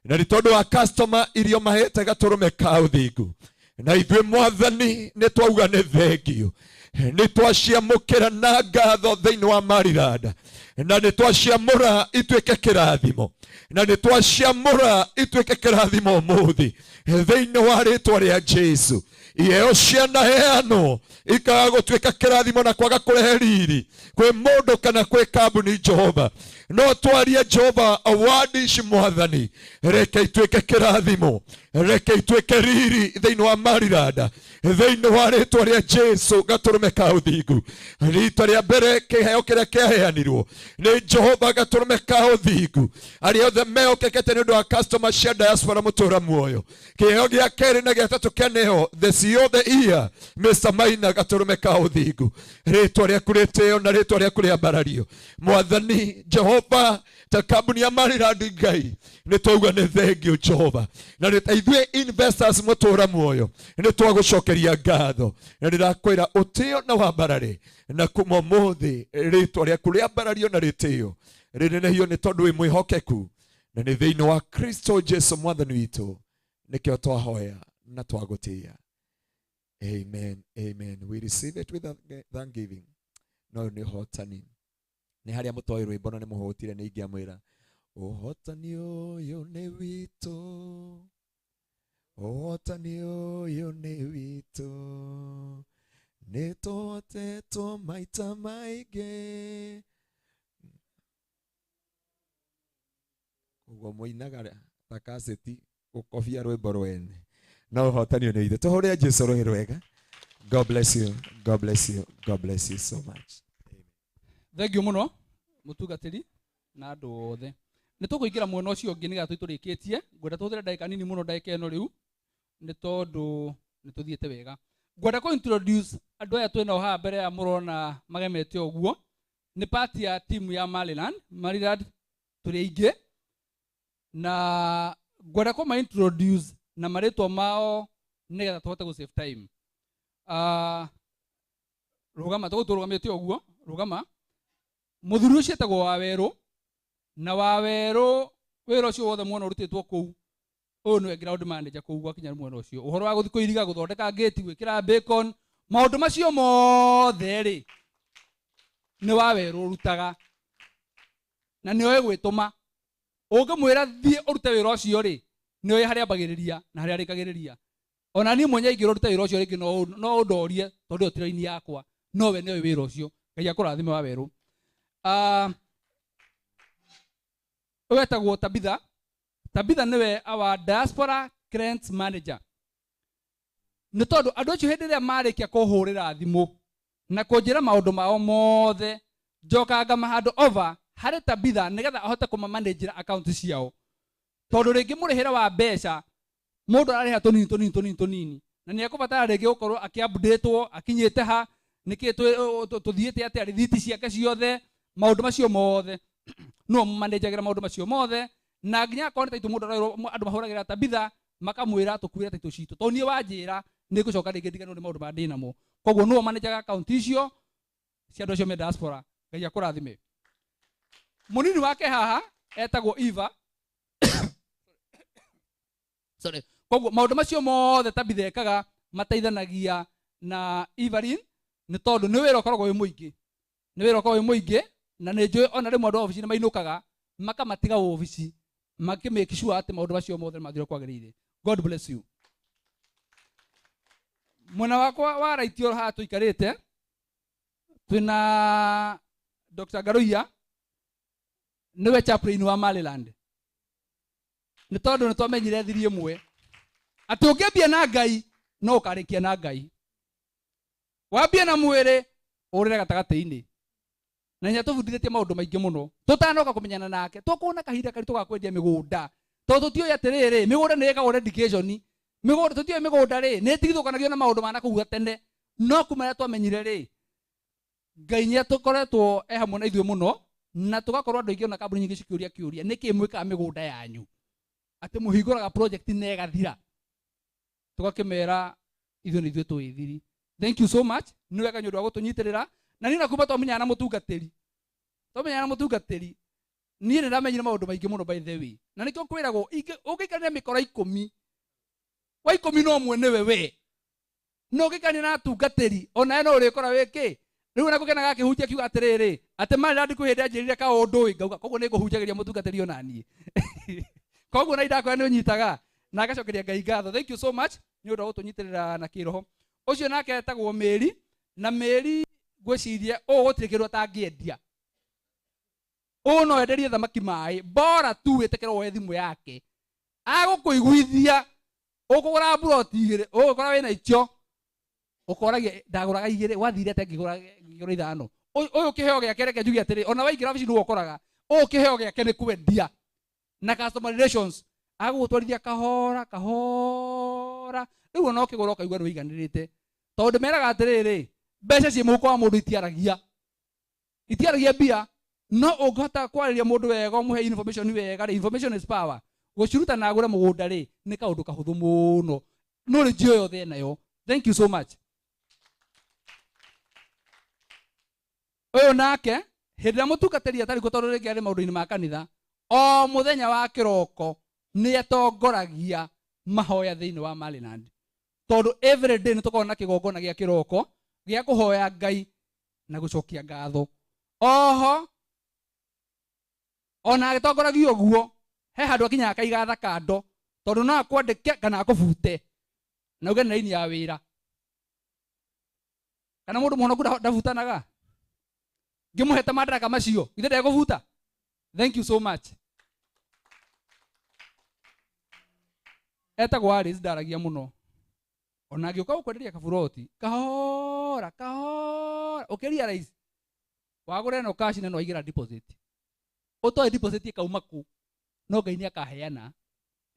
na nĩ tondũ wa customer irio mahete gatũrũme ka ũthingu. Na ithuĩ Mwathani nĩ twauga nĩ thengiũ, nĩ twaciamũkĩra na ngatho thĩinĩ wa Maryland, na nĩ twaciamũra ituĩke kĩrathimo, na nĩ twaciamũra ituĩke kĩrathimo ũmũthĩ thĩinĩ wa rĩtwa rĩa Jesu. Iheo cianaheanwo ikaga gũtuĩka kĩrathimo na kwaga kũrehe riri kwĩ mũndũ kana kwĩ kambuni. Jehova, no twarie Jehova award ici Mwathani, reke ituĩke kĩrathimo, reke ituĩke riri thĩinĩ wa Maryland thĩinĩ wa rĩtwa rĩa Jesu. Gatũrũme ka ũthingu, rita rĩa mbere kĩheo kĩrĩa kĩaheanirwo nĩ Jehova gatũrũme ka ũthingu, arĩa othe mehokekete nĩ ũndũ wa customer cia diaspora mũtũra muoyo. Kĩheo gĩa kerĩ na gĩa tatũ kĩaneo the CEO of the year Mr. Maina, gatũrũme ka ũthingu, rĩtwa rĩaku rĩtĩo na rĩtwa rĩaku rĩambarario. Mwathani Jehova, ta kambuni ya Maryland Ngai nĩ twauga nĩ thengio Jehova, na nĩ ta ithuĩ investors mũtũra muoyo nĩ twagũcokeria ngatho, na ndĩrakwĩra ũtĩo na wambarare, na kuma ũmũthĩ rĩtwa rĩaku rĩambarario na rĩtĩo rĩnenehio nĩ tondũ wĩ mwĩhokeku, na nĩ thĩinĩ wa Kristo Jesu Mwathani witũ nĩkĩo twahoya na twagũtĩĩa. Amen, amen. We receive it with thanksgiving. No nĩ ũhotani, nĩ harĩa mũtoĩ rwĩmbo na nĩ mũhũtire, nĩ ingĩamwĩra ũhotani ũyũ nĩ witũ, ũhotani ũyũ nĩ witũ, nĩ tũhotetwo maita maingĩ. Ũguo mũinaga ta kaseti gũkobia rwĩmbo rwene, no ũhotani nĩ witũ. Tũhũrĩre Jesu rũhĩ rwega. God bless you, God bless you, God bless you so much. Thengiũ mũno mũtungatĩri na andũ othe. Nĩ tũkũingĩra mwena ũcio ũngĩ nĩgetha tũrĩkĩtie. Ngwenda tũhũthĩre ndagĩka nini mũno ndagĩka ĩno rĩu nĩ tondũ nĩ tũthiĩte wega. Ngwenda kũ introduce andũ aya twĩnao haha mbere ya mũrona magemete ũguo, nĩ part ya timu ya Maryland. Maryland tũrĩ aingĩ na ngwenda kũma introduce na marĩtwa mao nĩgetha tũhote gũ save time. Rũgama tũgũ tũrũgamĩte ũguo, rũgama. Mũthuri ũcio etagwo Wawerũ, na Wawerũ wĩra ũcio wothe mwona ũrutĩtwo kũu, ũyũ nĩwe ground manager kũu gwakinya mwena ũcio. Ũhoro wa gũthiĩ kũiriga, gũthondeka gate, gwĩkĩra bacon, maũndũ macio mothe rĩ nĩ Wawerũ ũrutaga, na nĩoĩ gwĩtũma. Ũngĩmwĩra thiĩ ũrute wĩra ũcio rĩ, nĩoĩ harĩa ambagĩrĩria na harĩa arĩkagĩrĩria. Ona niĩ mwenye ingĩrwo ndute wĩra ũcio rĩngĩ no ũndorie, tondũ ĩyo ti raini yakwa, no we nĩoĩ wĩra ũcio. Ngai akũrathime Wawerũ. Ũyũ etagwo Tabitha. Tabitha nĩwe our diaspora client manager, nĩ tondũ andũ acio hĩndĩ ĩrĩa marĩkia kũhũrĩra thimũ Na kũnjĩra maũndũ mao mothe njokaga ngama hand over harĩ Tabitha nĩgetha ahote kũmamanĩnjĩra account ciao tondũ rĩngĩ mũrĩhĩre wa mbeca mũndũ ararĩha tũnini tũnini tũnini tũnini na nĩ ekũbatara rĩngĩ gũkorwo akĩ-updatewo akinyĩte ha nĩkĩ tũthiĩte atĩa rithiti ciake ciothe maũndũ macio mothe no manenjagĩra maũndũ macio mothe na nginya akorwo nĩ taitũ mũndũ aroirwo andũ mahũragĩra Tabitha makamwĩra tũkuĩre taitũ citũ tondũ niĩ wanjĩra nĩ ngũcoka rĩngĩ ndiganĩrwo nĩ maũndũ marĩa ndĩnamo koguo nĩwe manenjaga account icio cia andũ acio me diaspora. Ngai akũrathime. Mũnini wake haha etagwo Eva. Sorry. Koguo maũndũ macio mothe Tabitha ekaga mateithanagia na Evelyn nĩ tondũ nĩ wĩra ũkoragwo wĩ mũingĩ, nĩ wĩra ũkoragwo wĩ mũingĩ na nĩ njũĩ ona rĩmwe andũ a obici nĩ mainũkaga makamatiga obici makĩ make sure atĩ maũndũ macio mothe nĩ mathire kwagĩrĩire. God bless you. Mwena wakwa wa right yo haha tũikarĩte twĩna Dr. Ngaruiya nĩwe chaplain wa Maryland nĩ tondũ nĩ twamenyire thiri ĩmwe atĩ ũngĩambia na Ngai no ũkarĩkia na Ngai, wambia na mwĩrĩ ũrĩre gatagatĩ-inĩ na nĩ atũbundithĩtie maũndũ maingĩ mũno tũtanoka kũmenyana nake tũkuona kahinda karitũ ga kwendia mĩgũnda tondũ tũtiũĩ atĩrĩrĩ mĩgũnda nĩ ĩkagwo dedication mĩgũnda tũtiũĩ mĩgũnda rĩ nĩ ĩtigithũkanagio na maũndũ ma nakũu gatene no kuma rĩrĩa twamenyire rĩ Ngai nĩ atũkoretwo e hamwe na ithuĩ mũno na tũgakorwo andũ aingĩ ona kambuni nyingĩ cikĩũria kĩũria nĩkĩ mwĩkaga mĩgũnda yanyu atĩ mũhingũraga project na ĩgathira tũgakĩmera ithuĩ nĩ ithuĩ tũĩ thiri. Thank you so much nĩ wega nĩ ũndũ wa gũtũnyitĩrĩra na niĩ na kuma twamenyana na mũtungatĩri twamenyana na mũtungatĩri niĩ nĩ ndamenyire maũndũ maingĩ mũno by the way na nĩkĩo kwĩragwo ũngĩikarania mĩkora 10 wa 11 nĩwe we no ũngĩikarania na atungatĩri onawe no ũrĩkora wĩkĩ rĩu ona gũkenaga akĩhunjia akiuga atĩrĩrĩ atĩ Maryland kwĩ hĩndĩ anjĩrire kaũndũ ĩ ngauga koguo nĩ ngũhunjagĩria mũtungatĩri ona niĩ koguo na indakwĩra nĩ ũnyitaga na agacokeria Ngai ngatho. Thank you so much nĩ ũndũ wa gũtũnyitĩrĩra na kĩroho. Ũcio nake etagwo Mary na Mary ngwĩciria ũũ gũtirĩ kĩndũ atangĩendia ũũ no enderie thamaki maĩ bora tu wĩtĩkĩre woe thimũ yake agũkũiguithia ũkũgũra mburoti igĩrĩ ũgũkora wĩna icio ũkoragia ndagũraga igĩrĩ wathire atĩa ngĩgũra ithano ũyũ kĩheo gĩake reke njuge atĩrĩ ona waingĩra wabici nĩwe ũkoraga ũyũ kĩheo gĩake nĩ kwendia na customer relations agũgũtwarithia kahora kahora rĩu ona ũkĩgũra ũkaigua nĩ wĩiganĩrĩte tondũ meraga atĩrĩrĩ mbeca ciĩ mũhuko wa mũndũ itiaragia itiaragia mbia no ũngĩhota kwarĩria mũndũ wega ũmũhe information wega rĩ information is power gũciruta na agũre mũgũnda rĩ nĩ kaũndũ kahũthũ mũno knowledge ĩyo yothe enayo. Thank you so much. Ũyũ nake hĩndĩ ĩrĩa mũtungatĩri atarĩ kuo tondũ rĩngĩ arĩ maũndũ-inĩ ma kanitha o mũthenya wa kĩroko nĩ atongoragia mahoya thĩinĩ wa Maryland tondũ every day nĩ tũkoragwo na kĩgongona gĩa kĩroko gĩa kũhoya Ngai na gũcokia ngatho. Oho ona agĩtongoragia ũguo he handũ akinyaga akaiga tha kando tondũ no akwandĩke kana akũbute na uge nĩ raini ya wĩra kana mũndũ mũhonoku ndabutanaga ngĩmũhete madaraka macio ithe ndekũbuta. Thank you so much. Etagwo Alice ndaragia mũno ona angĩũka gũkwenderia kaburoti kahora kahora ũkĩrealize wagũra ĩno cash na no waigĩra deposit ũtoĩ deposit ĩkauma kũ no Ngai nĩ akaheana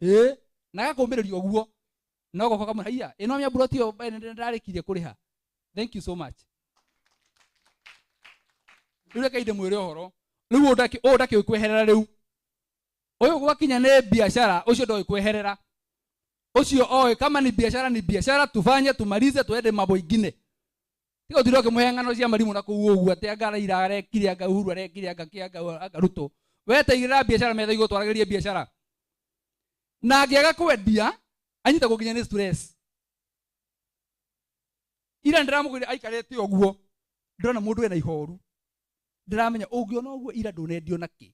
ĩ na agakũmĩrĩria ũguo no goka kamwe haiya ĩno mĩa buroti ĩyo ndarĩkirie kũrĩha. Thank you so much. Rĩu reke ndĩmwĩre ũhoro rĩu ũyũ ndakĩũĩ kweherera rĩu ũyũ gwakinya nĩ biacara ũcio ndoĩ kweherera ũcio oĩ kama ni biacara ni biacara tufanye tumalize tuende mambo ingine tiga ũtinde ũkĩmũhe ng'ano cia marimũ na kũu ũguo atĩ anga Raila arekire anga Uhuru arekire anga kĩ anga Ruto we taigĩrĩra biacara metha igũrũ twaragĩrie biacara na angĩaga kwendia anyitagwo nginya nĩ stress ira ndĩramũgũrire aikarĩte ũguo ndĩrona mũndũ ena ihoru ndĩramenya ũngĩona ũguo ira ndũnendio na kĩ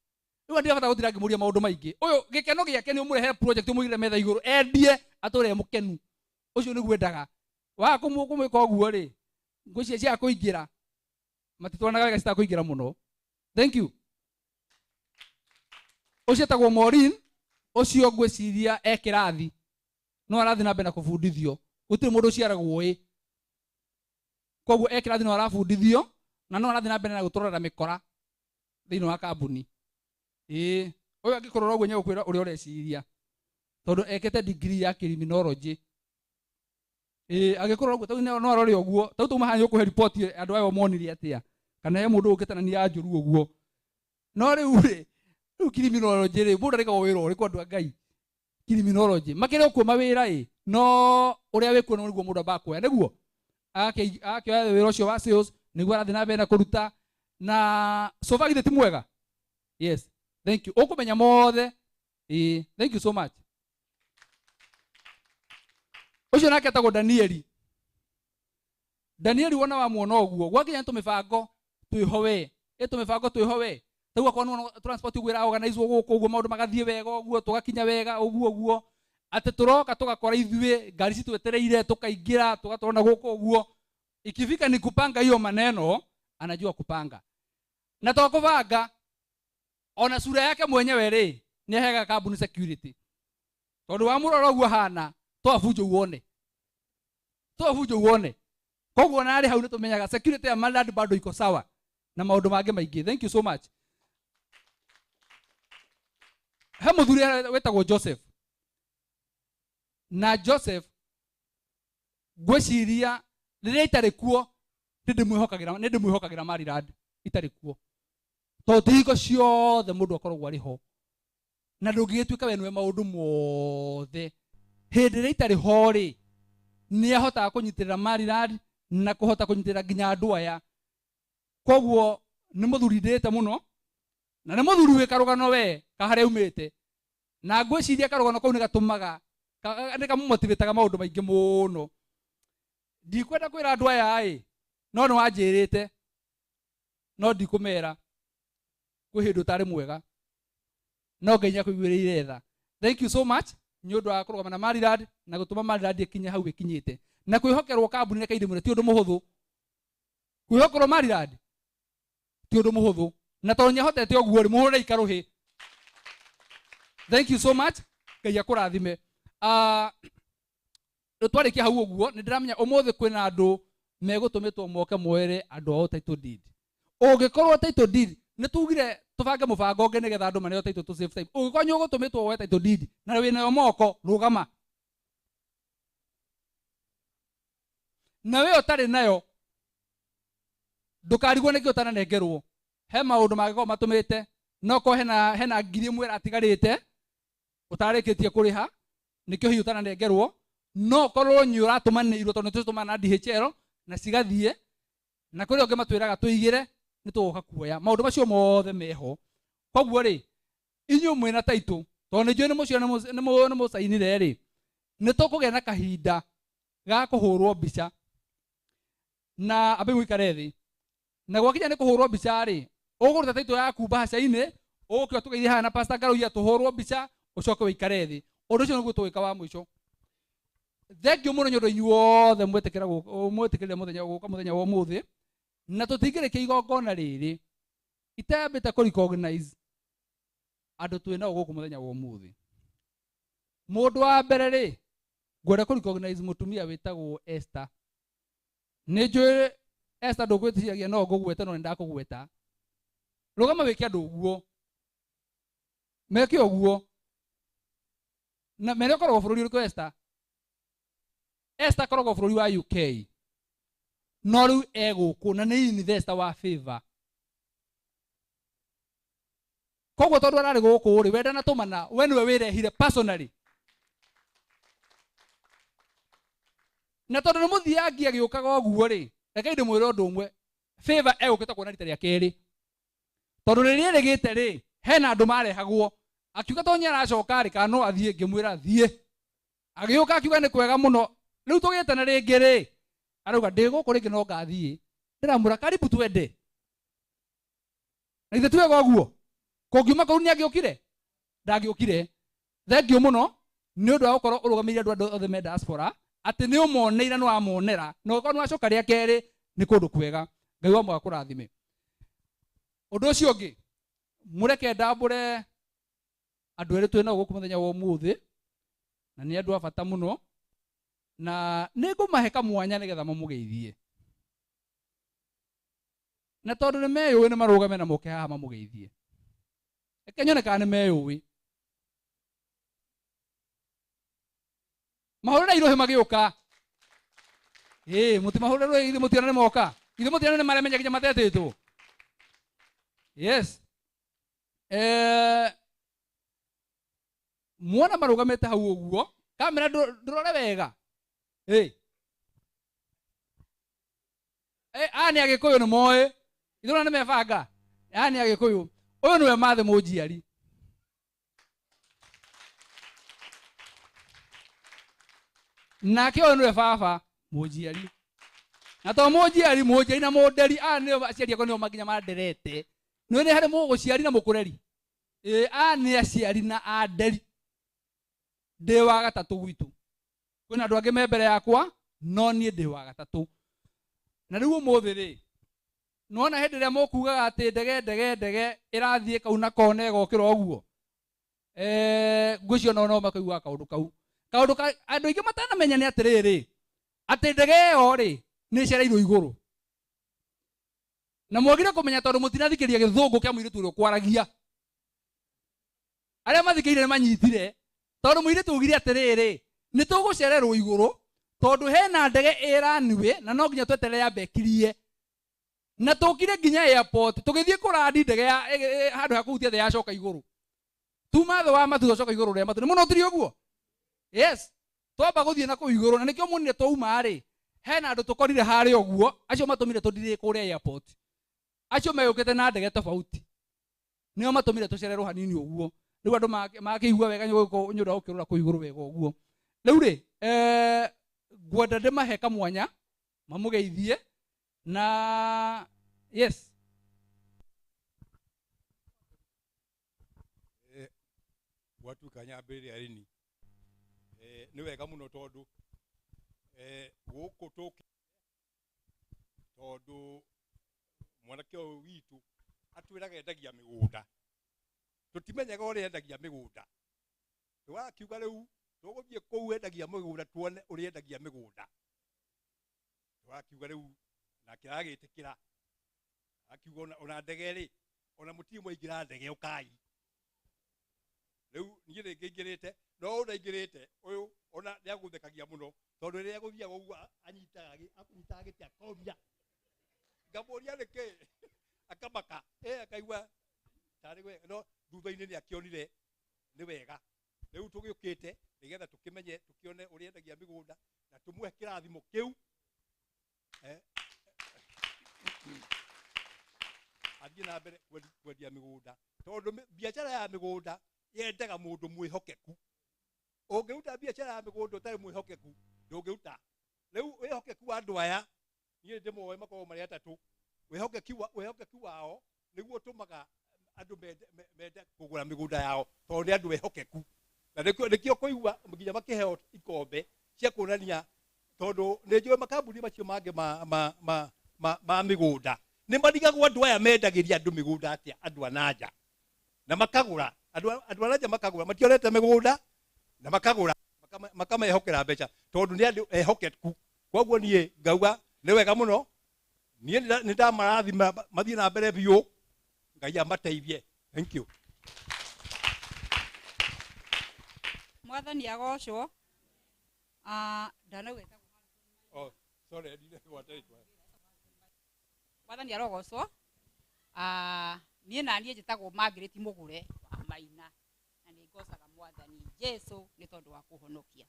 rĩu ndirabata gũtinda ngĩmũria maũndũ maingĩ ũyũ gĩkeno gĩake nĩ ũmũrehere project ũmũigĩre metha igũrũ endie atũre mũkenu ũcio nĩguo endaga waga kũmwĩka ũguo rĩ ngwĩciria cia kũingĩra matitwaranaga wega citakũingĩra mũno. Thank you. Ũcio etagwo Maureen ũcio ngwĩciria e kĩrathi no arathiĩ na mbere na kũbundithio gũtirĩ mũndũ ũciaragwo ĩ Koguo e kĩrathi no arabundithio na no arathiĩ na mbere na gũtũrorera mĩkora thĩinĩ wa kambuni. Ĩĩ, ũyũ angĩkũrora ũguo nĩegũkwĩra ũrĩa ũreciria tondũ ekĩte degree ya criminology. Ĩĩ, angĩkũrora ũguo tau no arore ũguo tau tauma haha nĩũkũhe report andũ aya monire atĩa kana he mũndũ ũkĩte na nia njũru ũguo. No rĩu rĩ, rĩu criminology rĩ, mũndũ arĩkagwo wĩra ũrĩkũ andũ a Ngai? Criminology makĩrĩ okuo mawĩra ĩ, no ũrĩa wĩkuo nĩguo mũndũ ambaga kuoya nĩguo agakĩoya wĩra ũcio wa sales nĩguo arathiĩ na mbere na kũruta na so far githĩ ti mwega? Yes, thank you. Ũkũmenya mothe. Ĩĩ, thank you so much. Ũcio nake etagwo Danieli. Danieli wona wamuona ũguo gwakinya nĩ tũmĩbango twĩho we, ĩ tũmĩbango twĩho we, tau akorwo nĩwona transport ũguo ĩra organizwo gũkũ ũguo maũndũ magathiĩ wega ũguo tũgakinya wega ũguo ũguo atĩ tũroka tũgakora ithuĩ ngari citwetereire tũkaingĩra tũgatwarana gũkũ ũguo. Ikifika ni kupanga hiyo maneno, anajua kupanga. Na to kũbanga ona sura yake mwenyewe rĩ nĩ aheaga kambuni security tondũ wamũrora ũguo hana to abunje uone, to abunje uone. Koguo na arĩ hau nĩtũmenyaga security ya Maryland bado iko sawa na maũndũ mangĩ maingĩ. Thank you so much. He mũthuri wĩtagwo Joseph. Na Joseph ngwĩciria rĩrĩa itarĩ kuo nĩndĩmwĩhokagĩra Maryland itarĩ kuo tondũ ti hingo ciothe mũndũ akoragwo arĩ ho na ndũngĩgĩtuĩka we nĩwe maũndũ mothe. Hĩndĩ ĩrĩa itarĩ ho rĩ, nĩahotaga kũnyitĩrĩra Maryland na kũhota kũnyitĩrĩra nginya andũ aya. Koguo nĩ mũthuri ndĩĩte mũno na nĩ mũthuri wĩ karũgano we ka harĩa aumĩte, na ngwĩciria karũgano kau nĩgatũmaga nĩkamũmotivĩtaga maũndũ maingĩ mũno. Ndikwenda kwĩra andũ aya ĩ, no nĩwanjĩrĩte no ndikũmera kwĩ hĩndĩ ũtarĩ mwega no Ngai nĩakũiguĩrĩire tha. Thank you so much nĩ ũndũ wa kũrũgama na Maryland na gũtũma Maryland ĩkinye hau ĩkinyĩte na kwĩhokerwo kambuni reke ndĩmwĩre ti ũndũ mũhũthũ. Kwĩhokerwo Maryland ti ũndũ mũhũthũ na tondũ nĩahotete ũguo rĩ, mũhũrĩre ikarũhĩ. Thank you so much, Ngai akũrathime. Rĩu twarĩkia hau ũguo nĩ ndĩramenya ũmũthĩ kwĩna andũ megũtũmĩtwo moke moere andũ ao title deed. Ũngĩkorwo title deed nĩ tugire tũbange mũbango ũngĩ nĩgetha andũ maneo title to save time. Ũngĩkorwo nĩ ũgũtũmĩtwo woe title deed na wĩnayo moko, rũgama. Na we ũtarĩ nayo ndũkarigwo nĩkĩ ũtananengerwo. He maũndũ mangĩkorwo matũmĩte no korwo hena 1000 ĩratigarĩte ũtarĩkĩtie kũrĩha nĩkĩo hihi ũtananengerwo, no korwo nĩ ũratũmanĩirwo tondũ nĩtũtũmana na DHL na cigathiĩ na kũrĩ ũngĩ matwĩraga tũigĩre nĩ tũgũka kuoya. Maũndũ macio mothe meho. Koguo rĩ, inyuĩ mwĩna title tondũ nĩ njũĩ nĩ mũcio nĩ mũcainire rĩ, nĩ tũkũgĩa na kahinda ga kũhũrwo mbica na ambe mũikare thĩ. Na gwakinya nĩ kũhũrwo mbica rĩ, ũgũruta title yaku mbahaca-inĩ, ũgũkĩra tũgeithie haha na Pastor Ngaruiya tũhũrwo mbica, ũcoke ũikare thĩ. Ũndũ ũcio nĩguo tũgwĩka wa mũico. Thank you mũno nĩ ũndũ inyuothe mwetĩkĩra mwetĩkĩrire mũthenya gũka mũthenya wa ũmũthĩ, na tũtingĩrĩkia igongona rĩrĩ itambĩte kũ recognize andũ twĩ nao gũkũ mũthenya wa ũmũthĩ. Mũndũ wa mbere rĩ, ngwenda kũ recognize mũtumia wĩtagwo Esther. Nĩ njũĩ Esther ndũgwĩciragia no ngũgwete no nĩndakũgweta. Rũgama wĩke andũ ũguo, meke ũguo na mere ũkoragwo bũrũri ũrĩkũ Esther? Esther akoragwo bũrũri wa UK no rĩu e gũkũ na nĩ investor wa Favor. Koguo tondũ ararĩ gũkũ rĩ, we ndanatũmana, we nĩwe wĩrehire personally. Na tondũ nĩ mũthiangi agĩũkaga ũguo rĩ, reke ndĩmwĩre ũndũ ũmwe, Favor egũkĩte kuona rita rĩa kerĩ. Tondũ rĩrĩa ĩrĩgĩte rĩ, hena andũ marehagwo akiuga tondũ nĩaracoka rĩ, kana no athiĩ, ngĩmwĩra thiĩ. Agĩũka akiuga nĩ kwega mũno. Rĩu tũgĩtana rĩngĩ rĩ, arauga ndĩ gũkũ rĩngĩ no ngathiĩ. Ndĩramwĩra karibu twende. Na ithe twega ũguo. Kũngiuma kũu nĩangĩũkire? Ndangĩũkire. Thank you mũno nĩ ũndũ wa gũkorwo ũrũgamĩrĩire andũ othe me diaspora atĩ nĩ ũmoneire na wamonera na ũkorwo nĩ wacoka rĩa kerĩ nĩ kũndũ kwega. Ngai wa mwaka kũrathime. Ũndũ ũcio ũngĩ, mũreke ndambũre andũ erĩ twĩ nao gũkũ mũthenya wa ũmũthĩ na nĩ andũ a bata mũno na nĩ ngũmahe kamwanya nĩgetha mamũgeithie. Na tondu nĩ meyũĩ nĩ marũgame na moke haha mamũgeithie. Reke nyone kana nĩ meyũĩ. Mahũrĩre irũhĩ magĩũka. Ĩĩ mũtimahũrĩre rũhĩ ithuĩ mũtiona nĩ moka. Ithuĩ mũtiona nĩ maremenya nginya matetĩtwo. Yes. Muona marũgamĩte hau ũguo, kamera ndũrore wega. Ĩĩ. Aya nĩ Agĩkũyũ nĩ moĩ. Ithuĩ nĩ mebanga. Aya nĩ Agĩkũyũ. Ũyũ nĩwe Mathe Mũnjiari. Nake ũyũ nĩwe baba Mũnjiari. Na to Mũnjiari, Mũnjiari na Mũnderi, aya nĩo aciari akwa nĩo nginya manderete. Nĩũĩ nĩ harĩ mũgũciari na mũkũreri. Ĩĩ aya nĩ aciari na anderi. Ndĩ wa gatatũ gwitũ. Kwĩna andũ angĩ me mbere yakwa, no niĩ ndĩ wa gatatũ. Na rĩu ũmũthĩ rĩ, nĩwona hĩndĩ ĩrĩa mũkugaga atĩ ndege ndege ndege ĩrathiĩ kau na kona ĩgokĩra ũguo. Ngwĩciria no makaiguaga kaũndũ kau. Kaũndũ ka andũ aingĩ matanamenya nĩ atĩrĩrĩ, atĩ ndege ĩyo rĩ, nĩ ĩcereirwo igũrũ. Na mwagire kũmenya tondũ mũtinathikĩria gĩthũngũ kĩa mũirĩtu ũrĩa ũkwaragia. Arĩa mathikĩire nĩ manyitire, tondũ mũirĩtu augire atĩrĩrĩ, nĩ tũgũcererwo igũrũ, tondũ hena ndege ĩ runway na no nginya tweterere yambe ĩkirie. Na tũkire nginya airport, tũgĩthiĩ kũrandi ndege ya handũ ha kũhutia thĩ yacoka igũrũ. Tuma thĩ wa matu twacoka igũrũ rĩa matu. Nĩ mũno tiri ũguo? Yes. Twamba gũthiĩ na kũu igũrũ, na nĩkĩo muonire twauma rĩ, hena andũ tũkorire harĩa ũguo, acio matũmire tũndirĩ kũrĩa airport. Acio meyũkĩte na ndege tofauti. Nĩo matũmire tũcererwo hanini ũguo. Rĩu andũ makĩigua wega nĩ ũndũ wa gũkĩrora kũu igũrũ wega ũguo. Rĩu rĩ, ngwenda ndĩmahe kamwanya mamũgeithie na yes. Gwatuĩka nyambĩrĩria rĩni. Nĩ wega mũno tondũ gũkũ tũkĩ tondũ mwanake ũyũ witũ atwĩraga endagia mĩgũnda. Tũtimenyaga ũrĩa endagia mĩgũnda. Tũgakiuga rĩu tũgũthiĩ kũu endagia mĩgũnda tuone ũrĩa endagia mĩgũnda. Tũgakiuga rĩu nake agĩtĩkĩra. Akiuga ona ndege rĩ, ona mũtirĩ mwaingĩra ndege ũkai. Rĩu niĩ rĩngĩ ingĩrĩte, no ũyũ ndaingĩrĩte, ũyũ ona nĩagũthekagia mũno, tondũ rĩrĩa egũthiaga ũguo anyitaga gĩtĩ akomia. Ngamũria nĩkĩ? Akamaka, akaigua tarĩ wega, no thutha-inĩ nĩakĩonire nĩ wega. Rĩu tũgĩũkĩte nĩgetha tũkĩmenye, tũkĩone ũrĩa endagia mĩgũnda na tũmũhe kĩrathimo kĩu. Athiĩ na mbere kwendia mĩgũnda, tondũ biacara ya mĩgũnda yendaga mũndũ mwĩhokeku. Ũngĩruta biacara ya mĩgũnda ũtarĩ mwĩhokeku, ndũngĩruta. Rĩu wĩhokeku wa andũ aya, niĩ ndĩmoĩ makoragwo marĩ atatũ. Wĩhokeku wao nĩguo ũtũmaga andũ mende kũgũra mĩgũnda yao, tondũ nĩ andũ ehokeku. Na nĩkĩo kũigua nginya makĩheo ikombe cia kuonania, tondũ nĩ njũĩ makambuni macio mangĩ ma mĩgũnda nĩ marigagwo andũ aya mendagĩria andũ mĩgũnda atĩa, andũ a na nja. Na makagũra, andũ a na nja makagũra, mationete mĩgũnda na makagũra, makamehokera mbeca tondũ nĩ andũ ehokeku. Koguo niĩ ngauga nĩ wega mũno, niĩ nĩ ndamarathima mathiĩ na mbere biũ, Ngai amateithie. Thank you. Mwathani agocwo. Ndanauga ĩtagwo Oh, sorry, ndire gwata rĩtwa. Mwathani arogocwo. Niĩ na niĩ njĩtagwo Margaret Mũgũre wa Maina, na nĩ ngocaga Mwathani Jesũ nĩ tondũ wa kũhonokia.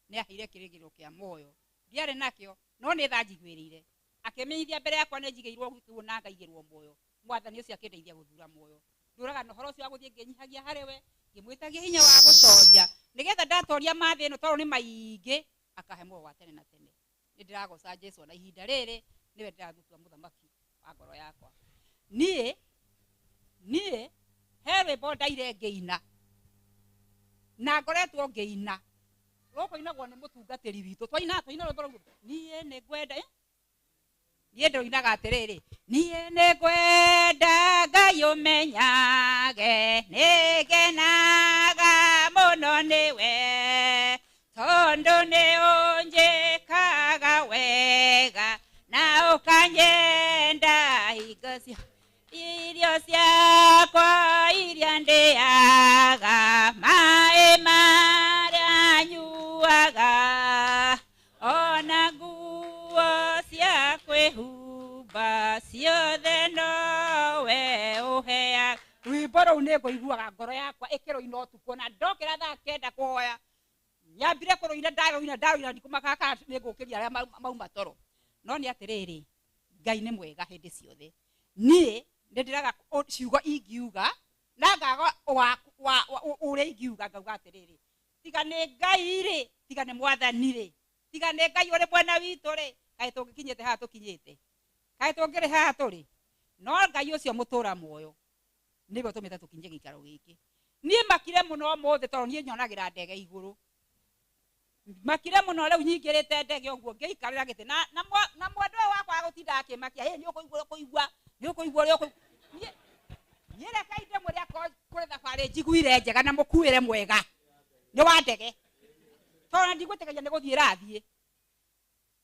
Nĩ aheire kĩrĩgĩrĩro kĩa muoyo, ndiarĩ nakĩo, no nĩ tha njiguĩrĩire. Akĩmenyithia mbere yakwa nĩ njigĩirwo gĩkuũ na ngaigĩrwo muoyo. Mwathani ũcio akĩndeithia gũthura muoyo. Ndũraga na ũhoro ũcio wa gũthiĩ ngĩnyihagia harĩ we, ngĩmwĩtagia hinya wa gũtoria, nĩgetha ndatoria mathĩ ĩno tondũ nĩ maingĩ, akahe muoyo wa tene na tene. Nĩ ndĩragoca Jesũ na ihinda rĩrĩ nĩwe ndĩramũtua mũthamaki wa ngoro yakwa. Niĩ he rwĩmbo ndaire ngĩina, na ngoretwo ngĩina. Rũkũinagwo nĩ mũtungatĩri witũ. Twaina, twaina rwĩmbo rũu. Niĩ nĩ ngwenda, Niĩ ndĩroinaga atĩrĩrĩ, niĩ nĩ ngwenda Ngai ũmenyage, nĩ ngenaga mũno nĩwe, tondũ nĩ ũnjĩkaga wega, na ũkanyenda Hingo cio irio ciakwa iria ndĩaga, maĩ marĩa nyuaga, ona nguo cia kwĩhumba ciothe nowe ũheaga. Rwĩmbo rũu nĩ ngũiguaga ngoro yakwa ĩkĩrũina ũtukũ, na ndokĩra thaa kenda kũhoya nyambire kũrũina, ndarũina ndarũina ndikũmaka kana nĩ ngũkĩria arĩa mauma toro. No nĩ atĩrĩrĩ, Ngai nĩ mwega hĩndĩ ciothe. Niĩ nĩ ndĩraga ciugo ingiuga na ngaga ũrĩa ingiuga, ngauga atĩrĩrĩ, tiga nĩ Ngai rĩ, tiga nĩ Mwathani rĩ, tiga nĩ Ngai ũrĩ mwena witũ rĩ, kaĩ tũngĩkinyĩte haha tũkinyĩte, kaĩ tũngĩrĩ haha tũrĩ. No Ngai ũcio mũtũra muoyo nĩwe ũtũmĩte tũkinye gĩikaro gĩkĩ. Niĩ makire mũno ũmũthĩ tondũ niĩ nyonagĩra ndege igũrũ, makire mũno rĩu nyingĩrĩte ndege ũguo ngĩikarĩra gĩtĩ na mwendwa ũyũ wakwa agũtinda akĩmakia, hĩ nĩ ũkũigua ũkũigua, nĩ ũkũigua ũrĩa ũkũigua. Niĩ reke ndĩmwĩre akorwo kũrĩ thabarĩ njiguire njega na mũkuĩre mwega nĩ wa ndege, tondũ na ndigwĩtĩkagia nĩ gũthiĩ ĩrathiĩ.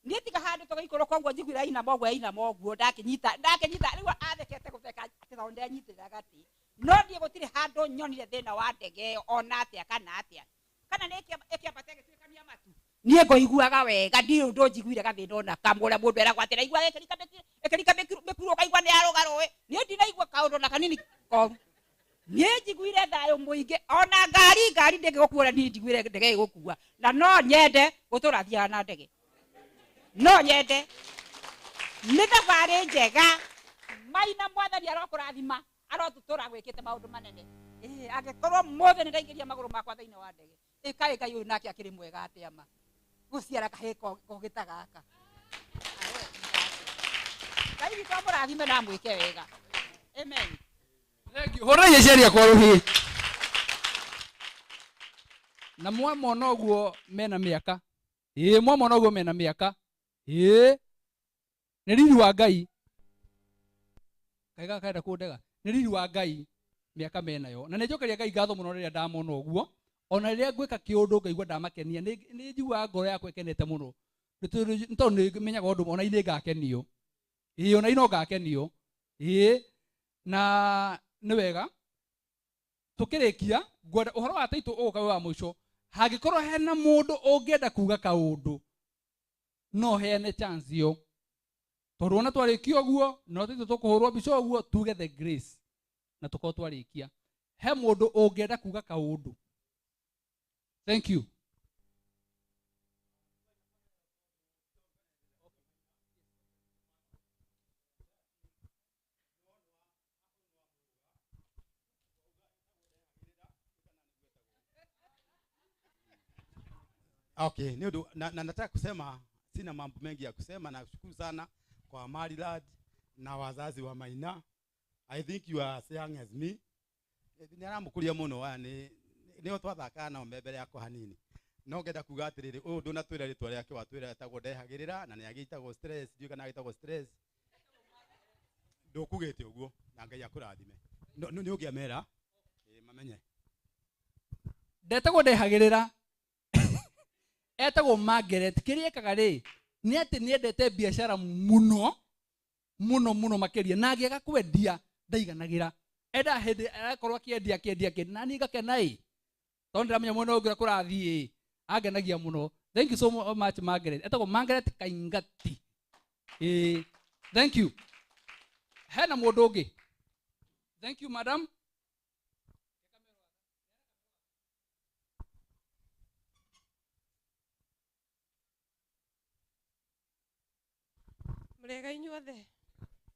Niĩ tiga handũ tũgĩikũrũka ũguo njiguire ainama ũguo ainama ũguo, ndakĩnyita ndakĩnyita rĩu athekete gũtheka atĩ tondũ ndenyitĩrĩra gatĩ. No niĩ gũtirĩ handũ nyonire thĩna wa ndege ĩyo ona atĩa kana atĩa, kana nĩ ĩkĩambata ĩgĩtuĩkania matu. Niĩ ngũiguaga wega, ndirĩ ũndũ njiguire gathĩna ona kamwe ũrĩa mũndũ eragwo atĩ raigua ĩkĩrika mĩkuru ũkaigua nĩ yarũga rũĩ. Niĩ ndinaigua kaũndũ ona kanini koru. Niĩ njiguire thayũ mũingĩ, ona ngari ndĩngĩgũkuora, niĩ njiguire ndege ĩgũkua. Na no nyende gũtũra thiaga na ndege, no nyende. Nĩ thabarĩ njega, Maina Mwathani arokũrathima, arotũtũra gwĩkĩte maũndũ manene. Angĩkorwo mũthĩ nĩ ndaingĩria magũrũ makwa thĩinĩ wa ndege, ĩkaĩ Ngai ũyũ nake akĩrĩ mwega atĩa ma gũciara kahĩĩ kogĩ ta gaka. Ngai witũ amũrathime na amwĩke wega. Amen. Thank you. Hũrai aciari akwa rũhĩ. Na mwamona ũguo mena mĩaka. Ĩĩ, mwamona ũguo mena mĩaka. Ĩĩ, nĩ riri wa Ngai. Kaĩ gaka karenda kũndega. Nĩ riri wa Ngai mĩaka menayo. Na nĩ njokagia Ngai ngatho mũno rĩrĩa ndamona ũguo. Ona rĩrĩa ngwĩka kĩũndũ ngaigua ndamakenia, nĩ njiguaga ngoro yakwa ĩkenete mũno. Nĩ tondũ nĩ menyaga ũndũ ona inĩ ngakenio. Ĩĩ, ona ino ngakenio. Ĩĩ, na nĩ wega tũkĩrĩkia ngwenda ũhoro wa taitũ ũgũka wĩ wa mũico. Hangĩkorwo hena mũndũ ũngĩenda kuga kaũndũ, no heane chance ĩyo, tondũ ona twarĩkia ũguo no taitũ tũkũhũrwo mbica ũguo tuge the grace na tũkorwo twarĩkia. He mũndũ ũngĩenda kuga kaũndũ? Thank you. Okay, ni undu na nataka kusema sina mambo mengi ya kusema. Nashukuru sana kwa Maryland na wazazi wa Maina. I think you are as young as me. Ni aramukuria muno aya ni ni twathakaga nao mbere yakwa hanini. No ngenda kuga atiriri, uyu ndunatwira ritwa riake, watwira etagwo ndehagirira na ni agitagwo stress, ndiũ kana agitagwo stress. Ndukugite uguo na Ngai akurathime. No ni ungiamera mamenye. Ndetagwo ndehagirira. Etagwo Margaret. Kĩrĩa ekaga rĩ, nĩ atĩ nĩendete biacara mũno mũno mũno makĩria, na angĩaga kwendia ndaiganagĩra. Enda hĩndĩ arakorwo akĩendia akĩendia akĩendia, na niĩ ngakena ĩ, tondũ ndĩramenya mwena ũngĩ ũrĩa kũrathiĩ ĩ, angenagia mũno. Thank you so much Margaret. Etagwo Margaret Kaingati. Thank you. Hena mũndũ ũngĩ? Thank you madam. Mũrĩega inyuothe?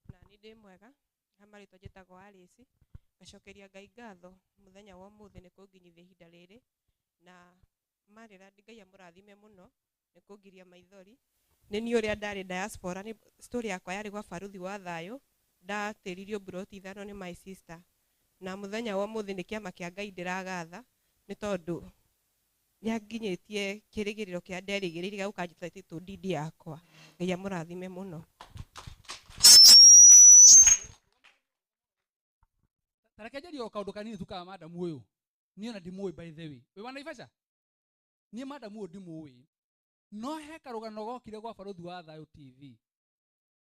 Na niĩ ndĩ mwega. Ha marĩtwa njĩtagwo Alice. Ngacokeria Ngai ngatho mũthenya wa ũmũthĩ nĩ kũnginyithia ihinda rĩrĩ. Na Maryland Ngai amũrathime mũno nĩ kũngiria maithori. Nĩ niĩ ũrĩa ndarĩ diaspora, nĩ story yakwa yarĩ gwa baruthi wa thayũ. Ndatĩririo mburoti 5 nĩ my sister. Na mũthenya wa ũmũthĩ nĩ kĩama kĩa Ngai ndĩragatha nĩ tondũ nĩanginyĩtie kĩrĩgĩrĩro kĩrĩa nderĩgĩrĩire gĩa gũkanjĩta title deed yakwa. Ngai amũrathime mũno. Ta reke njarie o kaũndũ kanini tu ka madam ũyũ. Niĩ ona ndimũĩ by the way. Wĩ wa Naivasha? Niĩ madam ũyũ ndimũĩ. No he karũgano gokire gwa Baruthi wa Thayũ TV.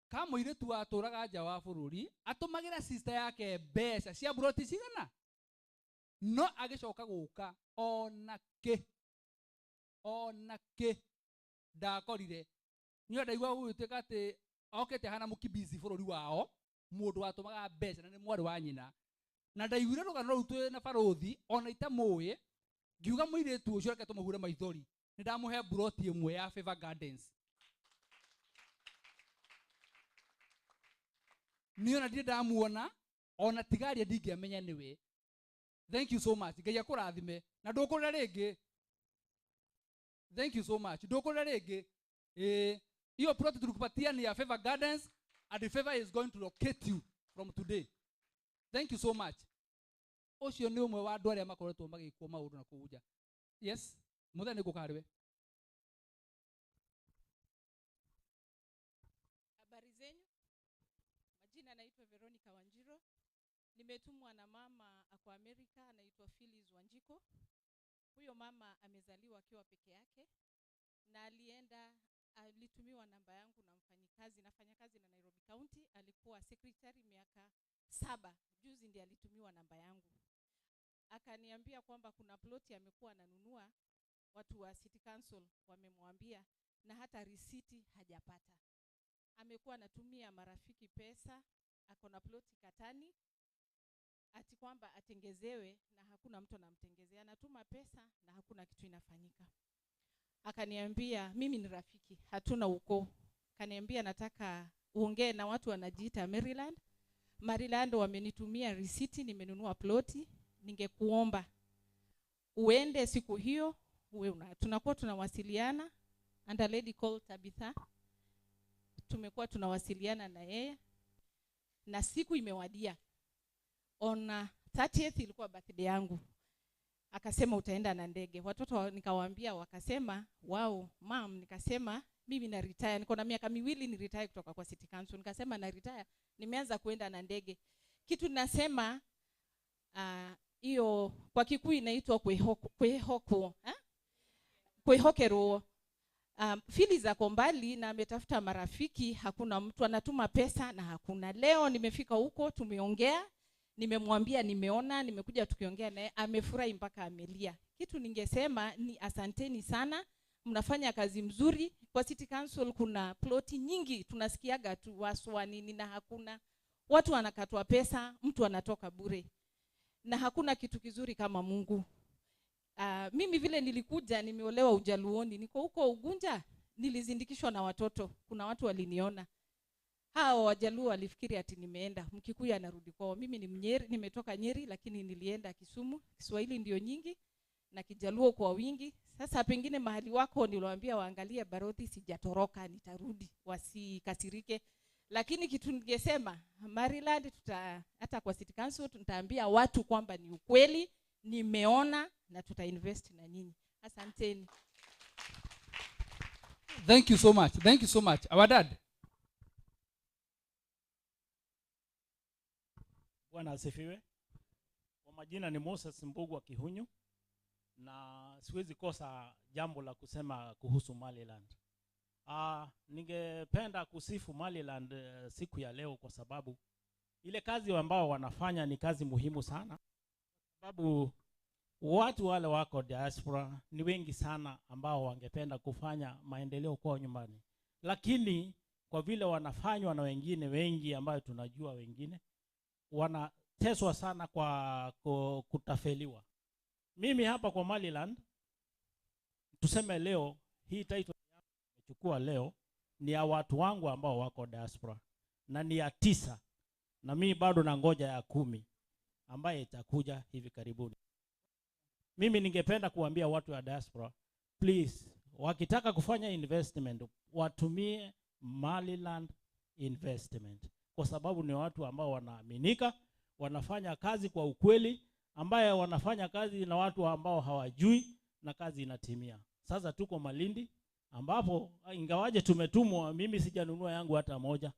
Ka mũirĩtu watũraga nja wa bũrũri atũmagĩra sister yake mbeca cia buroti cigana no agĩcoka gũka ona kĩ ndakorire niĩ ndaigua gũgĩtuĩka atĩ okĩte hana mũkimbizi bũrũri wao mũndũ watũmaga mbeca na nĩ mwarĩ wa nyina na ndaiguire rũgano rũu twĩ na barũthi ona itamũĩ ngiuga mũirĩtu ũcio reke tũmũhure maithori nĩ ndamũhe buroti ĩmwe ya Favor Gardens niĩ ona ndirĩ ndamuona ona tigaria ndingĩamenya nĩwe. Thank you so much. Ngai akũrathime na ndũkũrĩra rĩngĩ. Thank you so much. Ndũkũrĩra rĩngĩ. Hiyo plot tulikupatia ni ya Favor Gardens and the favor is going to locate you from today. Thank you so much. Ũcio nĩ ũmwe wa andũ arĩa makoretwo magĩkwo maũndũ na kũu nja. Yes, mũthenya nĩ ngũka harĩ we. Habari zenyu. Majina naitwa Veronica Wanjiro. Nimetumwa na mama ako Amerika anaitwa Phyllis Wanjiko. Huyo mama amezaliwa akiwa peke yake na alitumiwa namba yangu na mfanyikazi, nafanya kazi na Nairobi County, alikuwa secretary miaka 7. Juzi ndiye alitumiwa namba yangu. Akaniambia kwamba kuna ploti amekuwa ananunua, watu wa City Council wamemwambia na hata risiti hajapata. Amekuwa anatumia marafiki pesa, ako na ploti Katani, ati kwamba atengezewe na hakuna mtu anamtengezea, anatuma pesa na hakuna kitu inafanyika. Akaniambia mimi ni rafiki, hatuna ukoo. Akaniambia nataka uongee na watu wanajiita Maryland. Maryland wamenitumia risiti, nimenunua ploti, ningekuomba uende siku hiyo uwe tunakuwa tunawasiliana and a lady called Tabitha. Tumekuwa tunawasiliana na yeye na siku imewadia. On 30th ilikuwa birthday yangu. Akasema utaenda na ndege. Watoto nikawaambia, wakasema wow mom. Nikasema mimi na retire, niko na miaka 2 ni retire kutoka kwa City Council. Nikasema na retire, nimeanza kuenda na ndege. Kitu nasema hiyo kwa Kikuyu inaitwa kwehoko, kwehokerwo. Phyllis ako mbali na ametafuta marafiki, hakuna mtu anatuma pesa na hakuna. Leo nimefika huko, tumeongea, nimemwambia nimeona, nimekuja tukiongea naye, amefurahi mpaka amelia. Kitu ningesema ni asanteni sana, mnafanya kazi mzuri. Kwa City Council kuna ploti nyingi tunasikiaga tu waswa nini na hakuna. Watu wanakatwa pesa, mtu anatoka bure. Na hakuna kitu kizuri kama Mungu. Mimi vile nilikuja nimeolewa Ujaluoni, niko huko Ugunja, nilizindikishwa na watoto. Kuna watu waliniona. Hao Wajaluo walifikiri ati nimeenda. Mkikuyu anarudi kwao. Mimi ni Mnyeri, nimetoka Nyeri lakini nilienda Kisumu. Kiswahili ndio nyingi na Kijaluo kwa wingi. Sasa pengine mahali wako niliwaambia waangalie barodhi, sijatoroka, nitarudi, wasikasirike. Lakini kitu ningesema Maryland, hata kwa City Council tutaambia watu kwamba ni ukweli, nimeona na tuta invest na nyinyi. Asanteni. Thank you so much. Thank you so much. Our dad. Bwana asifiwe. Kwa majina ni Moses Mbugua Kihunyu na siwezi kosa jambo la kusema kuhusu Maryland. Ningependa kusifu Maryland siku ya leo kwa sababu ile kazi ambao wanafanya ni kazi muhimu sana. Sababu watu wale wako diaspora ni wengi sana ambao wangependa kufanya maendeleo kwao nyumbani. Lakini kwa vile wanafanywa na wengine wengi ambao tunajua wengine wanateswa sana kwa kutafeliwa. Mimi hapa kwa Maryland, tuseme leo hii title nimechukua leo ni ya watu wangu ambao wako diaspora na ni ya 9 na mimi bado na ngoja ya 10 ambaye itakuja hivi karibuni. Mimi ningependa kuambia watu wa diaspora, please, wakitaka kufanya investment watumie Maryland Investment, kwa sababu ni watu ambao wanaaminika, wanafanya kazi kwa ukweli, ambaye wanafanya kazi na watu ambao hawajui na kazi inatimia. Sasa tuko Malindi ambapo ingawaje tumetumwa, mimi sijanunua yangu hata moja,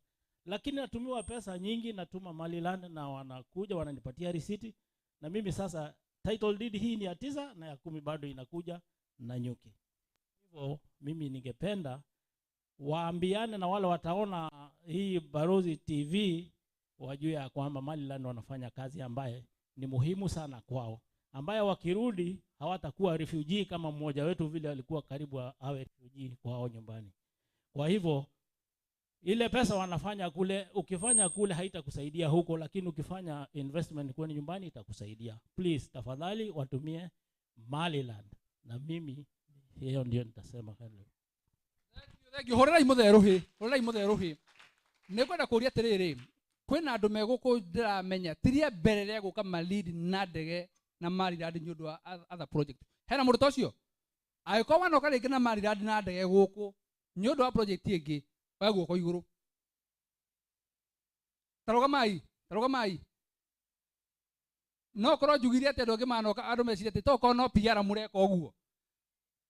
lakini natumiwa pesa nyingi, natuma Maryland na wanakuja wananipatia risiti, na mimi sasa title deed hii ni ya 9 na ya 10 bado inakuja na nyuki. Hivyo mimi ningependa Waambiane na wale wataona hii Barozi TV wajue ya kwamba Maliland wanafanya kazi ambaye ni muhimu sana kwao, ambaye wakirudi hawatakuwa refugee kama mmoja wetu vile alikuwa karibu awe refugee kwao nyumbani. Kwa hivyo ile pesa wanafanya kule, ukifanya kule haitakusaidia huko, lakini ukifanya investment kule nyumbani itakusaidia. Please tafadhali watumie Maliland, na mimi hiyo ndio nitasema. Thank you. Horerai mutheruhi, horerai mutheruhi. Nĩngwenda kũũria atĩrĩrĩ, kwĩna andũ me gũkũ ndĩramenya tiria mbere rĩa gũka Malindi na ndege na Maryland nĩ ũndũ wa other project. Hena mũndũ ta ũcio? Angĩkorwo wanoka rĩngĩ na Maryland na ndege gũkũ nĩ ũndũ wa project ĩngĩ, oya guoko igũrũ. Tarũgamai, tarũgamai. No korwo njugire atĩ andũ angĩ manoka andũ mecirie atĩ tokorwo no PR mũreka ũguo.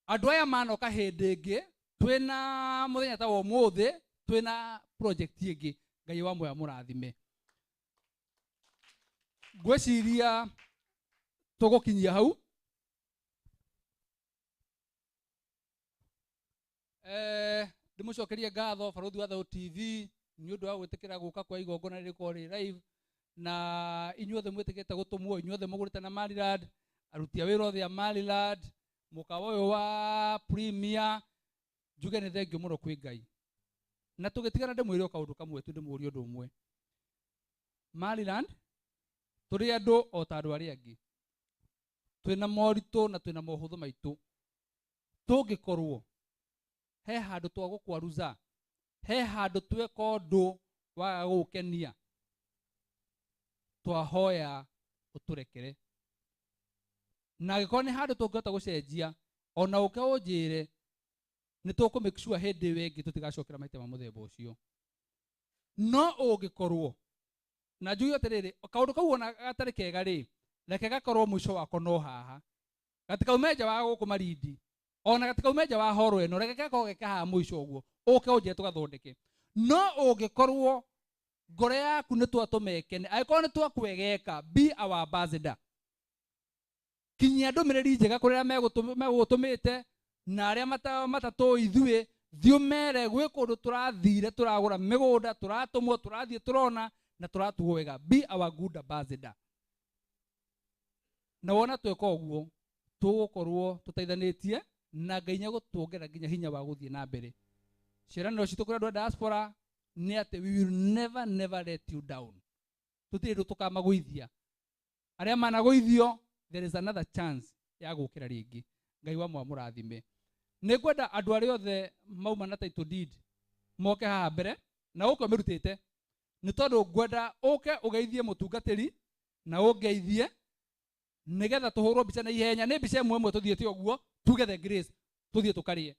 Andũ aya manoka hĩndĩ ĩngĩ twĩna mũthenya ta wa ũmũthĩ twĩna project ĩngĩ. Ngai wa muoya mũrathime. Ngwĩciria tũgũkinyia hau. Ndĩmũcokerie ngatho Barothi wa Thayũ TV nĩ ũndũ wa gwĩtĩkĩra gũka kwa igongona rĩrĩkorwo rĩ live, na inyuothe mwĩtĩkĩte gũtũmwo, inyuothe mũgũrĩte na Maryland, aruti a wĩra othe a Maryland, mũkawa ũyũ wa Premier, njuge nĩ thengio mũno kwĩ Ngai. Na tũgĩtigana ndĩmwĩre o kaũndũ kamwe tu, ndĩmũrie ũndũ ũmwe. Maryland tũrĩ andũ o ta andũ arĩa angĩ, twĩna moritũ na twĩna mohũthũ maitũ. Tũngĩkorwo he handũ twagũkwaruza, he handũ tweka ũndũ waga gũgũkenia, twahoya ũtũrekere. Na angĩkorwo nĩ handũ tũngĩhota gũcenjia, ona ũke ũnjĩre, nĩ tũkũ make sure hĩndĩ ĩyo ĩngĩ tũtigacokera maita ma mũthemba ũcio. No ũngĩkorwo na njuge atĩrĩrĩ, kaũndũ kau ona gatarĩ kega rĩ, reke gakorwo mũico wako no haha, gatikaume nja wa gũkũ Malindi, ona gatikaume nja wa horo ĩno, reke gakorwo ge haha mũico ũguo, ũke ũnjĩre tũgathondeke. No ũngĩkorwo ngoro yaku nĩ twatũmekene, angĩkorwo nĩ twakwegeka, be our ambassador. Kinyia ndũmĩrĩri njega kũrĩ arĩa megũgũtũmĩte na arĩa matatũĩ ithuĩ, thiĩ ũmere gwĩ kũndũ tũrathire, tũragũra mĩgũnda, tũratũmwo, tũrathiĩ tũrona na tũratuo wega. Be our good ambassador. Na wona tweka ũguo tũgũkorwo tũteithanĩtie na Ngai nĩegũtuongerera nginya hinya wa gũthiĩ na mbere. Ciĩranĩro citũ kũrĩ andũ a diaspora nĩ atĩ we will never never let you down. Tũtirĩ ũndũ tũkamagũithia. Arĩa managũithio, there is another chance ya gũkĩra rĩngĩ. Ngai wa mwamũrathime. Nĩngwenda andũ arĩa othe mauma na title deed moke haha mbere na ũke ũmĩrutĩte, nĩ tondũ ngwenda ũke ũgeithie mũtungatĩri na ũngeithie nĩgetha tũhũrwo mbica na ihenya. Nĩ mbica ĩmwe ĩmwe tũthiĩte ũguo, tuge the grace, tũthiĩ tũkarĩe.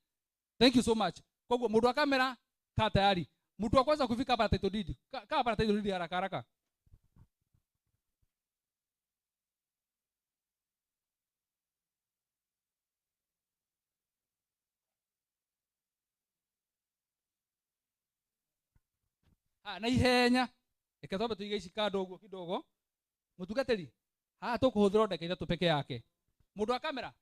Thank you so much. Koguo mũndũ wa kamera ka tayari, mtu wa kwanza kufika hapa na title deed, kaa hapa na title deed haraka haraka. Na ihenya reke twambe tũige ici kando ũguo kidogo. Mũtungatĩri, haha tũkũhũthĩra o ndagĩka ithatũ peke yake. Mũndũ wa kamera,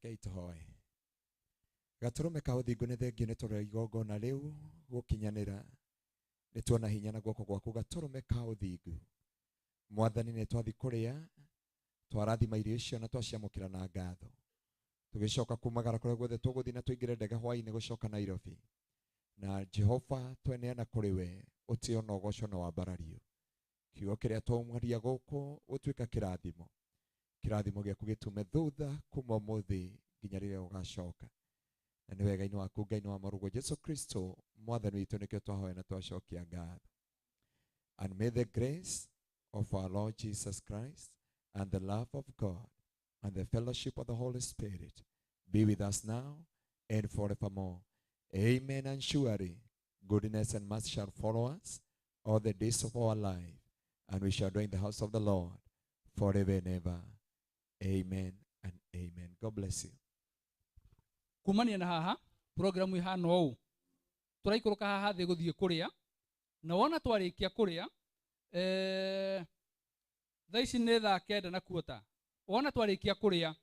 Rekei tũhoe. Gatũrũme ka ũthingu nĩ thengio nĩ tondũ wa igongona rĩu gũkinyanĩra. Nĩ tuona hinya na guoko gwaku gatũrũme ka ũthingu. Mwathani nĩ twathi kũrĩa, twarathima irio icio na twaciamũkĩra na ngatho. Tũgĩcoka kumagara kũrĩa guothe tũgũthiĩ na tũingĩre ndege hwaĩ-inĩ gũcoka Nairobi. Na Jehova tweneana kũrĩ we, ũtĩo na ũgoco na wambarario. Kiugo kĩrĩa twaumĩria gũkũ gũtuĩka kĩrathimo. Kĩrathimo gĩaku gĩtume thutha kuma ũmũthĩ nginya rĩrĩa ũgacoka. Na nĩ wega-inĩ waku Ngai nĩ wa mũrũguo Jesu Kristo mwathani witũ nĩkĩo twahoya na twacokia ngatho. And may the grace of our Lord Jesus Christ and the love of God and the fellowship of the Holy Spirit be with us now and forevermore. Amen. And surely goodness and mercy shall follow us all the days of our life, and we shall dwell in the house of the Lord forever and ever. Amen and amen. God bless you. Kumania na haha programu ihana ũũ, tũraikũrũka haha thĩ gũthiĩ kũrĩa, na wona twarĩkia kũrĩa, thaa ici nĩ thaa 9:15. Wona twarĩkia kũrĩa,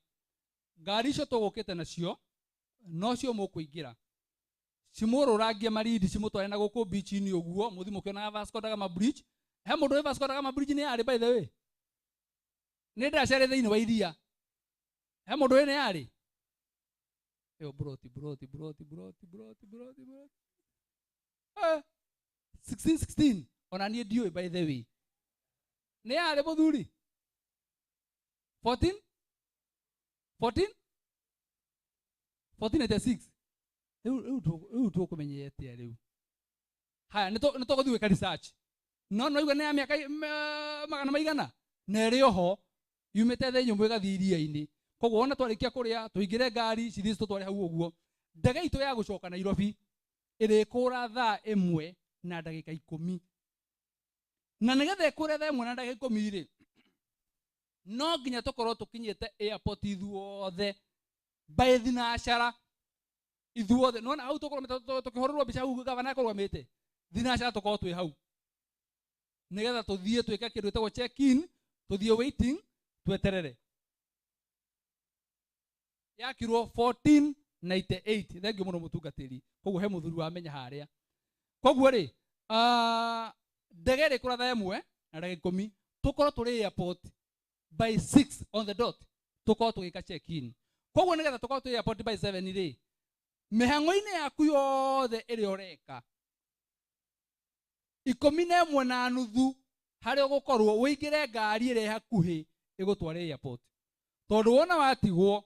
ngari icio tũgũkĩte nacio nocio mũkũingĩra, cimũrũrangie Malindi, cimũtware na gũkũ beach-inĩ ũguo, mũthiĩ mũkĩonaga Vasco da Gama Bridge. He mũndũ wĩ Vasco da Gama Bridge nĩ yarĩ, by the way, nĩ ndĩracerire thĩinĩ wa iria. He mũndũ wĩ nĩ yarĩ ĩyo broti broti broti broti broti broti broti 1616 ona niĩ ndiũĩ, by the way, nĩ yarĩ mũthuri 14 14 1486. Rĩu tũkũmenyete rĩu. Haya, nĩ tũgũthiĩ gwĩka research, no no igua nĩ ya mĩaka magana maigana na ĩrĩ oho yumĩte thĩ nyũmũ ĩgathiĩ iria-inĩ. Koguo wona twarĩkia kũrĩa tũingĩre ngari cithiĩ citũtware hau ũguo. Ndege itũ ya gũcoka Nairobi ĩrĩkũra thaa 1:10, na nĩgetha ĩkũre thaa 1:10 rĩ, no nginya tũkorwo tũkinyĩte airport ithuothe by thinacara ithuothe. Nona hau tũkorwo tũkĩhũrĩrwo mbica hau gavana akũrũgamĩte, thinacara tũkorwo twĩ hau nĩgetha tũthiĩ twĩke kĩndũ gĩtagwo check in, tũthiĩ waiting tweterere. Yakirwo 1498. Thengiũ mũno mũtungatĩri. Koguo he mũthuri wamenya harĩa. Koguo rĩ, ndege ĩrĩkũra thaa 1:10, tũkorwo tũrĩ airport by 6 on the dot, tũkorwo tũgĩka check in. Koguo nĩgetha tũkorwo twĩ airport by 7 rĩ, mĩhang'o-inĩ yaku yothe ĩrĩa ũreka, 11:30 harĩa ũgũkorwo ũingĩre ngari ĩrĩa ĩ hakuhĩ ĩgũtware airport. Tondũ wona watigwo,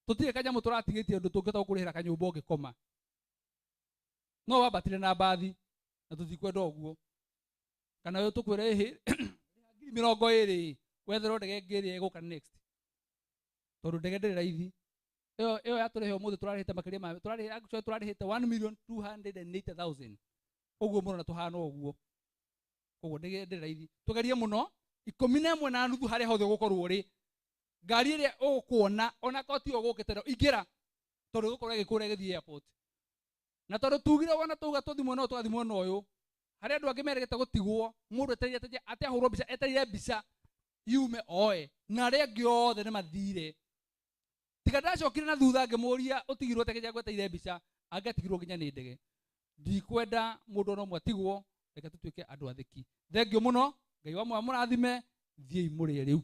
tũtirĩ kanyamũ tũratigĩtie ũndũ tũngĩhota gũkũrĩhĩra kanyũmba ũngĩkoma. No wambatire na mbathi na tũtikwenda ũguo. Kana we tũkwĩre ĩhĩ 20,000 wetherwo ndege ĩngĩ ĩrĩa ĩgũka next. Tondũ ndege ndĩrĩ raithi. Ĩyo yatũrehe ũmũthĩ tũrarĩhĩte makĩria ma tũrarĩhĩte, actually tũrarĩhĩte 1,280,000. Ũguo mũno na tũhana ũguo. Koguo ndege ndĩrĩ raithi. Tũgerie mũno 11:30 harĩa hothe ũgũkorwo ũrĩ. Ngari ĩrĩa ũkuona ona korwo tiyo ũgũkĩte nayo, ingĩra, tondũ ĩgũkorwo ĩgĩkũra ĩgĩthiĩ airport. Na tondũ tugire wona tauga tũthiĩ mwena ũyũ, tũgathiĩ mwena ũyũ, harĩa andũ angĩ merĩgĩte gũtigwo, mũndũ etereire atĩ ahũrwo mbica, etereire mbica yume oe, na arĩa angĩ othe nĩ mathire. Tiga ndacokire na thutha ngĩmũria ũtigirwo atĩa kĩrĩa ngwetereire mbica, angĩatigirwo nginya nĩ ndege. Ndikwenda mũndũ ona ũmwe atigwo, reke tũtuĩke andũ athĩki. Thengiũ mũno, Ngai wa mũrathime, thiĩi mũrĩe rĩu.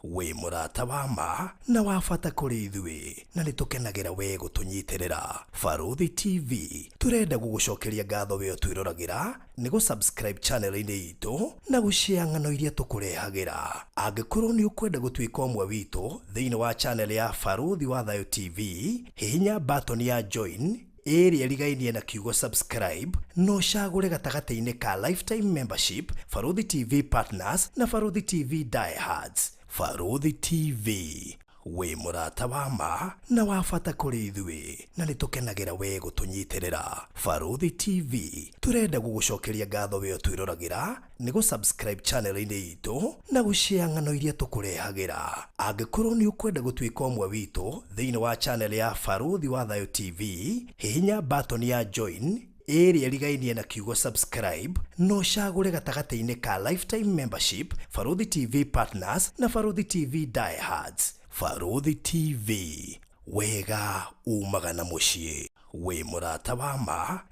Wĩ mũrata wa ma na wa bata kũrĩ ithuĩ, na nĩ tũkenagĩra we gũtũnyitĩrĩra. Barũthi TV tũrenda gũgũcokeria ngatho we ũtwĩroragĩra nĩ gũ-subscribe channel-inĩ itũ na gũshare ng'ano iria tũkũrehagĩra. Angĩkorwo nĩ ũkwenda gũtuĩka ũmwe witũ thĩinĩ wa channel ya Barũthi wa Thayũ TV, hihinya button ya join ĩrĩa ĩrigainie na kiugo subscribe na ũcagũre gatagatĩ-inĩ ka lifetime membership, Barũthi TV Partners na Barũthi TV Diehards. Barũthi TV, wĩ mũrata wa ma na wa bata kũrĩ ithuĩ, na nĩ tũkenagĩra we gũtũnyitĩrĩra. Barũthi TV tũrenda gũgũcokeria ngatho we ũtwĩroragĩra nĩ gũ-subscribe channel-inĩ itũ na gũshare ng'ano iria tũkũrehagĩra. Angĩkorwo nĩ ũkwenda gũtuĩka ũmwe witũ thĩinĩ wa channel ya Barũthi wa Thayũ TV, hihinya button ya join ĩrĩa ĩrigainie na kiugo subscribe na ũcagũre gatagatĩ-inĩ ka lifetime membership, Barũthi TV Partners na Barũthi TV Diehards. Barũthi TV, wega umaga na mũciĩ. Wĩ mũrata wa ma.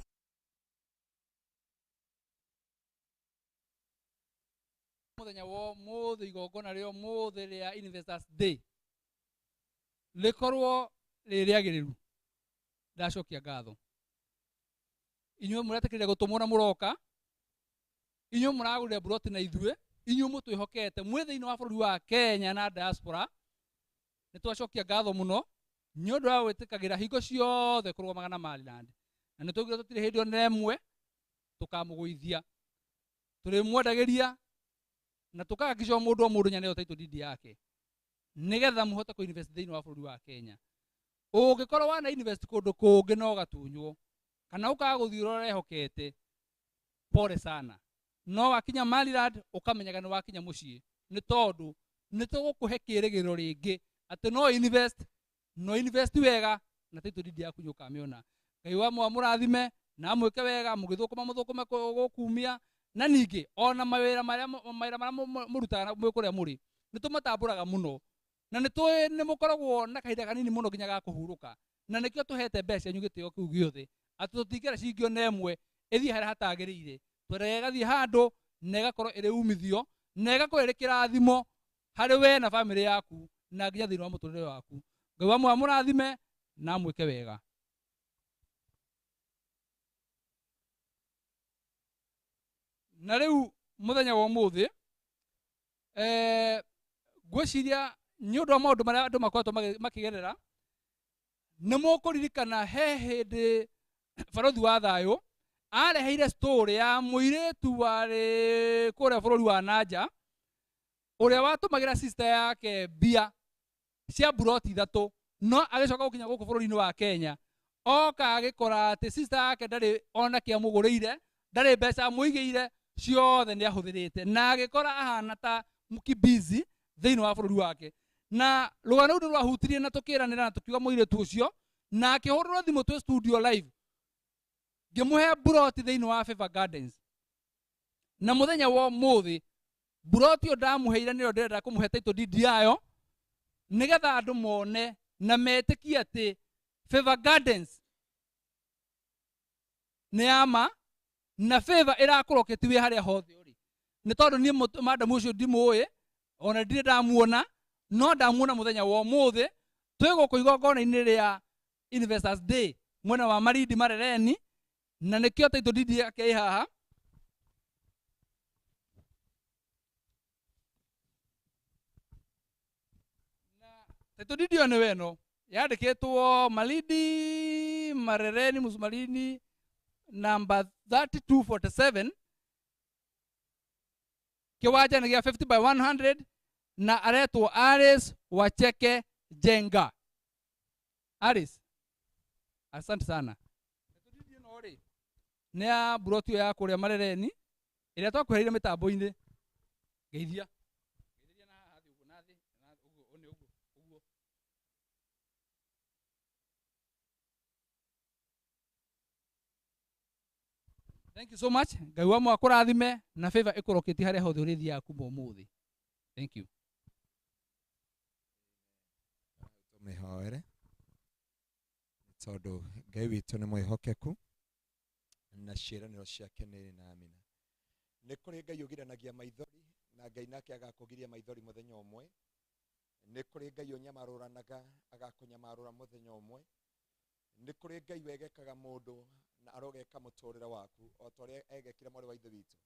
Muthenya wa ũmũthĩ, igongona rĩa ũmũthĩ rĩa Investors Day rĩkorwo rĩ rĩagĩrĩru. Ndacokia ngatho inyuĩ mũretĩkĩrire gũtũmwo na mũroka, inyuĩ mũragũrire mburoti na ithuĩ, inyuĩ mũtwĩhokete mwĩ thĩinĩ wa bũrũri wa Kenya na diaspora. Nĩ twacokia ngatho mũno nĩ ũndũ wa gwĩtĩkagĩra hingo ciothe kũrũgamaga na Maryland, na nĩ twaugire tũtirĩ hĩndĩ ona ĩmwe tũkamũgũithia, tũrĩmwendagĩria na tũkahakikisha o mũndũ o mũndũ nyaneo title deed yake nĩgetha mũhote kũ invest thĩinĩ wa bũrũri wa Kenya. Ũngĩkorwo wana invest kũndũ kũngĩ no ũgatunywo kana ũkaga gũthiĩ ũrĩa ũrehokete, pole sana, no wakinya Maryland ũkamenyaga nĩ wakinya mũciĩ, nĩ tondũ nĩ tũgũkũhe kĩrĩgĩrĩro rĩngĩ atĩ no invest, no invest wega na title deed yaku nĩ ũkamĩona. Ngai wa mũrathime na amwĩke wega, mũgĩthũkũma mũthũkũme gũkumia, na ningĩ ona mawĩra marĩa mawĩra marĩa mũrutaga mwĩ kũrĩa mũrĩ nĩ tũmatambũraga mũno, na nĩ tũĩ nĩ mũkoragwo na kahinda kanini mũno nginya ga kũhurũka, na nĩkĩo tũhete mbeca cianyu gĩtĩo kĩu gĩothe atĩ tũtingĩra ciringi ona ĩmwe ĩthiĩ harĩa hatagĩrĩire. Twendaga ĩgathiĩ handũ na ĩgakorwo ĩrĩ umithio na ĩgakorwo ĩrĩ kĩrathimo harĩ we na bamĩrĩ yaku na nginya thĩinĩ wa mũtũrĩre waku. Ngai wa mũrathime na amwĩke wega. Na rĩu mũthenya wa ũmũthĩ, ngwĩciria nĩ ũndũ wa maũndũ marĩa andũ makoretwo makĩgerera, nĩ mũkũririkana he hĩndĩ Barũthi wa Thayũ areheire story ya mũirĩtu warĩ kũrĩa bũrũri wa nanja ũrĩa watũmagĩra sister yake mbia cia mburoti ithatũ, no agĩcoka gũkinya gũkũ bũrũri-inĩ wa Kenya oka agĩkora atĩ sister yake ndarĩ ona kĩamũgũrĩire, ndarĩ mbeca amũigĩire, ciothe nĩ ahũthĩrĩte, na agĩkora ahana ta mũkimbizi thĩinĩ wa bũrũri wake. Na rũgano rũu nĩ rwahutirie na tũkĩranĩra na tũkiuga mũirĩtu ũcio, na akĩhũrĩrwo thimũ twĩ studio live ngĩmũhe mburoti thĩinĩ wa Favor Gardens. Na mũthenya wa ũmũthĩ mburoti ĩyo ndamũheire nĩyo ndĩrenda kũmũhe title deed yayo, nĩgetha andũ mone na metĩkie atĩ Favor Gardens nĩ ya ma na Favor ĩrakũroketi wĩ harĩa hothe ũrĩ. Nĩ tondũ niĩ madam ũcio ndimũĩ ona ndirĩ ndamuona, no ndamuona mũthenya wa ũmũthĩ twĩ gũkũ igongona-inĩ rĩa Investors Day mwena wa Malindi Marereni, na nĩkĩo title deed yake ĩ haha. Na title deed ĩyo nĩyo ĩno yandĩkĩtwo Malindi Marereni Msumarini number 3247, kiwanja nĩ gĩa 50 by 100 na aretwo Alice Wacheke Jenga. Alice, asante sana. Nĩ ya mburoti ĩyo ya kũrĩa Marereni ĩrĩa twakũhereire mĩtambo-inĩ. Ngeithia. Ngeithia na haha thĩ ũguo, na thĩ, na thĩ, ũguo, nĩ ũguo, ũguo. Thank you so much. Ngai wa mwakũrathime na favor ĩkũroketie harĩa hothe ũrĩthiaga kuma ũmũthĩ. Thank you. Tũmĩhoere tondũ Ngai witũ nĩ mwĩhokeku na ciĩranĩro ciake nĩ na amina. Nĩ kũrĩ Ngai ũgiranagia maithori na Ngai nake agakũgiria maithori mũthenya ũmwe. Nĩ kũrĩ Ngai ũnyamarũranaga agakũnyamarũra mũthenya ũmwe. Nĩ kũrĩ Ngai wegekaga mũndũ na arogeka mũtũrĩre waku o ta ũrĩa egekire mwarĩ wa ithe witũ.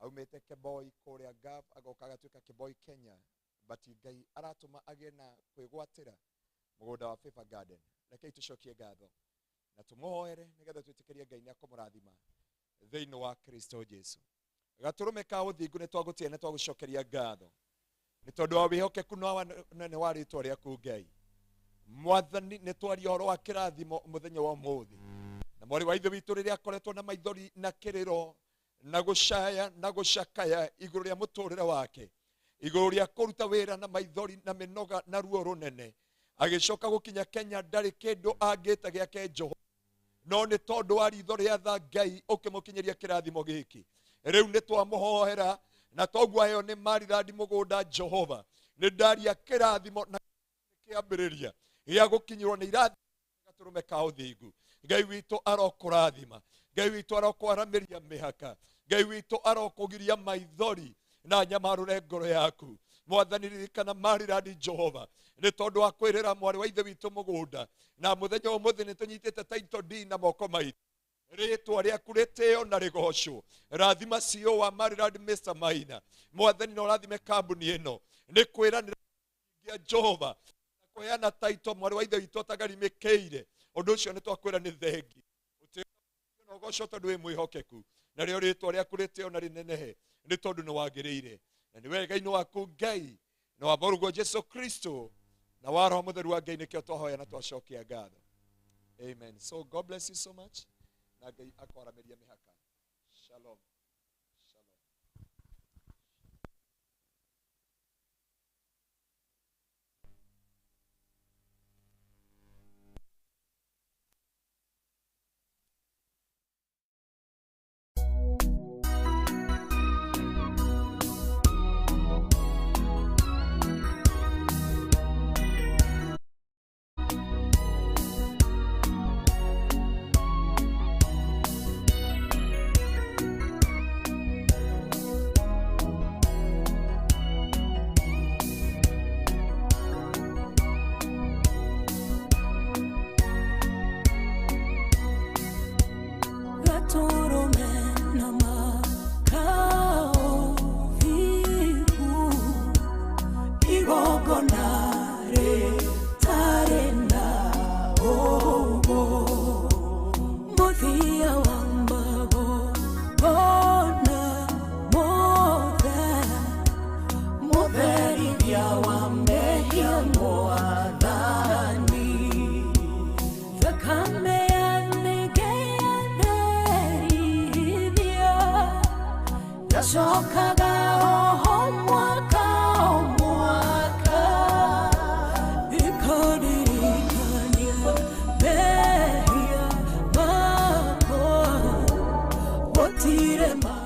Aumĩte Keboi kũrĩa Gulf agoka agatuĩka Keboi Kenya, but Ngai aratũma agĩe na kwĩgwatĩra mũgũnda wa Favor Garden. Rekei tũcokie ngatho na tũmũhoere nĩgetha twĩtĩkĩrie Ngai nĩ akũmũrathima thĩinĩ wa Kristo Jesu. Gatũrũme ka ũthingu nĩ twagũtĩa nĩ twagũcokeria ngatho nĩ tondũ wa wĩhokeku na wa nene wa rĩtwa rĩaku Ngai. Mwathani nĩ twaria ũhoro wa kĩrathimo mũthenya wa ũmũthĩ, na mwarĩ wa ithe witũ rĩrĩa akoretwo na maithori na kĩrĩro na gũcaya na gũcakaya igũrũ rĩa mũtũrĩre wake, igũrũ rĩa kũruta wĩra na maithori na mĩnoga na ruo rũnene, agĩcoka gũkinya Kenya ndarĩ kĩndũ angĩta gĩake njoho, no nĩ tondũ wa ritho rĩa tha Ngai ũkĩmũkinyĩria kĩrathimo gĩkĩ. Rĩu nĩ twamũhoera na toguo aheo nĩ Marirandi mũgũnda Jehova, nĩ ndaria kĩrathimo na kĩambĩrĩria gĩa gũkinyĩrwo nĩ irathimo gatũrũme ka ũthingu. Ngai witũ arokũrathima, Ngai witũ arokwaramĩria mĩhaka, Ngai witũ arokũgiria maithori na nyamarũre ngoro yaku. Mwathani ririkana Marirandi Jehova nĩ tondũ wa kwĩrĩra mwarĩ wa ithe witũ mũgũnda, na mũthenya ũmũthĩ nĩ tũnyitĩte title deed na moko maitũ. Rĩtwa rĩaku rĩtĩo na rĩgocwo. Rathima CEO wa Marirandi Mr. Maina. Mwathani na ũrathime kambuni ĩno nĩ kwĩranĩra ya Jehova kũheana title mwarĩ wa ithe witũ atagarimĩkĩire. Ũndũ ũcio nĩ twakwĩra nĩ thengi na ũgocwo tondũ wĩ mwĩhokeku, narĩo rĩtwa rĩaku rĩtĩo na rĩnenehe nĩ tondũ nĩ wagĩrĩire, na nĩ wega-inĩ waku Ngai na wa Mũrũguo Jesu Kristo na wa Roho Mũtheru wa Ngai nĩkĩo twahoya na twacokia ngatho. Amen. So God bless you so much, na Ngai akwaramĩrie mĩhaka. Shalom. Shalom. Yacokaga oho mwaka o mwaka, ĩkandirikania mehia makwa, gũtirĩ ma